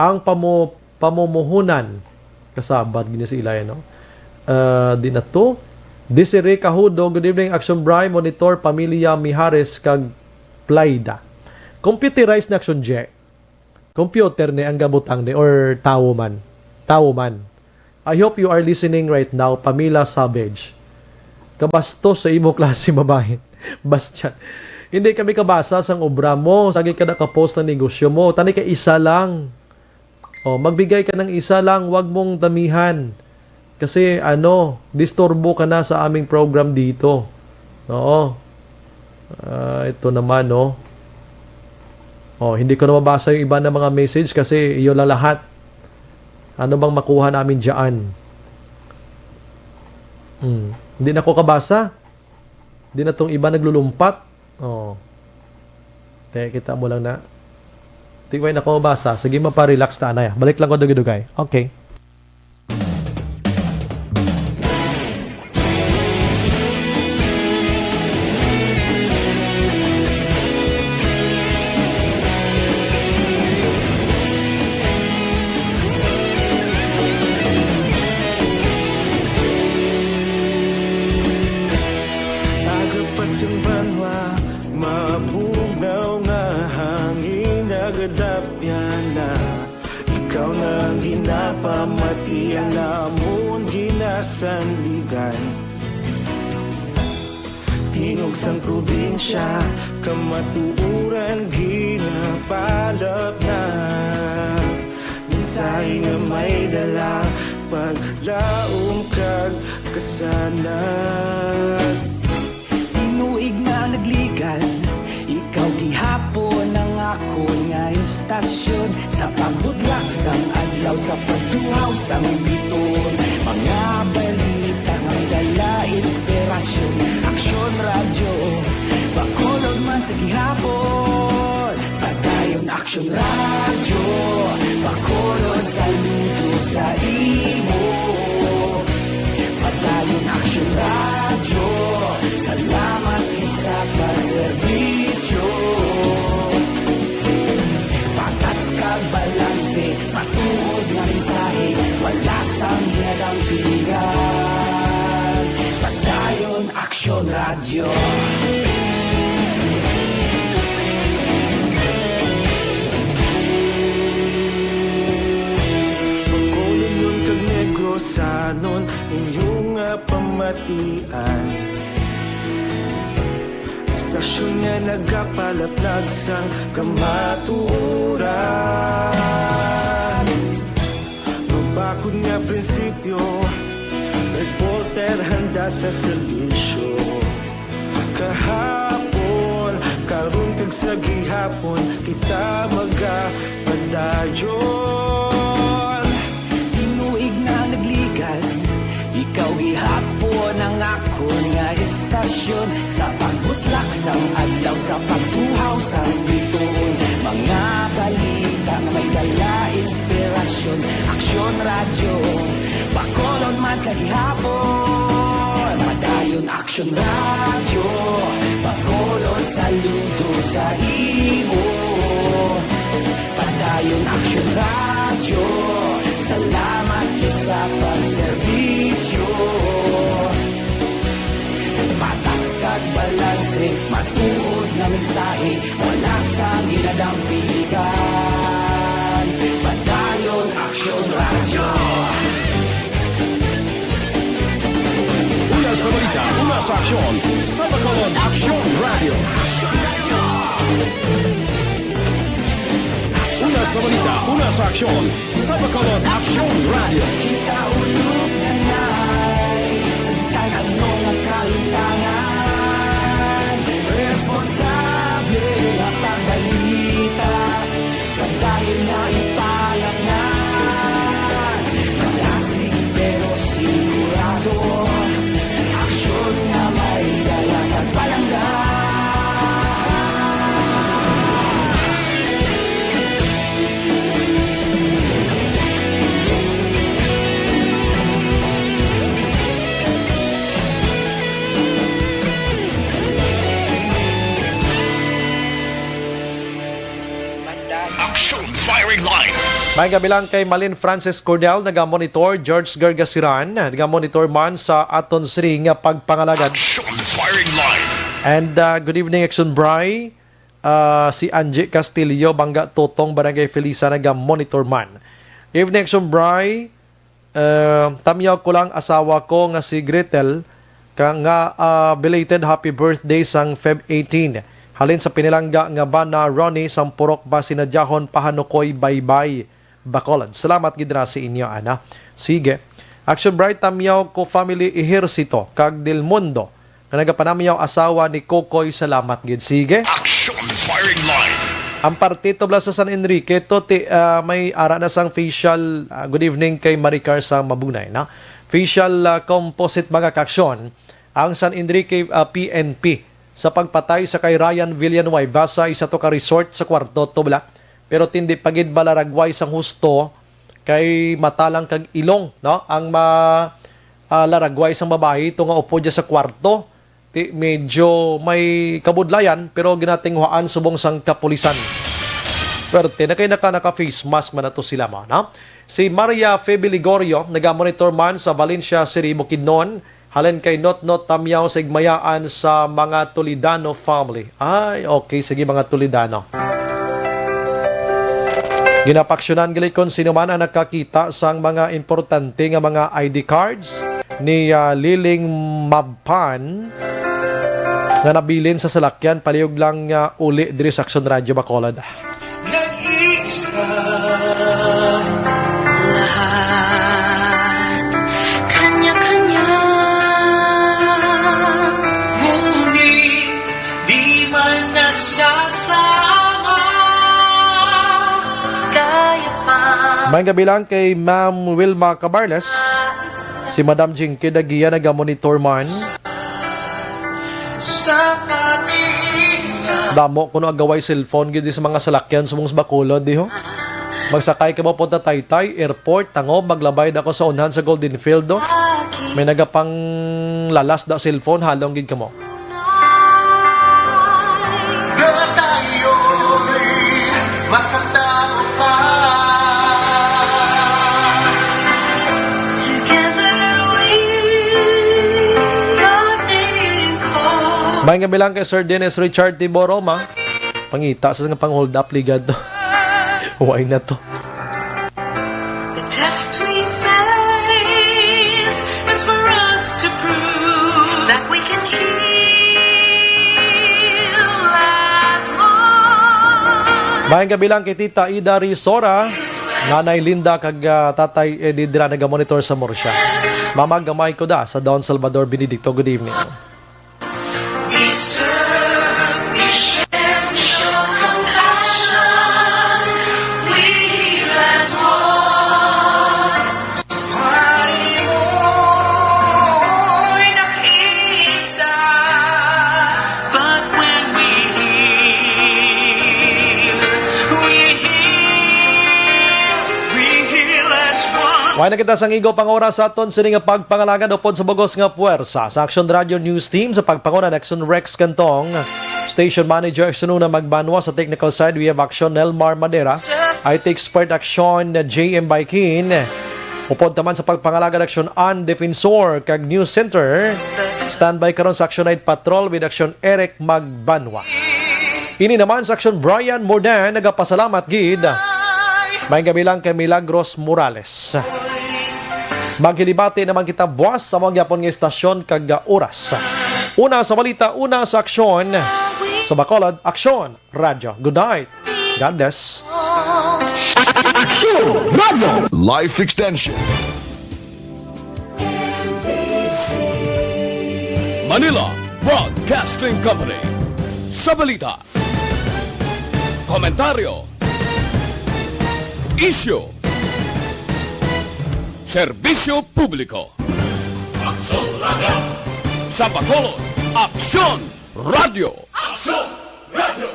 Ang pamo-, pamumuhunan. Kasabad gini si Ilay, no? Ah, di na to. Desiree Cahudo, good evening, Action Bry, Monitor, Pamilya Mijares, kag Playda. Computerized na, Action J. Computer ni ang gabutang ni or tawo man. Tawo man. I hope you are listening right now, Pamela Savage. Kabastos sa imo klase babae. Bastian. Hindi kami kabasa sang obra mo, sa gid kada ka-post ng negosyo mo. Tani ka isa lang. Oh, magbigay ka ng isa lang, wag mong damihan. Kasi ano, disturbo ka na sa aming program dito. Oo. Ah, ito naman, no? Oh, hindi ko na mabasa yung iba na mga message kasi iyo lang lahat. Ano bang makuha namin dyan? Hmm. Hindi na ko kabasa. Hindi na tong iba naglulumpat. Oh. Te, kita mo lang na. Tiway na ko mabasa. Sige, maparelax ta, anay. Balik lang ko dugay-dugay. Okay. Aga pa sang banwa, mabugnaw nga hangin, nagadapyan na. Ikaw na ang ginapamati, ang amon ginasandigan. Tingog sang probinsya, kamatuoran ginapalapnag. Mensahe nga may dala, paglaom kag kasanag. Tinuig nga nagligan, ikaw gihapon ang akon nga istasyon. Sa pagbudlak sang adlaw, sa pagtuhaw sang biton, mga balita nga may dala inspirasyon. Aksyon Radyo, Bacolod man sa gihapon. Padayon Aksyon Radyo, Bacolod, saludo sa imo. Padayon Aksyon Radyo, salamat gid sa pagserbisyo. Patas kag balanse, matuod nga mensahe, wala sang ginadampingan. Padayon Aksyon Radyo. Bacolodnon kag Negrosanon, inyo nga pamatian. Istasyon nga nagapalaplag sang kamatuoran. Mabakod nga prinsipyo, reporter handa sa serbisyo. Kahapon, karon, kag Sa gihapon kita magapadayon. Tinuig na nagligad, ikaw gihapon ang akon nga estasyon. Sa pagbutlak sang adlaw, sa pagtuhaw sang bituon, mga balita nga may dala inspirasyon. Aksyon Radyo, Bacolod man sa gihapon. Padayon Aksyon Radyo, Bacolod, saludo sa imo. Padayon Aksyon Radyo, salamat gid sa pagserbisyo. Patas kag balanse, matuod nga mensahe, wala sang ginadampigan. Padayon Aksyon Radyo. Una sa balita, una sa aksyon, sa Bacolod Aksyon Radyo. Una sa balita, una sa aksyon, sa Bacolod Aksyon Radyo. Kita ulog na nay, sa bisan ano nga kahitangan, responsable nga pagbalita. Padayon nga ipalaknag, malasig pero sigurado, aksyon nga may dala kag palangga. Action Firing Line. May gabi lang kay Malin Francis Cordel, naga-monitor, George Gargasiran, naga-monitor man sa aton sini nga pagpangalagad. Action Firing Line. And, uh, good evening, Action Bry. Uh, si Angie Castillo, Bangga Totong, Barangay Felisa, naga-monitor man. Evening, Action Bry. Uh, tamyaw ko lang asawa ko nga si Gretel, ka nga, ah, belated happy birthday sang Feb eighteen. Halin sa pinalangga nga bana Ronnie sang Purok Basi Nadyahon, Pahanukoy, Baybay, Bacolod. Salamat gid ra sa inyo, ana. Sige. Action Bry, tamyaw ko family Ejercito kag Del Mundo nga nagapanamyaw asawa ni Kokoy. Salamat gid. Sige. Action Firing Line. Ang parte tubla sa San Enrique, to ti, ah, may ara na sang facial, ah, good evening kay Maricar sa Mabunay, na facial, ah, composite, mga kaaksyon, ang San Enrique, ah, P N P sa pagpatay sa kay Ryan Villanueva sa isa to ka resort sa kwarto tubla, pero tindi pa gid malaragway sang husto kay mata lang kag ilong, no, ang ma-, ah, laragway sang babayi to nga upod siya sa kwarto. Ti, medyo may kabudlayan, pero ginatinguhaan subong sang kapulisan. Pero tinakay naka, naka face mask man ato sila mo, no? Si Maria Febe Ligorio, naga-monitor man sa Valencia City, Bukidnon, halin kay Notnot Tamyaw sa Igmayaan sa mga Toledano family. Ay, okay, sige, mga Toledano. Ginapaaksyonan gali kon sino man ang nakakita sang mga importante nga mga I D cards ni, ah, Liling Mabpan nga nabilin sa salakyan palihog lang, ah, uli diri sa Aksyon Radyo Bacolod. Nag-iisa. Lahat kanya-kanya. Ngunit di man nagsasama. Kaya pa. May gabi lang kay Ma'am Wilma Cabarles. Si Madam Jinky Dagia naga-monitor man. Sa pag-iingat. Damo kuno agaway cellphone gid sa mga salakyan subong sa Bacolod, di ho? Magsakay ka mo punta Taytay Airport, tangob, maglabay na ako sa unhan sa Golden Field, do. May nagapanglalas da cellphone, halong gid kamo. Nga tayo'y makatao pa. Together we are made in chorus. May nga bilang kay Sir Dennis Richard Tiboroma. Pangita sa nga pang-hold up, ligad to. Why na to? The test we face is for us to prove that we can heal as one. Maayong gabi lang kay Tita Ida Risora, Nanay Linda, kag, ah, Tatay Eddie dira naga-monitor sa Murcia. Mama Gamay Kuda sa Don Salvador Benedicto, good evening. We serve, we share, we show Ay na kita sang igo pang oras sa aton sini nga pagpangalagad upod sa bugos nga puwersa sa Action Radio News Team sa pagpanguna ni Action Rex Cantong, Station Manager Action Una Magbanwa, sa technical side we have Action Nelmar Madera, I T expert Action J M Baikin, upod taman sa pagpangalagad Action An Defensor kag News Center. Standby karon sa Action Night Patrol with Action Eric Magbanwa. Ini naman sa Action Brian Mordan nagapasalamat gid. May gabi lang kay Milagros Morales. Maghilibati naman kita buwas sa mga gyapon nga istasyon kag oras. Una sa balita, una sa aksyon. Sa Bacolod, Aksyon Radyo. Good night. God bless. Aksyon Radyo Life Extension. Manila Broadcasting Company. Sa balita, komentaryo, isyu, serbisyo publiko. Aksyon Radyo. Sa Bacolod, Aksyon Radyo. Aksyon Radyo.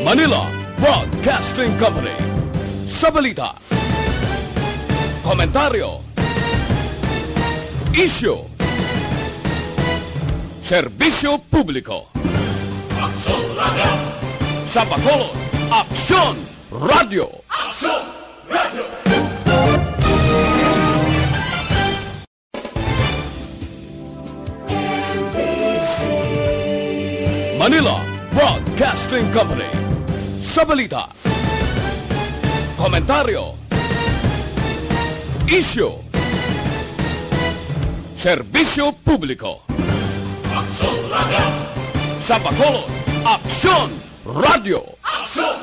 Manila Broadcasting Company. Sa balita, komentaryo, isyu, serbisyo publiko. Aksyon Radyo. Sa Bacolod, Aksyon Radyo. Aksyon Radyo. Manila Broadcasting Company. Sa balita, komentaryo, isyu, serbisyo publiko. Aksyon Radyo. Sa Bacolod, Aksyon Radyo. Aksyon